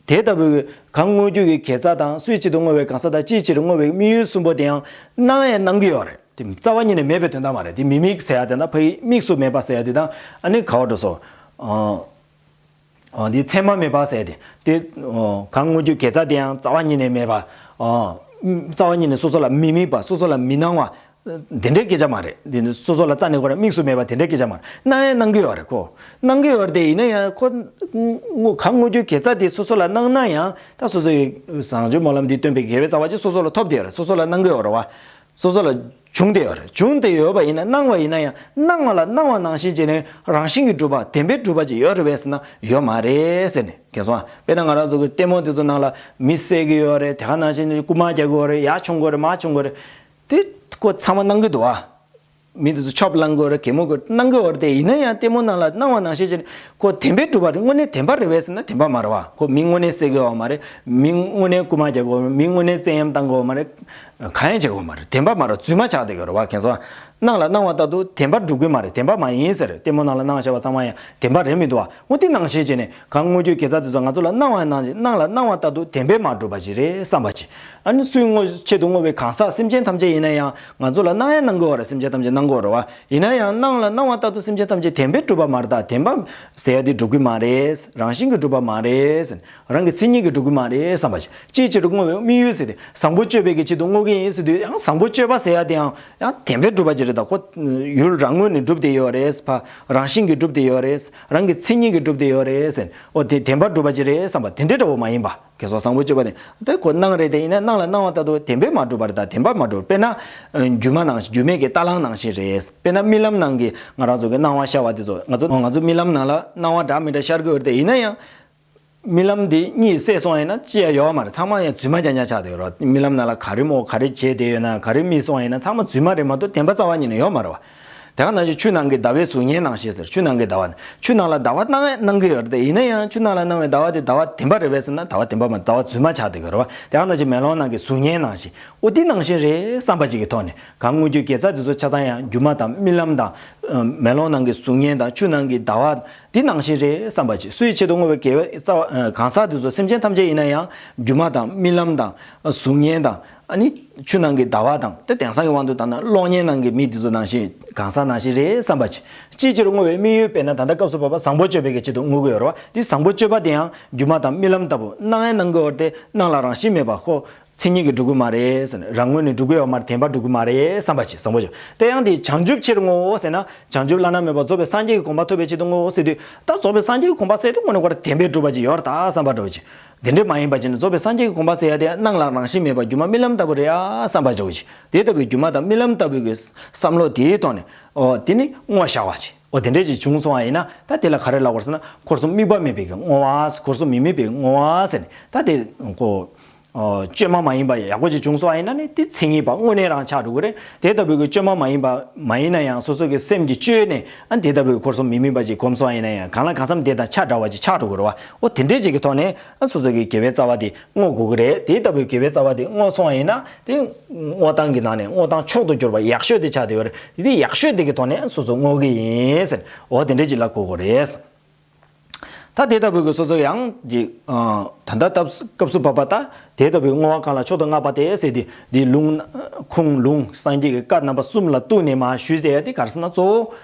དེ་ལྟ་བུའི་གང་བསྔོ་རྒྱུ་གི་དགེ་རྩ་དང་། སུའི་ཆེད་དུ་བསྔོ་བའི་གང་ཟག་དང་། ཅིའི་ཕྱིར་བསྔོ་བའི་དམིགས་ཡུལ་གསུམ་པོ་དེ་ཡང་སྣང་ཡང་སྣང་གི་ཡོད་རེད། དེ་རྩ་བ་ཉིད་ནས་མེད་པའི་དོན་དག་མ་རེད། དེ་མི་དམིགས་ཟེར་ཡ་དེ་དང་། ཕ་གི་དམིགས་སུ་མེད་པ་ཟེར་ཡ་དེ་དང་། ཨ་ནི་ག་བ་འགྲོ་སོ། ཨ། འོ་འདི་མཚན་མ་མེད་པ་ཟེར་ཏེ། དེ་འོ་གང་བསྔོ་རྒྱུའི་དགེ་རྩ་དེ་ཡང་རྩ་བ་ཉིད་ནས་མེད་པ། འོ་རྩ་བ་ཉིད་ནས་སོ་སོ་ལ་མི་དམིགས་པ། སོ་སོ་ལ་མི་སྣང་བ། དེ་འདྲའི་སྐད་ཆ་མ་རེད། དེ་ནི་སོ་སོ་ལ་རྩ་ནས་ཁོ་རང་དམིགས་སུ་མེད་པ་དེ་འདྲའི་སྐད་ཆ་མ་རེད། སྣང་ཡང་སྣང་གི་ཡོད་རེད། ཁོ་སྣང་གི་ཡོད་རེད་དེ། ཡིན་ན་ཡང་ཁོ་བསྔོ་གང་བསྔོ་རྒྱུའི་དགེ་རྩ་དེ་སོ་སོ་ལ་སྣང་ན་ཡང་། ད་སོ་སོ་ཡི་བཟང་སྤྱོད་སྨོན་ལམ་འདི་སྟོན་པའི་དགེ་བའི་རྩ་བ་ཅིག་སོ་སོ་ལ་ཐོབ་བསྡད་ཡོད་རེད། སོ་སོ་ལ་སྣང་གི་ཡོད་རེད་བ། སོ་སོ་ལ་བྱུང་བསྡད་ཡོད་རེད། བྱུང་བསྡད་ཡོད་པ་ཡིན་ན། སྣང་བ་ཡིན་ན་ཡང་སྣང་བ་ལ་སྣང་བ་ནང་བཞིན་བྱས་ནས་རང་བཞིན་གྱིས་གྲུབ་པ་བདེན་པས་གྲུབ་པ་ཅིག་ཡོད་རེད་པས་ཟེར་ན་ཡོད་མ་རེད་ཟེར་ནས། མཁྱེན་སོང་ཨ། དཔེར་ན་ང་རང་ཚོ་གི་ལྟད་མོ་དེ་ཚོ་ནང་ལ་མི་བསད་ཀྱི་ཡོད་རེད། དེ་ག་ནང་བཞིན་རྐུ་མ་རྒྱག་གི་ཡོད་རེད། ཡར་མཆོང་གི་ཡོད་རེད། མར་མཆོང་གི་ཡོད་རེད། དེ་ཁོ་ཚང་མ་སྣང་གི་འདུག་ཨ། མི་དེ་ཚོ་ཆོབ་ལངས་གི་ཡོད་རེད། གད་མོ་གི་སྣང་གི་ཡོད་རེད་དེ། ཡིན་ན་ཡང་ལྟད་མོ་ནང་ལ་སྣང་བ་ནང་བཞིན་བྱས་ནས་ཁོ་བདེན་པས་གྲུབ་པ་རེད། དངོས་གནས་བདེན་པ་རེད་པས་ཟེར་ན་བདེན་པ་མ་རེད་བ། ཁོ་མི་དངོས་གནས་བསད་ཀྱི་ཡོད་མ་རེད། མི་དངོས་གནས་རྐུ་མ་རྒྱག་གི་ཡོད་མ་རེད། མི་དངོས་གནས་བཙན་གཡེམ་བཏང་གི་ཡོད་མ་རེད། གང་ཡང་བྱེད་ཀྱི་ཡོད་མ་རེད། བདེན་པ་མ་རེད། རྫུན་མ་ཆགས་བསྡད་ཀྱི་ཡོད་རེད་བ། མཁྱེན་སོང་ཨ། སྣང་ལ་སྣང་བ་ལྟར་དུ་བདེན་པར་གྲུབ་ཀྱི་མ་རེད། བདེན་པ་མ་ཡིན་ཟེར། ལྟད་མོ་ནང་ལ་སྣང་བ་ཤར་བ་ཚང་མ་ཡང་བདེན་པ་རེད་མི་འདུག་བ། འོ་དེ་ནང་བཞིན་བྱས་ནས་གང་བསྔོ་རྒྱུའི་དགེ་རྩ་དེ་ཚོ་ང་ཚོ་ལ་སྣང་བ་ནང་བཞིན། སྣང་ལ་སྣང་བ་ལྟར་དུ་བདེན་པས་མ་གྲུབ་པ་ཞིག་རེད་བསམ་པ་ཅིག། ཨ་ནི་སུས་བསྔོ། ཆེད་དུ་བསྔོ་བའི་གང་ཟག་སེམས་ཅན་ཐམས་ཅད་ཡིན་ན་ཡང་ང་ཚོ་ལ་སྣང་ཡང་སྣང་གི་ཡོད་རེད། སེམས་ཅན་ཐམས་ཅད་སྣང་གི་ཡོད་རེད་བ། ཡིན་ན་ཡང་སྣང་ལ་སྣང་བ་ལྟར་དུ་སེམས་ཅན་ཐམས་ཅད་བདེན་པས་གྲུབ་པ་མ་རེད། ད་བདེན་པ་ཟེར་ཡ་དེ་གྲུབ་ཀྱི་མ་རེད། རང་བཞིན་གྱིས་གྲུབ་པ་མ་རེད། རང་གི་མཚན་ཉིད་ཀྱིས་གྲུབ་ཀྱི་མ་རེད་བསམ་པ་ཞིག། ཅིའི་ཕྱིར་བསྔོ་བའི་དམིགས་ཡུལ་ཟེར་ཏེ། བཟང་པོ་སྤྱོད་པའི་གི་ཆེད་དུ་བསྔོ་གི་ཡིན་ཟེར་དུས། ཡང་བཟང་པོ་སྤྱོད་པ་ཟེར་ཡ་དེའང་ཡང་བདེན་པས་གྲུབ་པ་ཅིག་རེད། ད་ཁོ་ཡུལ་རང་ངོས་ནས་གྲུབ་བསྡད་ཡོད་རེད། ཕ་རང་བཞིན་གྱིས་གྲུབ་བསྡད་ཡོད་རེད། རང་གི་མཚན་ཉིད་ཀྱིས་གྲུབ་བསྡད་ཡོད་རེད་ཟེར། འོ་དེ་བདེན་པར་གྲུབ་པ་ཅིག་རེད་བསམ་པ་དེ་འདྲའི་འདྲ་བོ་མ་ཡིན་པ། ཁྱེད་ཚོ་བཟང་པོ་སྤྱོད་པ་དེ་དེ་ཁོ་སྣང་རེད་དེ། ཡིན་ན་སྣང་ལ་སྣང་བ་ལྟར་དུ་བདེན་པས་མ་གྲུབ་པ་རེད། ད་བདེན་པར་མ་གྲུབ། དཔེར་ན་སྒྱུ་མ་ནང་བཞིན། སྒྱུ་མའི་གི་རྟ་གླང་ནང་བཞིན་རེད། དཔེར་ན་རྨི་ལམ་ནང་གི་ང་རང་ཚོ་གི་སྣང་བ་ཤར་བ་དེ་ཚོ། ང་ཚོ་ང་ཚོ་རྨི་ལམ་ནང་ལ་སྣང་བ་འདྲ་མི་འདྲ་ཤར་གི་ཡོད་རེད་དེ། ཡིན་ན་ཡང་རྨི་ལམ་འདི་གཉིད་སད་སོང་ཡིན་ན་ཅི་ཡང་ཡོད་མ་རེད། ཚང་མ་ཡང་རྫུན་མ་རྐྱང་རྐྱང་ཆགས་བསྡད་ཡོད་རེད། རྨི་ལམ་ནང་ལ་ག་རེ་མོ་ག་རེ་བྱས་བསྡད་ཡོད་ན། ག་རེ་རྨིས་སོང་ཡིན་ན་ཚང་མ་རྫུན་མ་རེད་མ་གཏོགས་བདེན་པ་རྩ་བ་ཉིད་ནས་ཡོད་མ་རེད་བ། དེ་ག་ནང་བཞིན་ཆུ་ནང་གི་ཟླ་བའི་གཟུགས་བརྙན་ནང་བཞིན་ཟེར། ཆུ་ནང་གི་ཟླ་བ། ཆུ་ནང་ལ་ཟླ་བ་སྣང་སྣང་གི་ཡོད་རེད་དེ། ཡིན་ན་ཡང་ཆུ་ནང་ལ་སྣང་བའི་ཟླ་བ་དེ་ཟླ་བ་བདེན་པ་རེད་པས་ཟེར་ན་ཟླ་བ་བདེན་པ་མ། ཟླ་བ་རྫུན་མ་ཆགས་བསྡད་ཀྱི་རེད་བ། དེ་ག་ནང་བཞིན་མེ་ལོང་ནང་གི་གཟུགས་བརྙན་ནང་བཞིན། འོ་དེ་ནང་བཞིན་རེད་བསམ་པ་ཅིག་གི་ཐོག་ནས། གང་བསྔོ་རྒྱུའི་དགེ་རྩ་དེ་ཚོ་ཆ་ཚང་ཡང་སྒྱུ་མ་དང་རྨི་ལམ་དང་། ཨ་མེ་ལོང་ནང་གི་གཟུགས་བརྙན་དང་ཆུ་ནང་གི་ཟླ་བ་དེ་ནང་བཞིན་རེད་བསམ་པ་ཅིག། སུའི་ཆེད་དུ་བསྔོ་བའི་དགེ་བའི་རྩ་བ། ཨ་གང་ཟག་དེ་ཚོ་སེམས་ཅན་ཐམས་ཅད་ཡིན་ན་ཡང་སྒྱུ་མ་དང་རྨི་ལམ་དང་གཟུགས་བརྙན་དང་། ཨ་ནི་ཆུ་ནང་གི་ཟླ་བ་དང་། དེ་དེང་སང་གི་དབང་དུ་བཏང་ན་གློག་བརྙན་ནང་གི་མི་དེ་ཚོ་ནང་བཞིན། གང་ཟག་ནང་བཞིན་རེད་བསམ་པ་ཅིག། ཅིའི་ཕྱིར་བསྔོ་བའི་དམིགས་ཡུལ། དཔེར་ན་ད་ལྟ་སྐབས་སུ་བབ་པ་བཟང་པོ་སྤྱོད་པའི་གི་ཆེད་དུ་བསྔོ་གི་ཡོད་རེད་བ། དེ་བཟང་པོ་སྤྱོད་པ་དེ་ཡང་སྒྱུ་མ་དང་རྨི་ལམ་ལྟ་བུ། སྣང་ཡང་སྣང་གི་ཡོད་རེད་དེ། སྣང་ལ་རང་བཞིན་མེད་པ། ཁོ་མཚན་ཉིད་ཀྱིས་གྲུབ་ཀྱི་མ་རེད་ཟེར་ནས། རང་ངོས་ནས་གྲུབ་ཀྱི་ཡོད་མ་རེད། བདེན་པར་གྲུབ་ཀྱི་མ་རེད་བསམ་པ་ཅིག། བཟང་པོ་ཅིག། དེ་ཡང་དེ་བྱང་ཆུབ་ཕྱིར་བསྔོའོ་ཟེར་ན། བྱང་ཆུབ་བླ་ན་མེད་པ་རྫོགས་པའི་སངས་རྒྱས་ཀྱི་གོ་འཕང་ཐོབ་པའི་ཆེད་དུ་བསྔོའོ་ཟེར་དུས། ད་རྫོགས་པའི་སངས་རྒྱས་ཀྱི་གོ་འཕང་ཟེར་དུས་དངོས་གནས་ཁོ་རང་བདེན་པས་གྲུབ་པ་ཅིག་ཡོད་རེད་ད་བསམ་པ་འདྲ་བོ་ཅིག། དེ་འདྲ་མ་ཡིན་པ་བྱས་ན། རྫོགས་པའི་སངས་རྒྱས་ཀྱི་གོ་འཕང་ཟེར་ཡ་དེ་སྣང་ལ་རང་བཞིན་མེད་པ་སྒྱུ་མ་རྨི་ལམ་ལྟ་བུ་རེད་ཨ་བསམ་པ་འདྲ་བོ་ཅིག། དེ་ལྟ་བུའི་སྒྱུ་མ་དང་རྨི་ལམ་ལྟ་བུའི་གི་བསམ་བློ་དེའི་ཐོག་ནས། འོ་དེ་ནི་བསྔོ་བྱ་བ་ཅིག། འོ་དེ་འདྲ་ཅིག་བྱུང་སོང་བ་ཡིན་ན། ད་དེ་ལ་ག་རེ་ལབ་དགོས་ཟེར་ན། འཁོར་གསུམ་དམིགས་པ་མེད་པའི་གི་བསྔོ་བ། འཁོར་གསུམ་མི་དམིགས་པའི་བསྔོ་བ་ཟེར་ནས། ད་དེ་ཁོ་ཨོ་བཅོས་མ་མ་ཡིན་པ་ཡག་པོ་ཅིག་བྱུང་སོང་བ་ཡིན་ན་ནི། དེ་མཚན་ཉིད་པ་དངོས་གནས་རང་ཆགས་འགྲོ་གི་རེད། དེ་ལྟ་བུའི་གི་བཅོས་མ་མ་ཡིན་པ་མ་ཡིན་ན་ཡང་སོ་སོ་གི་སེམས་ཀྱིས་བཅོས་ནས། ཨ་དེ་ལྟ་བུའི་འཁོར་གསུམ་མི་དམིགས་པ་ཅིག་གོམས་སོང་བ་ཡིན་ན་ཡང་། གང་ལ་གང་འཚམ་དེ་དང་ཆ་འདྲ་བ་ཅིག་ཆགས་འགྲོ་གི་རེད་བ། འོ་དེ་འདྲའི་ཅིག་གི་ཐོག་ནས། ཨ་སོ་སོ་གི་དགེ་བའི་རྩ་བ་དེ་བསྔོ་དགོས་ཀྱི་རེད། དེ་ལྟ་བུའི་དགེ་བའི་རྩ་བ་དེ་བསྔོ་སོང་བ་ཡིན་ན། དེ་བསྔོ་སྟངས་ཀྱི་ནང་ནས་བསྔོ་སྟངས་མཆོག་ཏུ་གྱུར་པ་ཡག་ཤོས་དེ་ཆགས་བསྡད་ཡོད་རེད། དེ་ཡག་ཤོས་དེ་གི་ཐོག་ནས་སོ་སོ་བསྔོ་གི་ཡིན་ཟེར། འོ་དེ་འདྲ་ཅིག་ལབ་དགོས་ཀྱི་རེད། ད་དེ་ལྟ་བུའི་གི་སོ་སོ་ཡང་ཅིག། ཨ་ད་ལྟ་སྐབས་སྐབས་སུ་བབ་པ། ད་དེ་ལྟ་བུའི་བསྔོ་བ་གང་ལ་མཆོག་ཏུ་བསྔགས་པ་སྟེ་ཟེར་དེ། འདི་ལུང་ཁུངས་ལུང་། སངས་རྒྱས་ཀྱི་བཀའ་རྣམ་པ་གསུམ་ལ་གཏུགས་ནས་མར་ཞུས་ཟེར་ཡ་དེ་ག་རེ་ཟེར་ན། གཙོ་བོ་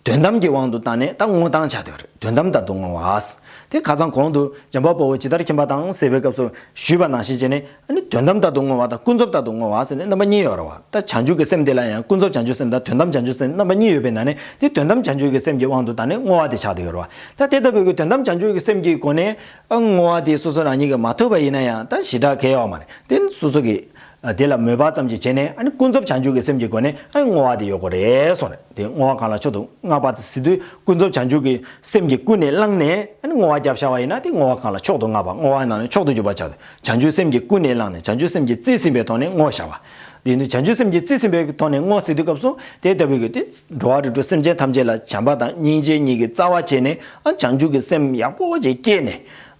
དོན་དམ་གྱི་དབང་དུ་བཏང་ནས་ད་བསྔོ་སྟངས་ཆགས་བསྡད་ཡོད་རེད། དོན་དམ་ལྟར་དུ་བསྔོ་བ། དེ་ཁ་སང་གོང་དུ་འཇམ་དཔལ་དཔའ་བོས་ཇི་ལྟར་མཁྱེན་པ་དང་ཟེར་བའི་སྐབས་སུ་ཞུས་པ་ནང་བཞིན་བྱས་ནས། ཨ་ནི་དོན་དམ་ལྟར་དུ་བསྔོ་བ་དང་ཀུན་རྫོབ་ལྟར་དུ་བསྔོ་བ་ཟེར་ནས་རྣམ་པ་གཉིས་ཡོད་རེད་བ། ད་བྱང་ཆུབ་ཀྱི་སེམས་དེ་ལ་ཡང་ཀུན་རྫོབ་བྱང་ཆུབ་སེམས་དང་དོན་དམ་བྱང་ཆུབ་སེམས་རྣམ་པ་གཉིས་ཡོད་པའི་ནང་ནས། དེ་དོན་དམ་བྱང་ཆུབ་ཀྱི་སེམས་ཀྱི་དབང་དུ་བཏང་ནས་བསྔོ་བ་དེ་ཆགས་བསྡད་ཡོད་རེད་བ། ད་དེ་ལྟ་བུའི་གི་དོན་དམ་བྱང་ཆུབ་ཀྱི་སེམས་ཀྱི་སྒོ་ནས། ཨ་བསྔོ་བ་དེ་སོ་སོ་རང་ཉིད་ཀྱིས་མ་ཐུབ་པ་ཡིན་ན་ཡང་ད་ཞེ་དྲག་གལ་ཡོད་མ་རེད། དེ་ནི་སོ་སོ་གིས་ཨ་དེ་ལ་མོས་པ་ཙམ་ཅིག་བྱས་ནས། ཨ་ནི་ཀུན་རྫོབ་བྱང་ཆུབ་ཀྱི་སེམས་ཀྱི་སྒོ་ནས་ཨ་བསྔོ་བ་དེ་ཡོད་དགོས་རེད་གསུངས་རེད། དེ་བསྔོ་བ་གང་ལ་མཆོག་ཏུ་བསྔགས་པ་ཟེར་དུས། ཀུན་རྫོབ་བྱང་ཆུབ་ཀྱི་སེམས་ཀྱིས་ཀུན་ནས་བསླངས་ནས། ཨ་ནི་བསྔོ་བ་བརྒྱབ་བཞག་པ་ཡིན་ན། དེ་བསྔོ་བ་གང་ལ་མཆོག་ཏུ་བསྔགས་པ། བསྔོ་བ་ནང་ནས་མཆོག་ཏུ་གྱུར་པ་ཆགས་ཏེ། བྱང་ཆུབ་སེམས་ཀྱིས་ཀུན་ནས་བསླངས་ནས། བྱང་ཆུབ་སེམས་ཀྱིས་རྩིས་ཟིན་པའི་ཐོག་ནས་བསྔོ་བཞག་པ། དེ་ནི་བྱང་ཆུབ་སེམས་ཀྱིས་རྩིས་ཟིན་པའི་ཐོག་ནས་བསྔོ་ཟེར་དུས་སྐབས་སུ། དེ་ལྟ་བུའི་གི་དེ་འགྲོ་བ་རིགས་དྲུག་སེམས་ཅན་ཐམས་ཅད་ལ་བྱམས་པ་དང་སྙིང་རྗེ་གཉིས་ཀྱི་རྩ་བ་བྱས་ནས། ཨ་བྱང་ཆུབ་ཀྱི་སེམས་ཡག་པོ་ཅིག་སྐྱེས་ནས།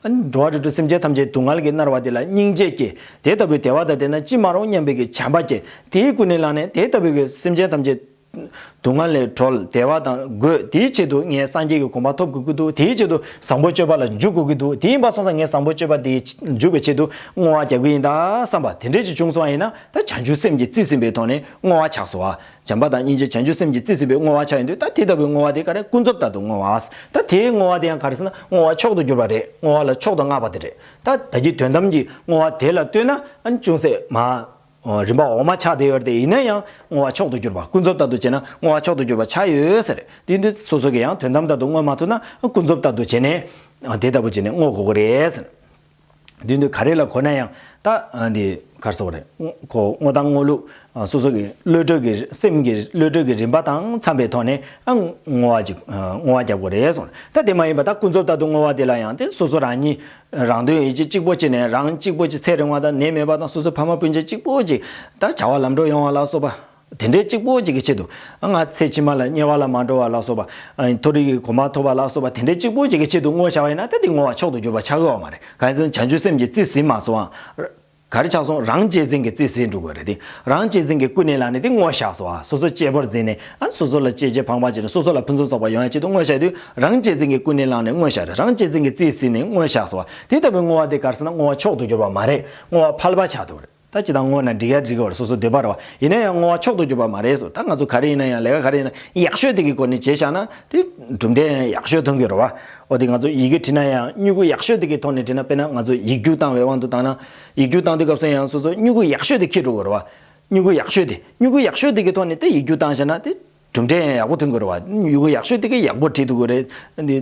ཨ་འགྲོ་བ་རིགས་དྲུག་སེམས་ཅན་ཐམས་ཅད་སྡུག་བསྔལ་གྱིས་མནར་བ་དེ་ལ་སྙིང་རྗེ་སྐྱེས། དེ་ལྟ་བུའི་བདེ་བ་དང་ལྡན་ན་ཅི་མ་རུང་སྙམ་པའི་གི་བྱམས་པ་སྐྱེས། དེའི་ཀུན་ནས་བསླངས་ནས་དེ་ལྟ་བུའི་གི་སེམས་ཅན་ཐམས་ཅད་ སྡུག་བསྔལ་ལས་གྲོལ། བདེ་བ་དང་དགོས། དེའི་ཆེད་དུ་ངས་སངས་རྒྱས་ཀྱི་གོ་འཕང་ཐོབ་དགོས་ཀྱི་འདུག་དེའི་ཆེད་དུ་བཟང་པོ་སྤྱོད་པ་ལ་འཇུག་དགོས་ཀྱི་འདུག་དེ་ཡིན་པ་སོང་ཙང་ངས་བཟང་པོ་སྤྱོད་པ་དེ་འཇུག་པའི་ཆེད་དུ་བསྔོ་བ་རྒྱག་གི་ཡིན་ད་བསམ་པ་དེ་འདྲས་ཅིག་བྱུང་སོང་བ་ཡིན་ན། ད་བྱང་ཆུབ་སེམས་ཀྱིས་རྩིས་ཟིན་པའི་ཐོག་ནས་བསྔོ་བ་ཆགས་སོང་བ། བྱམས་པ་དང་སྙིང་རྗེ་བྱང་ཆུབ་སེམས་ཀྱིས་རྩིས་ཟིན་པའི་བསྔོ་བ་ཆགས་ཡོང་དུས། ད་དེ་ལྟ་བུའི་བསྔོ་བ་དེ་ག་རེ། ཀུན་རྫོབ་ལྟར་དུ་བསྔོ་བ། ད་དེའི་བསྔོ་བ་དེ་ཡང་ག་རེ་ཟེར་ན། བསྔོ་བ་མཆོག་ཏུ་གྱུར་པ་རེད། བསྔོ་བ་ལ་མཆོག་ཏུ་བསྔགས་པ་དེ་རེད། ད་ད་གིན་དོན་དམ་གྱི་བསྔོ་བ་དེ་ལ་ལྟོས་ན་ཨ་ཅུང་ཟད་མ། རིམ་པ་འོག་མ་ཆགས་བསྡད་ཡོད་རེད་དེ། ཡིན་ན་ཡང་བསྔོ་བ་མཆོག་ཏུ་གྱུར་པ། ཀུན་རྫོབ་ལྟར་དུ་བྱས་ན་བསྔོ་བ་མཆོག་ཏུ་གྱུར་པ་ཆགས་ཡོད་ཟེར། དེ་དུས་སོ་སོ་གིས་ཡང་དོན་དམ་ལྟར་དུ་བསྔོ་མ་ཐུབ་ན་ཀུན་རྫོབ་ལྟར་དུ་བྱས་ནས་དེ་ལྟ་བུ་བྱས་ནས་བསྔོ་དགོས་ཀྱི་རེད་ཟེར། དེ་དུས་ག་རེ་ལ་གོ་ན་ཡང་ད་འདི་ག་རེ་ཟེར་དགོས་རེད། ཁོ་བསྔོ་སྟངས་བསྔོ་ལུགས་སོ་སོ་གི་བློ་གྲོས་ཀྱི་སེམས་ཀྱི་བློ་གྲོས་ཀྱི་རིམ་པ་དང་འཚམ་པའི་ཐོག་ནས་བསྔོ་བ་ཅིག་བསྔོ་བ་རྒྱག་དགོས་རེད་གསུངས། ད་དེ་མ་ཡིན་པ་ད་ཀུན་རྫོབ་ལྟར་དུ་བསྔོ་བ་དེ་ལ་ཡང་དེ་སོ་སོ་རང་ཉིད་རང་དོན་ཡིད་བྱེད་གཅིག་པོ་བྱས་ནས། རང་གཅིག་པོ་ཅིག་ཚེ་རིང་བ་དང་ནད་མེད་པ་དང་། སོ་སོའི་ཕ་མ་སྤུན་མཆེད་གཅིག་པོ་ཅིག་ད་བྱ་བ་ལམ་འགྲོ་ཡོང་བ་ལ་སོགས་པ་དེ་འདྲའི་གཅིག་པོ་ཅིག་གི་ཆེད་དུ། ང་ཚེ་ཕྱི་མ་ལ་དམྱལ་བ་ལ་མ་འགྲོ་བ་ལ་སོགས་པ། མཐོ་རིས་ཀྱི་གོ་འཕང་ཐོབ་པ་ལ་སོགས་པ་དེ་འདྲའི་གཅིག་པོ་ཅིག་གི་ཆེད་དུ་བསྔོ་བྱ་བ་ཡིན་ན། ད་དེ་བསྔོ་བ་མཆོག་ཏུ་གྱུར་པ་ཆགས་ཀྱི་ཡོད་མ་རེད། གང་ཡིན་ཟེར་ན་བྱང་ཆུབ་སེམས་ཀྱིས་རྩིས་ཟིན་མ་སོང་བ། ག་རེ་ཆགས་སོང་། རང་གཅེས་འཛིན་གྱིས་རྩིས་ཟིན་འགྲོ་དགོས་རེད་དེ། རང་གཅེས་འཛིན་གྱིས་ཀུན་ནས་བསླངས་ནས་དེ་བསྔོ་བཞག་སོང་བ། སོ་སོ་གཅེས་པོར་འཛིན་ནས་ཨ་སོ་སོ་ལ་གཅེས་གཅེས་ཕངས་ཕངས་བྱས་ནས་སོ་སོ་ལ་ཕུན་སུམ་ཚོགས་པ་ཡོང་ཡ་ཆེད་དུ་བསྔོ་བཞག་དུས། རང་གཅེས་འཛིན་གྱིས་ཀུན་ནས་བསླངས་ནས་བསྔོ་བཞག་རེད། རང་གཅེས་འཛིན་གྱིས་རྩིས་ཟིན་ནས་བསྔོ་བཞག་སོང་བ། དེ་ལྟ་བུའི་བསྔོ་བ་དེ་ག་རེ་ཟེར་ན་བསྔོ་བ་མཆོག་ཏུ་གྱུར་པ་མ་རེད། བསྔོ་བ་ཕལ་པ་ཆགས་འདུག་རེད། ད་ཅི་ལྟར་བསྔོ་ན་འགྲིག་ཡ་འགྲིག་གི་བར་སོ་སོ་འདོད་པ་རེད་བ། ཡིན་ན་ཡང་བསྔོ་བ་མཆོག་ཏུ་གྱུར་པ་མ་རེད་སོ། ད་ང་ཚོ་ག་རེ་ཡིན་ན་ཡང་ལས་ཀ་ག་རེ་ཡིན་ན་ཡག་ཤོས་དེ་གི་སྒོ་ནས་བྱས་བཞག་ན་དེ་གྲུབ་འབྲས་ཡག་ཤོས་ཐོན་གི་རེད་བ། འོ་དེ་ང་ཚོ་ཡི་གེ་བྲིས་ན་ཡང་སྨྱུ་གུ་ཡག་ཤོས་དེ་གི་ཐོག་ནས་བྲིས་ན། དཔེར་ན་ང་ཚོ་ཡིག་རྒྱུགས་བཏང་བའི་དབང་དུ་བཏང་ན། ཡིག་རྒྱུགས་བཏང་དུས་སྐབས་སུ་ཡང་སོ་སོ་སྨྱུ་གུ་ཡག་ཤོས་དེ་འཁྱེར་འགྲོ་གི་རེད་བ། སྨྱུ་གུ་ཡག་ཤོས་དེ། སྨྱུ་གུ་ཡག་ཤོས་དེ་གི་ཐོག་ནས་དེ་ཡིག་རྒྱུགས་བཏང་བཞག་ན་དེ་གྲུབ་འབྲས་ཡང་ཡག་པོ་ཐོན་གི་རེད་བ། སྨྱུ་གུ་ཡག་ཤོས་དེ་གི་ཡག་པོ་བྲིས་འདུག་གི་རེད། འདི།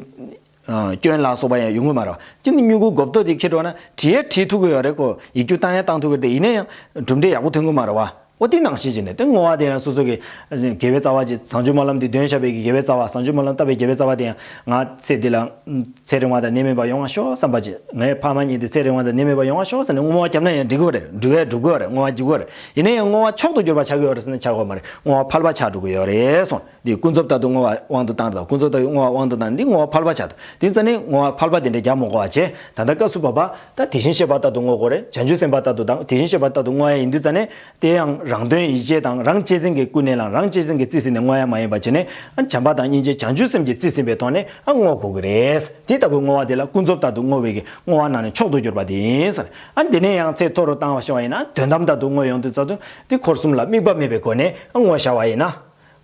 ཨ། སྐྱོན་ལ་སོགས་པ་ཡང་ཡོང་གི་མ་རེད་བ། ཁྱེད་ནི་སྨྱུ་གུ་མགོ་བོ་ཏོ་དེ་འཁྱེར་འགྲོ་ན་བྲིས་ཡ་བྲིས་ཐུབ་ཀྱི་ཡོད་རེད་ཁོ། ཡིག་རྒྱུགས་བཏང་ཡ་བཏང་ཐུབ་ཀྱི་རེད་དེ། ཡིན་ན་ཡང་གྲུབ་འབྲས་ཡག་པོ་ཐོན་གི་མ་རེད་བ། འོ་དེ་ནང་བཞིན་བྱས་ནས་དེ་བསྔོ་བ་དེ་ཡང་སོ་སོ་གི་དགེ་བའི་རྩ་བ་ཅིག་བྱང་ཆུབ་སྨོན་ལམ་དེ་འདོན་བཞག་པའི་གི་དགེ་བའི་རྩ་བ། བྱང་ཆུབ་སྨོན་ལམ་བཏབ་པའི་དགེ་བའི་རྩ་བ་དེ་ཡང་། ང་ཚེ་འདི་ལ་ཚེ་རིང་བ་དང་ནད་མེད་པ་ཡོང་བ་ཤོག་བསམ་པ་ཅིག་ངའི་ཕ་མ་གཉིས་དེ་ཚེ་རིང་བ་དང་ནད་མེད་པ་ཡོང་བ་ཤོག་ཟེར་ནས་བསྔོ་བ་བརྒྱབ་ན་ཡང་འགྲིག་གི་རེད། འགྲུབ་ཡ་འགྲུབ་གི་རེད། བསྔོ་བ་འགྲུབ་གི་རེད། ཡིན་ན་ཡང་བསྔོ་བ་མཆོག་ཏུ་གྱུར་པ་ཆགས་ཀྱི་ཡོད་རེད་ཟེར་ན་ཆགས་ཀྱི་ཡོད་མ་རེད། བསྔོ་བ་ཕལ་པ་ཆགས་འགྲོ་གི་ཡོད་རེད་གསུངས། འདི་ཀུན་རྫོབ་ལྟར་དུ་བསྔོ་བ་དབང་དུ་བཏང་དང་། ཀུན་རྫོབ་ལྟར་དུ་བསྔོ་བ་དབང་དུ་བཏང་། འདི་བསྔོ་བ་ཕལ་པ་ཆགས་འདུག་དེ་ཙ་ནས་བསྔོ་བ་ཕལ་པ་དེ་འདྲ་རྒྱག་མི་དགོས་པ་བྱས། ད་ལྟ་སྐབས་སུ་བབ་པ་ད་དེ་བཞིན་གཤེགས་པ་ལྟར་དུ་བསྔོ་དགོས་རེད། བྱང་ཆུབ་སེམས་དཔའ་ལྟར་དུ་དང་དེ་བཞིན་གཤེགས་པ་ལྟར་དུ་བསྔོ་ཡ་ཡིན་དུས་ཙ་ནས། དེ་ཡང་རང་དོན་ཡིད་བྱེད་དང་། རང་གཅེས་འཛིན་གྱིས་ཀུན་ནས་བསླངས། རང་གཅེས་འཛིན་གྱིས་རྩིས་ཟིན་ནས་བསྔོ་ཡ་མ་ཡིན་པ་བྱས་ནས། ཨ། བྱམས་པ་དང་སྙིང་རྗེ་བྱང་ཆུབ་སེམས་ཀྱིས་རྩིས་ཟིན་པའི་ཐོག་ནས། ཨ། བསྔོ་དགོས་ཀྱི་རེད། དེ་ལྟ་བུའི་བསྔོ་བ་དེ་ལ་ཀུན་རྫོབ་ལྟར་དུ་བསྔོ་བའི་གི་བསྔོ་བ་ནང་ནས་མཆོག་ཏུ་གྱུར་པ་དེ་ཡིན་ཟེར། ཨ། དེ་ནས་ཡང་ཚེ་མཐོ་རུ་བཏང་བ་ཞུ་བ་ཡིན་ན། དོན་དམ་ལྟར་དུ་བསྔོ་ཡོང་དུས་ཙམ་དུ་དེ་འཁོར་གསུམ་ལ་དམིགས་པ་མེད་པའི་སྒོ་ནས། ཨ། བསྔོ་བྱ་བ་ཡིན་ན།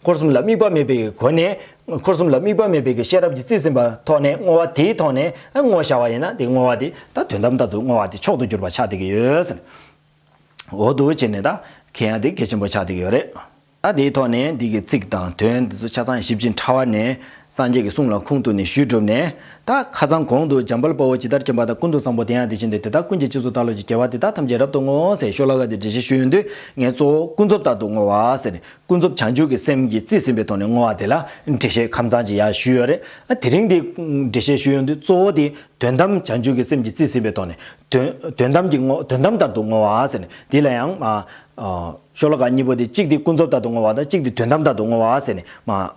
འཁོར་གསུམ་ལ་དམིགས་པ་མེད་པའི་སྒོ་ནས། འཁོར་གསུམ་ལ་དམིགས་པ་མེད་པའི་གི་ཤེས་རབ་ཀྱིས་རྩིས་ཟིན་པའི་ཐོག་ནས། བསྔོ་བ་དེའི་ཐོག་ནས། ཨ། བསྔོ་བྱ་བ་ཡིན་ན། དེ་བསྔོ་བ་དེ་ད་དོན་དམ་ལྟར་དུ་བསྔོ་བ་དེ་མཆོག་ཏུ་གྱུར་པ་ཆགས་བསྡད་ཀྱི་ཡོད་ཟེར། འོ་འདུག་བྱས་ནས་ད་མཁྱེན་ཡ་དེ་གལ་ཆེན་པོ་ཆགས་བསྡད་ཀྱི་ཡོད་རེད། ད་དེའི་ཐོག་ནས་འདི་གི་ཚིག་དང་དོན་འདི་ཚོ་ཆ་ཚང་ཞིབ་ཅིང་ཕྲ་བ་ནས་སངས་རྒྱས་ཀྱི་གསུང་ལ་ཁུངས་གཏུགས་ནས་ཞུས་གྲུབ་ནས། ད་ཁ་སང་གོང་དུ་འཇམ་དཔལ་དཔའ་བོས་ཇི་ལྟར་མཁྱེན་པ་དང་། ཀུན་ཏུ་བཟང་པོ་དེ་ཡང་དེ་བཞིན་ཏེ། དེ་དག་ཀུན་གྱི་རྗེས་སུ་བདག་སློབ་ཅིང་། དགེ་བ་འདི་དག་ཐམས་ཅད་རབ་ཏུ་བསྔོ་ཟེར་ཤོ་ལོ་ཀ་དེ་འགྲེལ་བཤད་ཞུས་ཡོང་དུས། ངས་གཙོ་བོ་ཀུན་རྫོབ་ལྟར་དུ་བསྔོ་བ་ཟེར་ནས། ཀུན་རྫོབ་བྱང་ཆུབ་ཀྱི་སེམས་ཀྱིས་རྩིས་ཟིན་པའི་ཐོག་ནས་བསྔོ་བ་དེ་ལ་འགྲེལ་བཤད་ཁམས་བཟང་ཅིག་ཡར་ཞུས་ཡོད་རེད། ཨ། དེ་རིང་འདི་འགྲེལ་བཤད་ཞུ་ཡོང་དུས་གཙོ་བོ་དེ་དོན་དམ་བྱང་ཆུབ་ཀྱི་སེམས་ཀྱིས་རྩིས་ཟིན་པའི་ཐོག་ནས། དོན་དོན་དམ་གྱི་བསྔོ། དོན་དམ་ལྟར་དུ་བསྔོ་བ་ཟེར་ནས། འདི་ལ་ཡང་། ཨ། ཨ། ཤོ་ལོ་ཀ་གཉིས་པོ་དེ། གཅིག་དེ་ཀུན་རྫོབ་ལྟར་དུ་བསྔོ་བ་དང་། གཅིག་དེ་དོན་དམ་ལྟར་དུ་བསྔོ་བ་ཟེར་ནས་མ།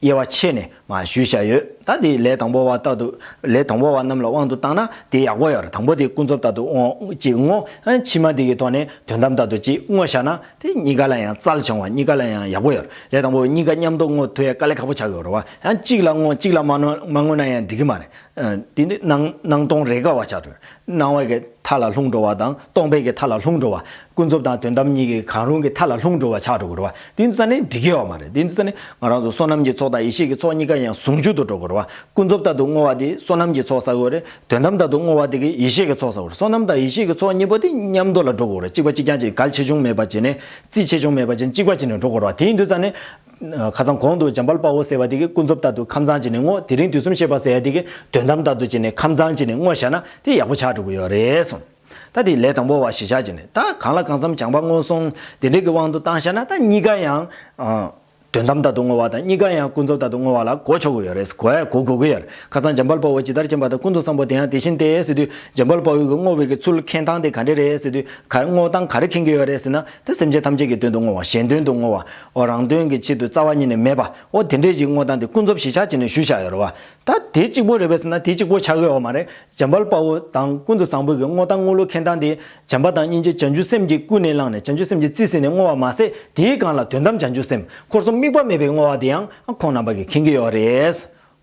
དབྱེ་བ་ཕྱེ་ནས་མ་ཞུས་བཞག་ཡོད། ད་དེ་ལས་དང་པོ་བ་ལྟར་དུ། ལས་དང་པོ་བ་རྣམས་ལ་དབང་དུ་བཏང་ན་དེ་ཡག་པོ་ཡོད་རེད། དང་པོ་དེ་ཀུན་རྫོབ་ལྟར་དུ་བསྔོ། གཅིག་བསྔོ། ཨ། ཕྱི་མ་དེ་གི་ཐོག་ནས་དོན་དམ་ལྟར་དུ་གཅིག་བསྔོ་བཞག་ན། དེ་གཉིས་ཀ་ལ་ཡང་རྩལ་བྱུང་བ། གཉིས་ཀ་ལ་ཡང་ཡག་པོ་ཡོད་རེད། ལས་དང་པོ་གཉིས་ཀ་མཉམ་དུ་བསྔོ་ཐུབ་ཡ་དཀའ་ལས་ཁག་པོ་ཆགས་ཀྱི་ཡོད་རེད་བ། ཡང་གཅིག་ལ་བསྔོ། གཅིག་ལ་མ་བསྔོ། མ་བསྔོ་ན་ཡང་འགྲིག་གི་མ་རེད། ཨ། དེ་ནི་སྣང་། སྣང་སྟོང་རེས་འགའ་བ་ཆགས་འགྲོ། སྣང་བའི་གི་མཐའ་ལ་ལྷུང་འགྲོ་བ་དང་སྟོང་པའི་གི་མཐའ་ལ་ལྷུང་འགྲོ་བ། ཀུན་རྫོབ་དང་དོན་དམ་གཉིས་ཀྱི་གང་རུང་གི་མཐའ་ལ་ལྷུང་འགྲོ་བ་ཆགས་འགྲོ་གི་རེད་བ། དེ་ཚོ་ནི་འགྲིག་གི་ཡོད་མ་རེད། དེ་ཚོ་ནི་ང་རང་ཚོ་བསོད་ནམས་ཀྱི་ཚོགས་དང་ཡེ་ཤེས་ཀྱི་ཚོགས་གཉིས་ཀ་ཡང་ཟུང་འཇུག་ཏུ་འགྲོ་གི་རེད་བ། ཀུན་རྫོབ་ལྟར་དུ་བསྔོ་བ་དེ་བསོད་ནམས་ཀྱི་ཚོགས་ཟེར་གི་རེད། དོན་དམ་ལྟར་དུ་བསྔོ་བ་དེ་གི་ཡེ་ཤེས་ཀྱི་ཚོགས་ཟེར་གི་རེད། བསོད་ནམས་དང་ཡེ་ཤེས་ཀྱི་ཚོགས་གཉིས་པོ་དེ་མཉམ་དུ་ལ་འགྲོ་གི་རེད། གཅིག་པ་གཅིག་རྐྱང་ཅིག་གལ་ཆེ་ཆུང་མེད་པ་བྱས་ནས། རྩིས་ཆེ་ཆུང་མེད་པ་བྱས་ནས་གཅིག་པ་བྱས་ནས་འགྲོ་གི་རེད་བ། དེ་ཡིན་དུས་ཙང་ནས། ཁ་སང་གོང་དུ་འཇམ་དཔལ་དཔའ་བོ་ཟེར་བ་དེ་གིས་ཀུན་རྫོབ་ལྟར་དུ་ཁམས་བཟང་བྱས་ནས་བསྔོ། དེ་རིང་དུས་གསུམ་གཤེགས་པ་ཟེར་ཡ་དེ་གིས་དོན་དམ་ལྟར་དུ་བྱས་ནས་ཁམས་བཟང་བྱས་ནས་བསྔོ་བཞག་ན་དེ་ཡག་པོ་ཆགས་འགྲོ་གི་ཡོད་རེད་གསུངས། ད་དེ་ལས་དང་པོ་བ་གཞི་བཞག་བྱས་ནས། ད་གང་ལ་གང་འཚམ་བྱམས་པ་བསྔོ་སོང་དེ་འདྲའི་གི་དབང་དུ་བཏང་བཞག་ན། ད་གཉིས་ཀ་ཡང་། ཨ། དོན་དམ་ལྟར་དུ་བསྔོ་བ་དང་གཉིས་ཀ་ཡང་ཀུན་རྫོབ་ལྟར་དུ་བསྔོ་བ་ལ་གོ་ཆོག་གི་ཡོད་རེད། གོ་ཡ་གོ་དགོས་ཀྱི་ཡོད་རེད། ཁ་སང་འཇམ་དཔལ་དཔའ་བོས་ཇི་ལྟར་མཁྱེན་པ་དང་། ཀུན་ཏུ་བཟང་པོ་དེ་ཡང་དེ་བཞིན་ཏེ་ཟེར་དུས། འཇམ་དཔལ་དཔའ་བོའི་གི་བསྔོ་བའི་གི་ཚུལ་མཁྱེན་སྟངས་དེ་ག་འདྲ་རེད་ཟེར་དུས། ག་རེ་བསྔོ་སྟངས་ག་རེ་མཁྱེན་གྱི་ཡོད་རེད་ཟེར་ན། དེ་སེམས་ཅན་ཐམས་ཅད་ཀྱི་དོན་དུ་བསྔོ་བ། གཞན་དོན་དུ་བསྔོ་བ། འོ། རང་དོན་གྱི་ཆེད་དུ་རྩ་བ་ཉིད་ནས་མེད་པ། འོ། དེ་འདྲས་ཞིག་བསྔོ་སྟངས་དེ་ཀུན་རྫོབ་གཞི་བཞག་བྱས་ནས་ཞུས་བཞག་ཡོད་རེད་བ། ད་དེ་གཅིག་པོ་རེད་པས་ཟེར་ན་དེ་གཅིག་པོ་ཆགས་ཀྱི་ཡོད་མ་རེད། འཇམ་དཔལ་དཔའ་བོ་དང་ཀུན་ཏུ་བཟང་པོའི་གི་བསྔོ་སྟངས་བསྔོ་ལུགས་མཁྱེན་སྟངས་དེ། བྱམས་པ་དང་སྙིང་རྗེ་བྱང་ཆུབ་སེམས་ཀྱིས་ཀུན་ནས་བསླངས་ནས་བྱང་ཆུབ་སེམས་ཀྱིས་རྩིས་ཟིན་ནས་བསྔོ་བ་མ་ཟད། དེའི་སྒང་ལ་དོན་དམ་བྱང་ཆུབ་སེམས། འཁོར་གསུམ་ དམིགས་པ་མེད་པའི་བསྔོ་བ་དེ་ཡང་ཁོང་རྣམ་པ་གིས་མཁྱེན་གྱི་ཡོད་རེད།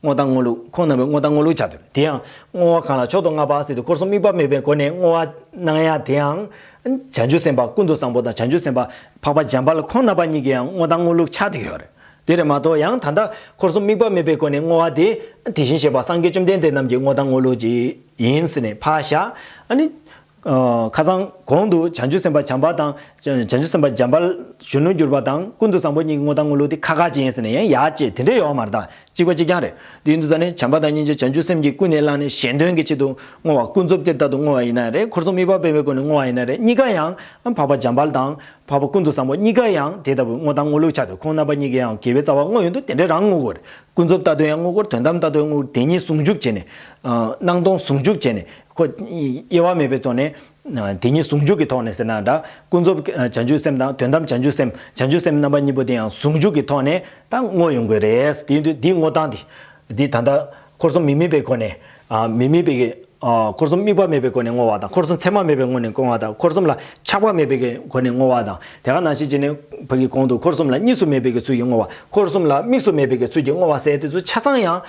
བསྔོ་དང་བསྔོ་ལུགས། ཁོང་རྣམ་པའི་བསྔོ་དང་བསྔོ་ལུགས་ཆགས་འདུག་དེ་ཡང་བསྔོ་བ་གང་ལ་མཆོག་ཏུ་བསྔགས་པ་ཟེར་དུས་འཁོར་གསུམ་དམིགས་པ་མེད་པའི་སྒོ་ནས་བསྔོ་བ་གནང་ཡ་དེ་ཡང་བྱང་ཆུབ་སེམས་དཔའ་ཀུན་ཏུ་བཟང་པོ་དང་བྱང་ཆུབ་སེམས་དཔའ་འཕགས་པ་འཇམ་དཔལ་ཁོང་རྣམ་པ་གཉིས་ཀྱི་ཡང་བསྔོ་དང་བསྔོ་ལུགས་ཆགས་བསྡད་ཀྱི་ཡོད་རེད། དེ་རེད་མ་གཏོགས་ཡང་ད་ལྟ་འཁོར་གསུམ་དམིགས་པ་མེད་པའི་སྒོ་ནས་བསྔོ་བ་དེ་དེ་བཞིན་གཤེགས་པ་སངས་རྒྱས་བཅོམ་ལྡན་འདས་རྣམས་ཀྱི་བསྔོ་དང་བསྔོ་ལུགས་ཅིག་ཡིན་ཟེར་ནས་ཕར་བཞག་ཨ་ནི། ཁ་སང་གོང་དུ་བྱང་ཆུབ་སེམས་དཔའ་བྱམས་པ་དང་། བྱང་ཆུབ་སེམས་དཔའ་འཇམ་དཔལ་གཞོན་ནུར་གྱུར་པ་དང་ཀུན་ཏུ་བཟང་པོ་གཉིས་ཀྱི་བསྔོ་དང་བསྔོ་ལུགས་དེ་ཁ་ཁ་ཅིག་ཡིན་ཟེར་ནས་ཡང་ཡག་ཅེས་དེ་འདྲ་ཡོད་མ་རེད་ད། གཅིག་པ་གཅིག་རྐྱང་རེད། དེ་ཡིན་དུས་ཙང་ནས་བྱམས་པ་དང་སྙིང་རྗེ་བྱང་ཆུབ་སེམས་ཀྱི་ཀུན་ནས་བསླངས་ནས་གཞན་དོན་གྱི་ཆེད་དུ་བསྔོ་བ་ཀུན་རྫོབ་ཅིག་ལྟར་དུ་བསྔོ་བ་ཡིན་ན་རེད། འཁོར་གསུམ་དམིགས་པ་མེད་པའི་སྒོ་ནས་བསྔོ་བ་ཡིན་ན་རེད། གཉིས་ཀ་ཡང་འཕགས་པ་འཇམ་དཔལ་དང་འཕགས་པ་ཀུན་ཏུ་བཟང་པོ་གཉིས་ཀ་ཡང་དེ་ལྟ་བུའི་བསྔོ་དང་བསྔོ་ལུགས་ཆགས་ཏེ་ཁོང་རྣམ་པ་གཉིས་ཀས་ཡང་དགེ་བའི་རྩ་བ་བསྔོ་ཡོང་དུས་དེ་འདྲ་རང་བསྔོ་དགོས་རེད། ཀུན་རྫོབ་ལྟ་དུས་ཡང་བསྔོ་དགོས་རེད། དོན་དམ་ལྟ་དུས་ཡང་བསྔོ་དགོས་རེད། དེ་གཉིས་ཟུང་འཇུག་བྱས་ནས། སྣང་སྟོང་ཟུང་འཇུག་བྱས་ནས་ཁོ་དབྱེ་བ་མེད་པའི་ཐོག་ནས། དེ་གཉིས་ཟུང་འཇུག་གི་ཐོག་ནས་ཟེར་ན་འདྲ། ཀུན་རྫོབ་བྱང་ཆུབ་སེམས་དང་དོན་དམ་བྱང་ཆུབ་སེམས། བྱང་ཆུབ་སེམས་རྣམ་པ་གཉིས་པོ་དེ་ཡང་ཟུང་འཇུག་གི་ཐོག་ནས་ད་བསྔོ་ཡོང་དགོས་རེད། དེ་ཡིན་དུས་འདིའི་བསྔོ་སྟངས་དེ། འདི་ད་ལྟ་འཁོར་གསུམ་མི་དམིགས་པའི་སྒོ་ནས། མི་དམིགས་པའི་གི། འཁོར་གསུམ་དམིགས་པ་མེད་པའི་སྒོ་ནས་བསྔོ་བ་དང་འཁོར་གསུམ་མཚན་མ་མེད་པའི་སྒོ་ནས་བསྔོ་བ་དང་འཁོར་གསུམ་ལ་ཆགས་པ་མེད་པའི་སྒོ་ནས་བསྔོ་བ་དང་དེ་ག་ནང་བཞིན་བྱས་ནས་ཕ་གི་གོང་དུ་འཁོར་གསུམ་ལ་གཉིས་སུ་མེད་པའི་ཚུལ་གྱིས་བསྔོ་བ། འཁོར་གསུམ་ལ་དམིགས་སུ་མེད་པའི་ཚུལ་གྱིས་བསྔོ་བ་ཟེར་དེ་ཚོ་ཆ་ཚང་ཡང་།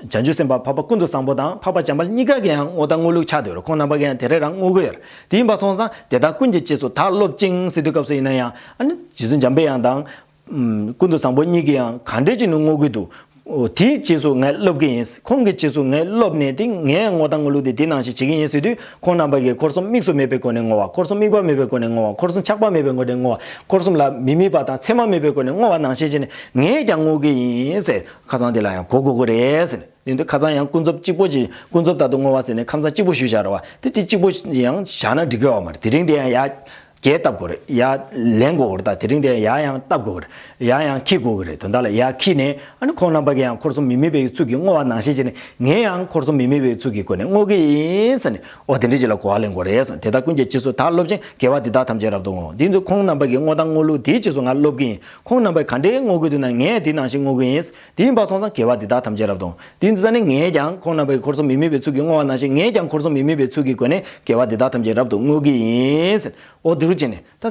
བྱང་ཆུབ་སེམས་དཔའ་འཕགས་པ་ཀུན་ཏུ་བཟང་པོ་དང་འཕགས་པ་འཇམ་དཔལ་གཉིས་ཀ་གི་ཡང་བསྔོ་དང་བསྔོ་ལུགས་ཆགས་བསྡད་ཡོད་རེད། ཁོང་རྣམ་པ་གི་ཡང་དེ་རེ་རང་བསྔོ་གི་ཡོད་རེད། དེ་ཡིན་པ་སོང་ཙང་དེ་དག་ཀུན་གྱི་རྗེས་སུ་བདག་སློབ་ཅིང་ཟེར་དུས་སྐབས་སུ་ཡིན་ན་ཡང་ཨ་ནི་རྗེ་བཙུན་འཇམ་པའི་དབྱངས་དང་། ཀུན་ཏུ་བཟང་པོ་གཉིས་ཀྱིས་ཡང་ག་འདྲས་ཅིག་ནི་བསྔོ་གི་འདུག་དེའི་རྗེས་སུ་ངས་སློབ་ཀྱི་ཡིན། ཁོང་གི་རྗེས་སུ་ངས་སློབ་ནས་དེ་ངས་བསྔོ་དང་བསྔོ་ལུགས་དེ་དེ་ནང་བཞིན་བྱེད་ཀྱི་ཡིན་ཟེར་དུས་ཁོང་རྣམ་པ་གིས་འཁོར་གསུམ་དམིགས་སུ་མེད་པའི་སྒོ་ནས་བསྔོ་བ། འཁོར་གསུམ་དམིགས་པ་མེད་པའི་སྒོ་ནས་བསྔོ་བ། འཁོར་གསུམ་ཆགས་པ་མེད་པའི་སྒོ་ནས་བསྔོ་བ། འཁོར་གསུམ་ལ་མི་དམིགས་པ་དང་མཚན་མ་མེད་པའི་སྒོ་ནས་བསྔོ་བ་ནང་བཞིན་བྱས་ནས་ངས་ཀྱང་བསྔོ་གི་ཡིན་ཟེར་ཁ་སང་དེ་ལ་ཡང་གོ་དགོས་ཀྱི་རེད་ཟེར། ཡིན་དུས་ཁ་སང་ཡང་ཀུན་རྫོབ་གཅིག་པོ་ཅིག་ཀུན་རྫོབ་ལྟར་དུ་བསྔོ་བ་ཟེར་ནས་ཁ་སང་གཅིག་པོ་ཞུས་བཞག་རེད་བ། དེ་དེ་གཅིག་པོ་ཡང་བཞག་ན་འགྲིག་གི་ཡོད་མ་རེད། དེ་རིང་དེ་ཡང་ཡར་རྒྱས་བཏབ་དགོས་རེད། ཡར་ལེན་དགོས་རེད། ད་དེ་རིང་དེ་ཡང་ཡར་ཡང་བཏབ་དགོས་རེད། ཡར་ཡང་འཁྱེར་དགོས་ཀྱི་རེད། དོན་དག་ལ་ཡར་འཁྱེར་ནས་ཨ་ནི་ཁོང་རྣམ་པ་གིས་ཡང་འཁོར་གསུམ་མི་དམིགས་པའི་ཚུལ་གྱིས་བསྔོ་བ་ནང་བཞིན་བྱས་ནས་ངས་ཡང་འཁོར་གསུམ་མི་དམིགས་པའི་ཚུལ་གྱི་སྒོ་ནས་བསྔོ་གི་ཡིན་ཟེར་ནས་ཨོ་དེ་འདྲ་ཅིག་ལ་གོ་བ་ལེན་དགོས་རེད་ཟེར། དེ་དག་ཀུན་གྱི་རྗེས་སུ་བདག་སློབ་ཅིང་དགེ་བ་འདི་དག་ཐམས་ཅད་རབ་ཏུ་བསྔོ། འདི་ཚོ་ཁོང་རྣམ་པ་གིས་བསྔོ་དང་བསྔོ་ལུགས་དེའི་རྗེས་སུ་ང་སློབ་ཀྱི་ཡིན། ཁོང་རྣམ་པས་ག་འདྲའི་བསྔོ་གི་འདུག་ན་ངས་དེ་ནང་བཞིན་བསྔོ་གི་ཡིན། དེ་ཡིན་པ་སོང་ཙང་དགེ་བ་འདི་དག་ཐམས་ཅད་རབ་ཏུ། དེ་ཡིན་ཙང་ནི་ངས་ཀྱང་ཁོང་རྣམ་པའི་འཁོར་གསུམ་མི་དམིགས་པའི་ཚུལ་གྱིས་བསྔོ་བ་ནང་བཞིན་ངས་ཀྱང་འཁོར་གསུམ་མི་དམིགས་པའི་ཚུལ་གྱི་སྒོ་ནས་དགེ་བ་འདི་དག་ཐམས་ཅད་རབ་ཏུ་བསྔོ་གི་ཡིན་ཟེར། འོ་དེ་རུ་བྱས་ནས་ད་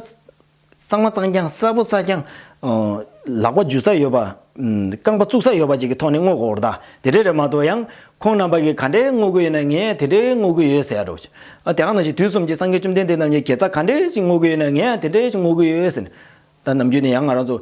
གཙང་མ་གཙང་རྐྱང་གསལ་པོ་གསལ་རྐྱང་། ལག་པ་འཇུ་ས་ཡོད་པ། རྐང་པ་བཙུགས་ས་ཡོད་པ་ཅིག་གི་ཐོག་ནས་བསྔོ་དགོས་རེད་ད། དེ་འདྲ་རེད་མ་གཏོགས་ཡང་ཁོང་རྣམ་པ་གིས་ག་འདྲའི་བསྔོ་གི་ཡོད་ན་ངས་དེ་འདྲའི་བསྔོ་གི་ཡོད་ཟེར་ཡ་འགྲོ། ཨ་དེ་ག་ནང་བཞིན་དུས་གསུམ་གྱི་སངས་རྒྱས་བཅོམ་ལྡན་འདས་རྣམས་ཀྱི་དགེ་རྩ་ག་འདྲའི་ཞིག་བསྔོ་གི་ཡོད་ན་ངས་དེ་འདྲའི་ཞིག་བསྔོ་གི་ཡོད་ཟེར་ནས། ད་ནམ་རྒྱུན་ནས་ཡང་ང་རང་ཚོ།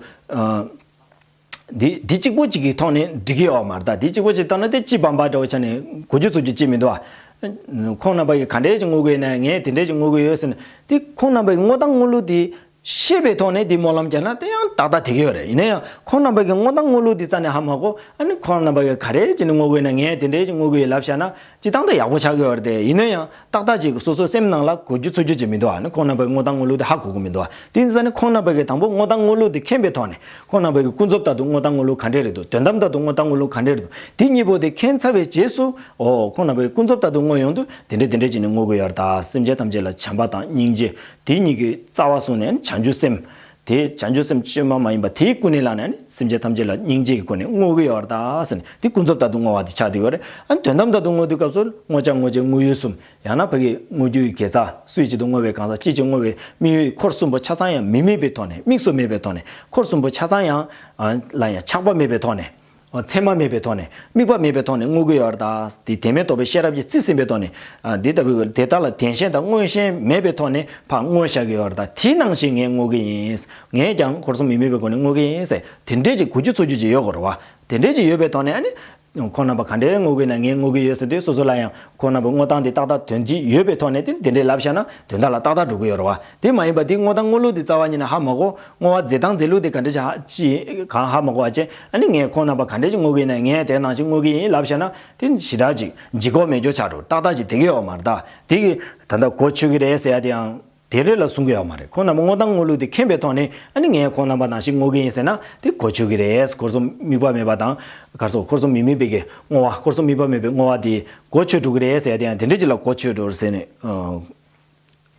འདི་འདི་གཅིག་པོ་གཅིག་གི་ཐོག་ནས་འགྲིག་གི་ཡོད་མ་རེད་ད། འདི་གཅིག་པོ་གཅིག་བཏང་ན་དེ་སྤྱི་བམ་པ་འདྲ་བོ་ཆ་ནས་གོ་རྒྱུ་ཚོར་རྒྱུ་ཅིག་མི་འདུག་ཨ། ཁོང་རྣམ་པ་གིས་ག་འདྲས་ཅིག་བསྔོ་གི་ཡོད་ན་ངས་དེ་འདྲས་ཅིག་བསྔོ་གི་ཡོད་ཟེར་ན་དེ་ཁོང་རྣམ་པ་གི་བསྔོ་སྟངས་བསྔོ་ལུགས་དེ་ཤེས་པའི་ཐོག་ནས་དེ་སྨོན་ལམ་བརྒྱབ་ན་དེ་ཡང་ཏག་ཏག་དེ་གི་ཡོད་རེད། ཡིན་ན་ཡང་ཁོང་རྣམ་པ་གི་བསྔོ་སྟངས་བསྔོ་ལུགས་དེ་རྩ་ནས་ཧ་མ་གོ། ཨ་ནི་ཁོང་རྣམ་པ་གིས་ག་རེ་བྱས་ནས་བསྔོ་གི་ཡོད་ན་ངས་དེ་འདྲས་ཅིག་བསྔོ་གི་ཡོད་ལབ་བཞག་ན་སྤྱིར་བཏང་དེ་ཡག་པོ་ཆགས་ཀྱི་ཡོད་རེད་དེ། ཡིན་ན་ཡང་ཏག་ཏག་ཅིག་སོ་སོའི་སེམས་ནང་ལ་གོ་རྒྱུ་ཚོར་རྒྱུ་ཅིག་མི་འདུག་ཨ་ནི་ཁོང་རྣམ་པ་གི་བསྔོ་སྟངས་བསྔོ་ལུགས་དེ་ཧ་གོ་གི་མི་འདུག་ཨ། དེ་ཡིན་ཙང་ནི་ཁོང་རྣམ་པ་གིས་དང་པོ་བསྔོ་སྟངས་བསྔོ་ལུགས་དེ་མཁྱེན་པའི་ཐོག་ནས་ཁོང་རྣམ་པ་གིས་ཀུན་རྫོབ་ལྟར་དུ་བསྔོ་སྟངས་བསྔོ་ལུགས་ག་འདྲས་རེད་འདུག་དོན་དམ་ལྟར་དུ་བསྔོ་སྟངས་བསྔོ་ལུགས་ག་འདྲས་རེད་འདུག་དེ་གཉིས་པོ་དེ་མཁྱེན་ཚར་བའི་རྗེས་སུ་ཨོ་ཁོང་རྣམ་པ་གིས་ཀུན་རྫོབ་ལྟར་དུ་བསྔོ་ཡོང་དུས་དེ་འདྲས་དེ་འདྲས་བྱས་ནས་བསྔོ་གི་ཡོད་རེད་ད། སེམས་ཅན་ཐམས་ཅད་ལ་བྱམས་པ་དང་སྙིང་རྗེ་དེ་གཉིས་ཀྱི་རྩ་བ་བཟུང་ནས་བྱང་ཆུབ་སེམས། དེ་བྱང་ཆུབ་སེམས་བཅོས་མ་མ་ཡིན་པ་དེའི་ཀུན་ནས་བསླངས་ནས་ནི་སེམས་ཅན་ཐམས་ཅད་ལ་སྙིང་རྗེ་གི་སྒོ་ནས་བསྔོ་གི་ཡོད་རེད་ད་ཟེར་ནས་དེ་ཀུན་རྫོབ་ལྟར་དུ་བསྔོ་བ་དེ་ཆགས་བསྡད་ཡོད་རེད། ཨ་ནི་དོན་དམ་ལྟར་དུ་བསྔོ་དུས་སྐབས་སུ་བསྔོ་བྱ་བསྔོ་བྱེད་བསྔོ་ཡུལ་གསུམ་ཡང་ན་ཕ་གི་བསྔོ་རྒྱུའི་དགེ་རྩ་སུའི་ཆེད་དུ་བསྔོ་བའི་གང་ཟག་ཅིའི་ཕྱིར་བསྔོ་བའི་དམིགས་ཡུལ་འཁོར་གསུམ་པོ་ཆ་ཚང་ཡང་མི་དམིགས་པའི་ཐོག་ནས་དམིགས་སུ་མེད་པའི་ཐོག་ནས་འཁོར་གསུམ་པོ་ཆ་ཚང་ཡང་ལ་ཡང་ཆགས་པ་མེད་པའི་ཐོག་ནས། མཚན་མ་མེད་པའི་ཐོག་ནས་དམིགས་པ་མེད་པའི་ཐོག་ནས་བསྔོ་གི་ཡོད་རེད་ད། དེ་དོན་མེད་རྟོག་པའི་ཤེས་རབ་ཀྱིས་རྩིས་ཟིན་པའི་ཐོག་ནས་ཨ་འདི་ལྟ་བུའི་དེ་དག་ལ་བདེན་ཞེན་དང་མངོན་ཞེན་མེད་པའི་ཐོག་ནས་ཕར་བསྔོ་བཞག་གི་ཡོད་རེད་ད། དེ་ནང་བཞིན་ངས་བསྔོ་གི་ཡིན། ངས་ཀྱང་འཁོར་གསུམ་མི་དམིགས་པའི་སྒོ་ནས་བསྔོ་གི་ཡིན་ཟེར་དེ་འདྲས་ཀྱི་གོ་རྒྱུ་ཚོར་རྒྱུ་ཅིག་ཡོད་དགོས་རེད་བ། དེ་འདྲས་ཀྱི་ཡོད་པའི་ཐོག་ནས་ཨ་ནི། ཁོང་རྣམ་པ་ག་འདྲའི་བསྔོ་གི་ཡོད་ན་ངས་བསྔོ་གི་ཡོད་ཟེར་དུས་སོ་སོ་ལ་ཡང་ཁོང་རྣམ་པ་བསྔོ་སྟངས་དེ་ཏག་ཏག་དོན་གྱིས་ཡོད་པའི་ཐོག་ནས་དེ་དེ་འདྲས་ལབ་བཞག་ན་དོན་དག་ལ་ཏག་ཏག་འགྲོ་གི་ཡོད་རེད་བ། དེ་མ་ཡིན་པ་དེ་བསྔོ་སྟངས་བསྔོ་ལུགས་དེ་རྩ་བ་ཉིད་ནས་ཧ་མ་གོ། བསྔོ་བ་མཛད་སྟངས་མཛད་ལུགས་དེ་ག་འདྲ་ཅིག་ཧ་ཅིག་གང་ཧ་མ་གོ་བ་བྱས། ཨ་ནི་ངས་ཁོང་རྣམ་པ་ག་འདྲ་ཅིག་བསྔོ་གི་ཡིན་ན་ངས་དེ་ནང་བཞིན་བསྔོ་གི་ཡིན་ལབ་བཞག་ན་དེ་ཞེ་དྲག་ཅིག་ལྗིད་ཁོག་མེད་འཇོག་ཆགས་འགྲོ་ཏག་ཏག་ཅིག་དེ་གི་ཡོད་མ་རེད་ད། དེ་གི་ད་ལྟ་གོ་ཆོད་ཀྱི་རེད་ཟེར་ཡ་དེ་ཡང་དེ་རེད་ལ་གསུང་གི་ཡོད་མ་རེད། ཁོང་རྣམ་པ་བསྔོ་སྟངས་བསྔོ་ལུགས་དེ་མཁྱེན་པའི་ཐོག་ནས་ཨ་ནི་ངས་ཁོང་རྣམ་པ་ནང་བཞིན་བསྔོ་གི་ཡིན་ཟེར་ན་དེ་གོ་ཆོད་ཀྱི་རེད། འཁོར་གསུམ་དམིགས་པ་མེད་པ་དང་གར་སོགས་འཁོར་གསུམ་མི་དམིགས་པའི་གི་བསྔོ་བ་འཁོར་གསུམ་དམིགས་པ་མེད་པའི་བསྔོ་བ་དེ་གོ་ཆོད་འགྲོ་གི་རེད་ཟེར་ཡ་དེ་ཡང་དེ་འདྲ་ཅིག་ལ་གོ་ཆོད་འགྲོ་ཟེར་ནས།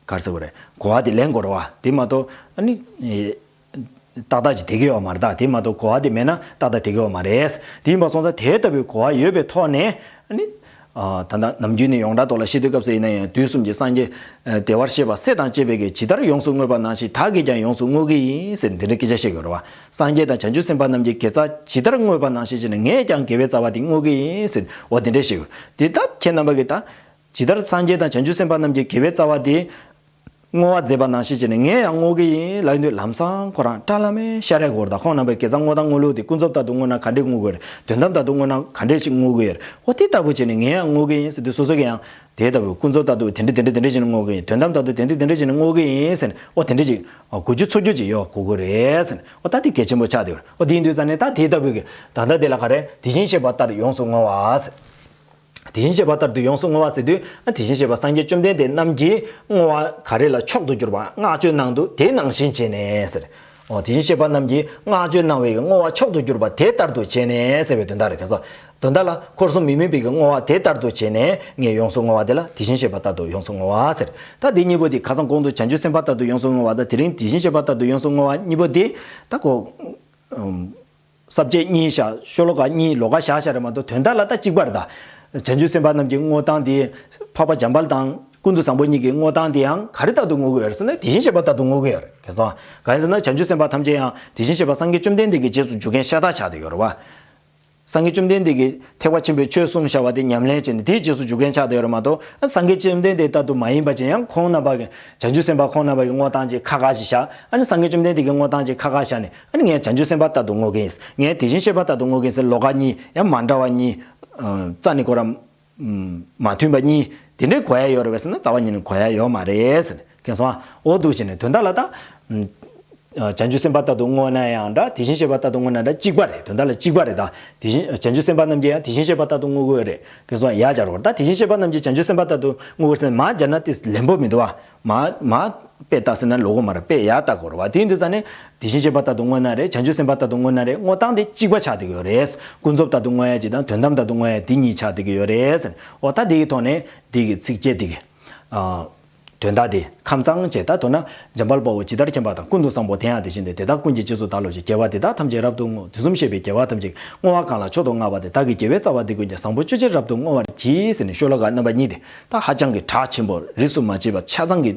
གར་ཟེར་བ་རེད། གོ་བ་དེ་ལེན་དགོས་རེད་བ། དེ་མ་གཏོགས་ཨ་ནི། ཏག་ཏག་ཅིག་དེ་གི་ཡོད་མ་རེད་ད། དེ་མ་གཏོགས་གོ་བ་དེ་མེད་ན་ཏག་ཏག་དེ་གི་ཡོད་མ་རེད། དེ་ཡིན་པ་སོང་ཙང་དེ་ལྟ་བུའི་གོ་བ་ཡོད་པའི་ཐོག་ནས་ཨ་ནི། ཨ། ད་ལྟ་ནམ་རྒྱུན་ནས་ཡོངས་གྲགས་ཐོག་ལ་བཤད་དུས་སྐབས་སུ་ཡིན་ན་ཡང་དུས་གསུམ་གྱི་སངས་རྒྱས་བདེ་བར་གཤེགས་པ་སྲས་དང་བཅས་པའི་གིས་ཇི་ལྟར་ཡོངས་སུ་བསྔོས་པ་ནང་བཞིན་བདག་གིས་ཀྱང་ཡོངས་སུ་བསྔོ་གི་ཡིན་ཟེར་འདི་འདྲའི་སྐད་ཆ་བཤད་དགོས་རེད་བ། སངས་རྒྱས་དང་བྱང་ཆུབ་སེམས་དཔའ་རྣམས་ཀྱིས་དགེ་རྩ་ཇི་ལྟར་བསྔོས་པ་ནང་བཞིན་བྱས་ནས་ངས་ཀྱང་དགེ་བའི་རྩ་བ་དེ་བསྔོ་གི་ཡིན་ཟེར་འོ་དེ་འདྲས་བཤད་དགོས། དེ་ལྟར་ཁྱེད་རྣམ་པ་གིས་ད་ཇི་ལྟར་སངས་རྒྱས་དང་བྱང་ཆུབ་སེམས་དཔའ་རྣམས་ཀྱིས་དགེ་བའི་རྩ་བ་དེ་བསྔོ་བ་མཛད་པ་ནང་བཞིན་བྱས་ནས་ངས་ཡང་བསྔོ་གི་ཡིན་ལབ་ཡོང་དུས་ལམ་སང་ཁོ་རང་བཀྲ་ལམ་མེ་ཤར་ཡ་གོ་རེད། ད་ཁོང་རྣམ་པས་དགེ་རྩ་བསྔོ་སྟངས་བསྔོ་ལུགས་དེ་ཀུན་རྫོབ་ལྟར་དུ་བསྔོ་ན་ག་འདྲས་བསྔོ་དགོས་རེད། དོན་དམ་ལྟར་དུ་བསྔོ་ན་ག་འདྲས་ཞིག་བསྔོ་དགོས་ཡོད་རེད། འོ་དེ་ལྟ་བུ་བྱས་ནས་ངས་ཡང་བསྔོ་གི་ཡིན་ཟེར་དུས་སོ་སོ་གིས་ཡང་དེ་ལྟ་བུ་ཀུན་རྫོབ་ལྟར་དུ་དེ་འདྲས་དེ་འདྲས་དེ་འདྲས་བྱས་ནས་བསྔོ་གི་ཡིན། དོན་དམ་ལྟར་དུ་དེ་འདྲས་དེ་འདྲས་བྱས་ནས་བསྔོ་གི་ཡིན་ཟེར་ནས་འོ་དེ་འདྲས་ཅིག་གོ་རྒྱུ་ཚོར་རྒྱུ་ཅིག་ཡོད་དགོས་ཀྱི་རེད་ཟེར་ནས་འོ་ད་དེ་གལ་ཆེན་པོ་ཆགས་བསྡད་ཡོད་རེད། འོ་དེ་ཡིན་དུས་ཙང་ནས་ད་དེ་ལྟ་བུའི་གི་ད་ལྟ་དེ་ལ་ག་རེ་དེ་བཞིན་གཤེགས་པ་ལྟར་ཡོངས་སུ་བསྔོ་བ་ཟེར། དེ་བཞིན་གཤེགས་པ་ལྟར་དུ་ཡོངས་སུ་བསྔོ་བ་ཟེར་དུས་ཨ་དེ་བཞིན་གཤེགས་པ་སངས་རྒྱས་བཅོམ་ལྡན་འདས་རྣམས་ཀྱི་བསྔོ་བ་ག་རེ་ལ་མཆོག་ཏུ་གྱུར་པ་བསྔགས་བརྗོད་གནང་འདུག་དེ་ནང་བཞིན་བྱས་ནས་ཟེར། འོ་དེ་བཞིན་གཤེགས་པ་རྣམས་ཀྱིས་བསྔགས་བརྗོད་གནང་བའི་བསྔོ་བ་མཆོག་ཏུ་གྱུར་པ་དེ་ལྟར་དུ་བྱས་ནས་ཟེར་བའི་དོན་དག་རེད། ཁྱེད་ཚོ་དོན་དག་ལ་འཁོར་གསུམ་མི་དམིགས་པའི་བསྔོ་བ་དེ་ལྟར་དུ་བྱས་ནས་ངས་ཡོངས་སུ་བསྔོ་བ་དེ་ལ་དེ་བཞིན་གཤེགས་པ་ལྟར་དུ་ཡོངས་སུ་བསྔོ་བ་ཟེར། ད་དེ་གཉིས་པོ་དེ་ཁ་སང་གོང་དུ་བྱང་ཆུབ་སེམས་དཔའ་ལྟར་དུ་ཡོངས་སུ་བསྔོ་བ་དང་དེ་རིང་དེ་བཞིན་གཤེགས་པ་ལྟར་དུ་ཡོངས་སུ་བསྔོ་བ་གཉིས་པོ་དེ་ད་ཁོ། ས་བཅད་གཉིས་བཞག་ཤོ་ལོ་ཀ་གཉིས་ལོགས་ཀ་བཞག་བཞག་རེད་མ་གཏོགས་དོན་དག་ལ་ད་གཅིག་པ་རེད་ད། བྱང་ཆུབ་སེམས་དཔའ་རྣམས་ཀྱི་བསྔོ་སྟངས་དེ་འཕགས་པ་འཇམ་དཔལ་དང་ཀུན་ཏུ་བཟང་པོ་གཉིས་ཀྱི་བསྔོ་སྟངས་དེ་ཡང་ག་རེ་ལྟར་དུ་བསྔོ་གི་ཡོད་རེད་ཟེར་ན་དེ་བཞིན་གཤེགས་པ་ལྟར་དུ་བསྔོ་གི་ཡོད་རེད། གང་ཡིན་ཟེར་ན་བྱང་ཆུབ་སེམས་དཔའ་ཐམས་ཅད་ཡང་དེ་བཞིན་གཤེགས་པ་སངས་རྒྱས་བཅོམ་ལྡན་འདས་ཀྱི་རྗེས་སུ་འཇུག་མཁན་ཤ་སྟག་ཆགས་བསྡད་ཡོད་རེད་བ། སངས་རྒྱས་བཅོམ་ལྡན་འདས་ཀྱིས་ཐེག་པ་ཆེན་པོའི་ཆོས་གསུངས་བཞག་པ་དེ་ཉམས་ལེན་བྱས་ནས་དེའི་རྗེས་སུ་འཇུག་མཁན་ཆགས་བསྡད་ཡོད་རེད་མ་གཏོགས་སངས་རྒྱས་བཅོམ་ལྡན་འདས་ལྟར་དུ་མ་ཡིན་པ་ཅིག་ཡང་ཁོང་རྣམ་པ་གི་བྱང་ཆུབ་སེམས་དཔའ་ཁོང་རྣམ་པ་གི་བསྔོ་སྟངས་ཅིག་ཁ་ཁ་ཞིག་བཞག་ཨ་ནི་སངས་རྒྱས་བཅོམ་ལྡན་འདས་ཀྱི་བསྔོ་སྟངས་ཅིག་ཁ་ཁ་བཞག་ནས། ཨ་ནི་ངས་བྱང་ཆུབ་སེམས་དཔའ་ལྟར་དུ་བསྔོ་གི་ཡིན། ངས་དེ་བཞིན་གཤེགས་པ་ལྟར་དུ་བསྔོ་གི་ཡིན་ཟེར་ལོགས་ཀ་གཉིས་ཡང་མ་འདྲ་བ་གཉིས། རྩ་ནས་ཁོ་རང་མ་མཐུན་པ་གཉིས་དེ་འདྲའི་གོ་ཡ་ཡོད་རེད་པས་ཟེར་ན་རྩ་བ་ཉིད་ནས་གོ་ཡ་ཡོད་མ་རེད་ཟེར་ནས་ཁྱེད་སོང་ཨ། འོ་འདུག་བྱས་ནས་དོན་དག་ལ་ད། བྱང་ཆུབ་སེམས་དཔའ་ལྟར་དུ་བསྔོ་ན་ཡང་འདྲ་དེ་བཞིན་གཤེགས་པ་ལྟར་དུ་བསྔོ་ན་འདྲ་གཅིག་པ་རེད། དོན་དག་ལ་གཅིག་པ་རེད་ད། དེ་བཞིན་བྱང་ཆུབ་སེམས་དཔའ་རྣམས་ཀྱིས་ཡང་དེ་བཞིན་གཤེགས་པ་ལྟར་དུ་བསྔོ་དགོས་རེད། ཁྱེད་སོང་ཡ་སྦྱར་བར་ད་དེ་བཞིན་གཤེགས་པ་རྣམས་ཀྱིས་བྱང་ཆུབ་སེམས་དཔའ་ལྟར་དུ་བསྔོ་དགོས་ཟེར་ན་མ་སྦྱར་ན་དེ་ལན་པོ་མི་འདུག་བ། མ་མ་དཔེ་ལྟ་ཟེར་ན་ལོག་གོ་མ་རེད། དཔེ་ཡ་ལྟ་དགོས་རེད་བ། དེ་ཡིན་དུས་ཙང་ནས་དེ་བཞིན་གཤེགས་པ་ལྟར་དུ་བསྔོ་ན་རེད། བྱང་ཆུབ་སེམས་དཔའ་ལྟར་དུ་བསྔོ་ན་རེད། བསྔོ་སྟངས་དེ་གཅིག་པ་ཆགས་བསྡད་ཀྱི་ཡོད་རེད། ཀུན་རྫོབ་ལྟར་དུ་བསྔོ་ཡ་གཅིག་དང་དོན་དམ་ལྟར་དུ་བསྔོ་ཡ་དེ་གཉིས་ཆགས་བསྡད་ཀྱི་ཡོད་རེད། འོ་ད་དེ་གི་ཐོག་ནས་དེ་གི་ཚིགས་བཅད་དེ་གི། དོན་དག་དེ་ཁམས་གཙང་བྱས་ད་མདོར་ན་འཇམ་དཔལ་དཔའ་བོས་ཇི་ལྟར་མཁྱེན་པ་དང་། ཀུན་ཏུ་བཟང་པོ་དེ་ཡང་དེ་བཞིན་ཏེ། དེ་དག་ཀུན་གྱི་རྗེས་སུ་བདག་སློབ་ཅིང་། དགེ་བ་འདི་དག་ཐམས་ཅད་རབ་ཏུ་བསྔོ། དུས་གསུམ་གཤེགས་པའི་རྒྱལ་བ་ཐམས་ཅད་ཀྱིས། བསྔོ་བ་གང་ལ་མཆོག་ཏུ་བསྔགས་པ་དེས། བདག་གི་དགེ་བའི་རྩ་བ་འདི་ཀུན་ཀྱང་། བཟང་པོ་སྤྱོད་ཕྱིར་རབ་ཏུ་བསྔོ་བར་བགྱི། ཟེར་ནས་ཤོ་ལོ་ཀ་རྣམ་པ་གཉིས་དེ་ད་ཧ་ཅང་གི་གྲགས་ཆེན་པོ་རིས་སུ་མ་ཆད་པ་ཆ་ཚང་གི་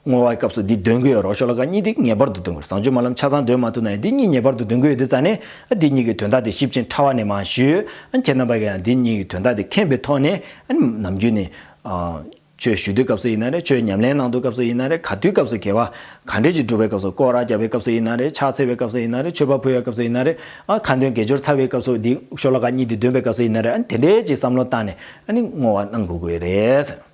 བསྔོ་བའི་སྐབས་སུ་འདི་འདོན་གྱི་ཡོད་རེད། ཤོ་ལོ་ཀ་གཉིས་དེ་ངེས་པར་དུ་འདོན་དགོས་རེད། བཟང་སྤྱོད་སྨོན་ལམ་ཆ་ཚང་འདོན་མ་ཐུབ་ན་ཡང་འདི་གཉིས་ངེས་པར་དུ་འདོན་དགོས་ཡོད་དུས་ཙང་ནས་འདི་གཉིས་ཀྱི་དོན་དག་དེ་ཞིབ་ཅིང་ཕྲ་བ་ནས་མར་ཞུས། ཁྱེད་རྣམ་པ་གིས་ཡང་འདི་གཉིས་ཀྱི་དོན་དག་དེ་མཁྱེན་པའི་ཐོག་ནས་ནམ་རྒྱུན་ནས། ཆོས་ཞུ་དུས་སྐབས་སུ་ཡིན་ན་རེད། ཆོས་ཉམས་ལེན་གནང་དུས་སྐབས་སུ་ཡིན་ན་རེད། ག་དུས་སྐབས་སུ་དགེ་བ་ག་འདྲས་ཅིག་སྒྲུབ་པའི་སྐབས་སུ་སྐོར་ར་རྒྱབ་པའི་སྐབས་སུ་ཡིན་ན་རེད། ཕྱག་འཚལ་བའི་སྐབས་སུ་ཡིན་ན་རེད། མཆོད་པ་ཕུལ་བའི་སྐབས་སུ་ཡིན་ན་རེད། ཨ་ཁ་འདོན་དགེ་སྦྱོར་ཚར་བའི་སྐབས་སུ་འདི་ཤོ་ལོ་ཀ་གཉིས་འདི་འདོན་པའི་སྐབས་སུ་ཡིན་ན་རེད། ཨ་དེ་འདྲས་ཅིག་བསམ་བློ་བཏང་ནས་ཨ་ནི་བསྔོ་བ་གནང་དགོས་ཀྱི་རེད།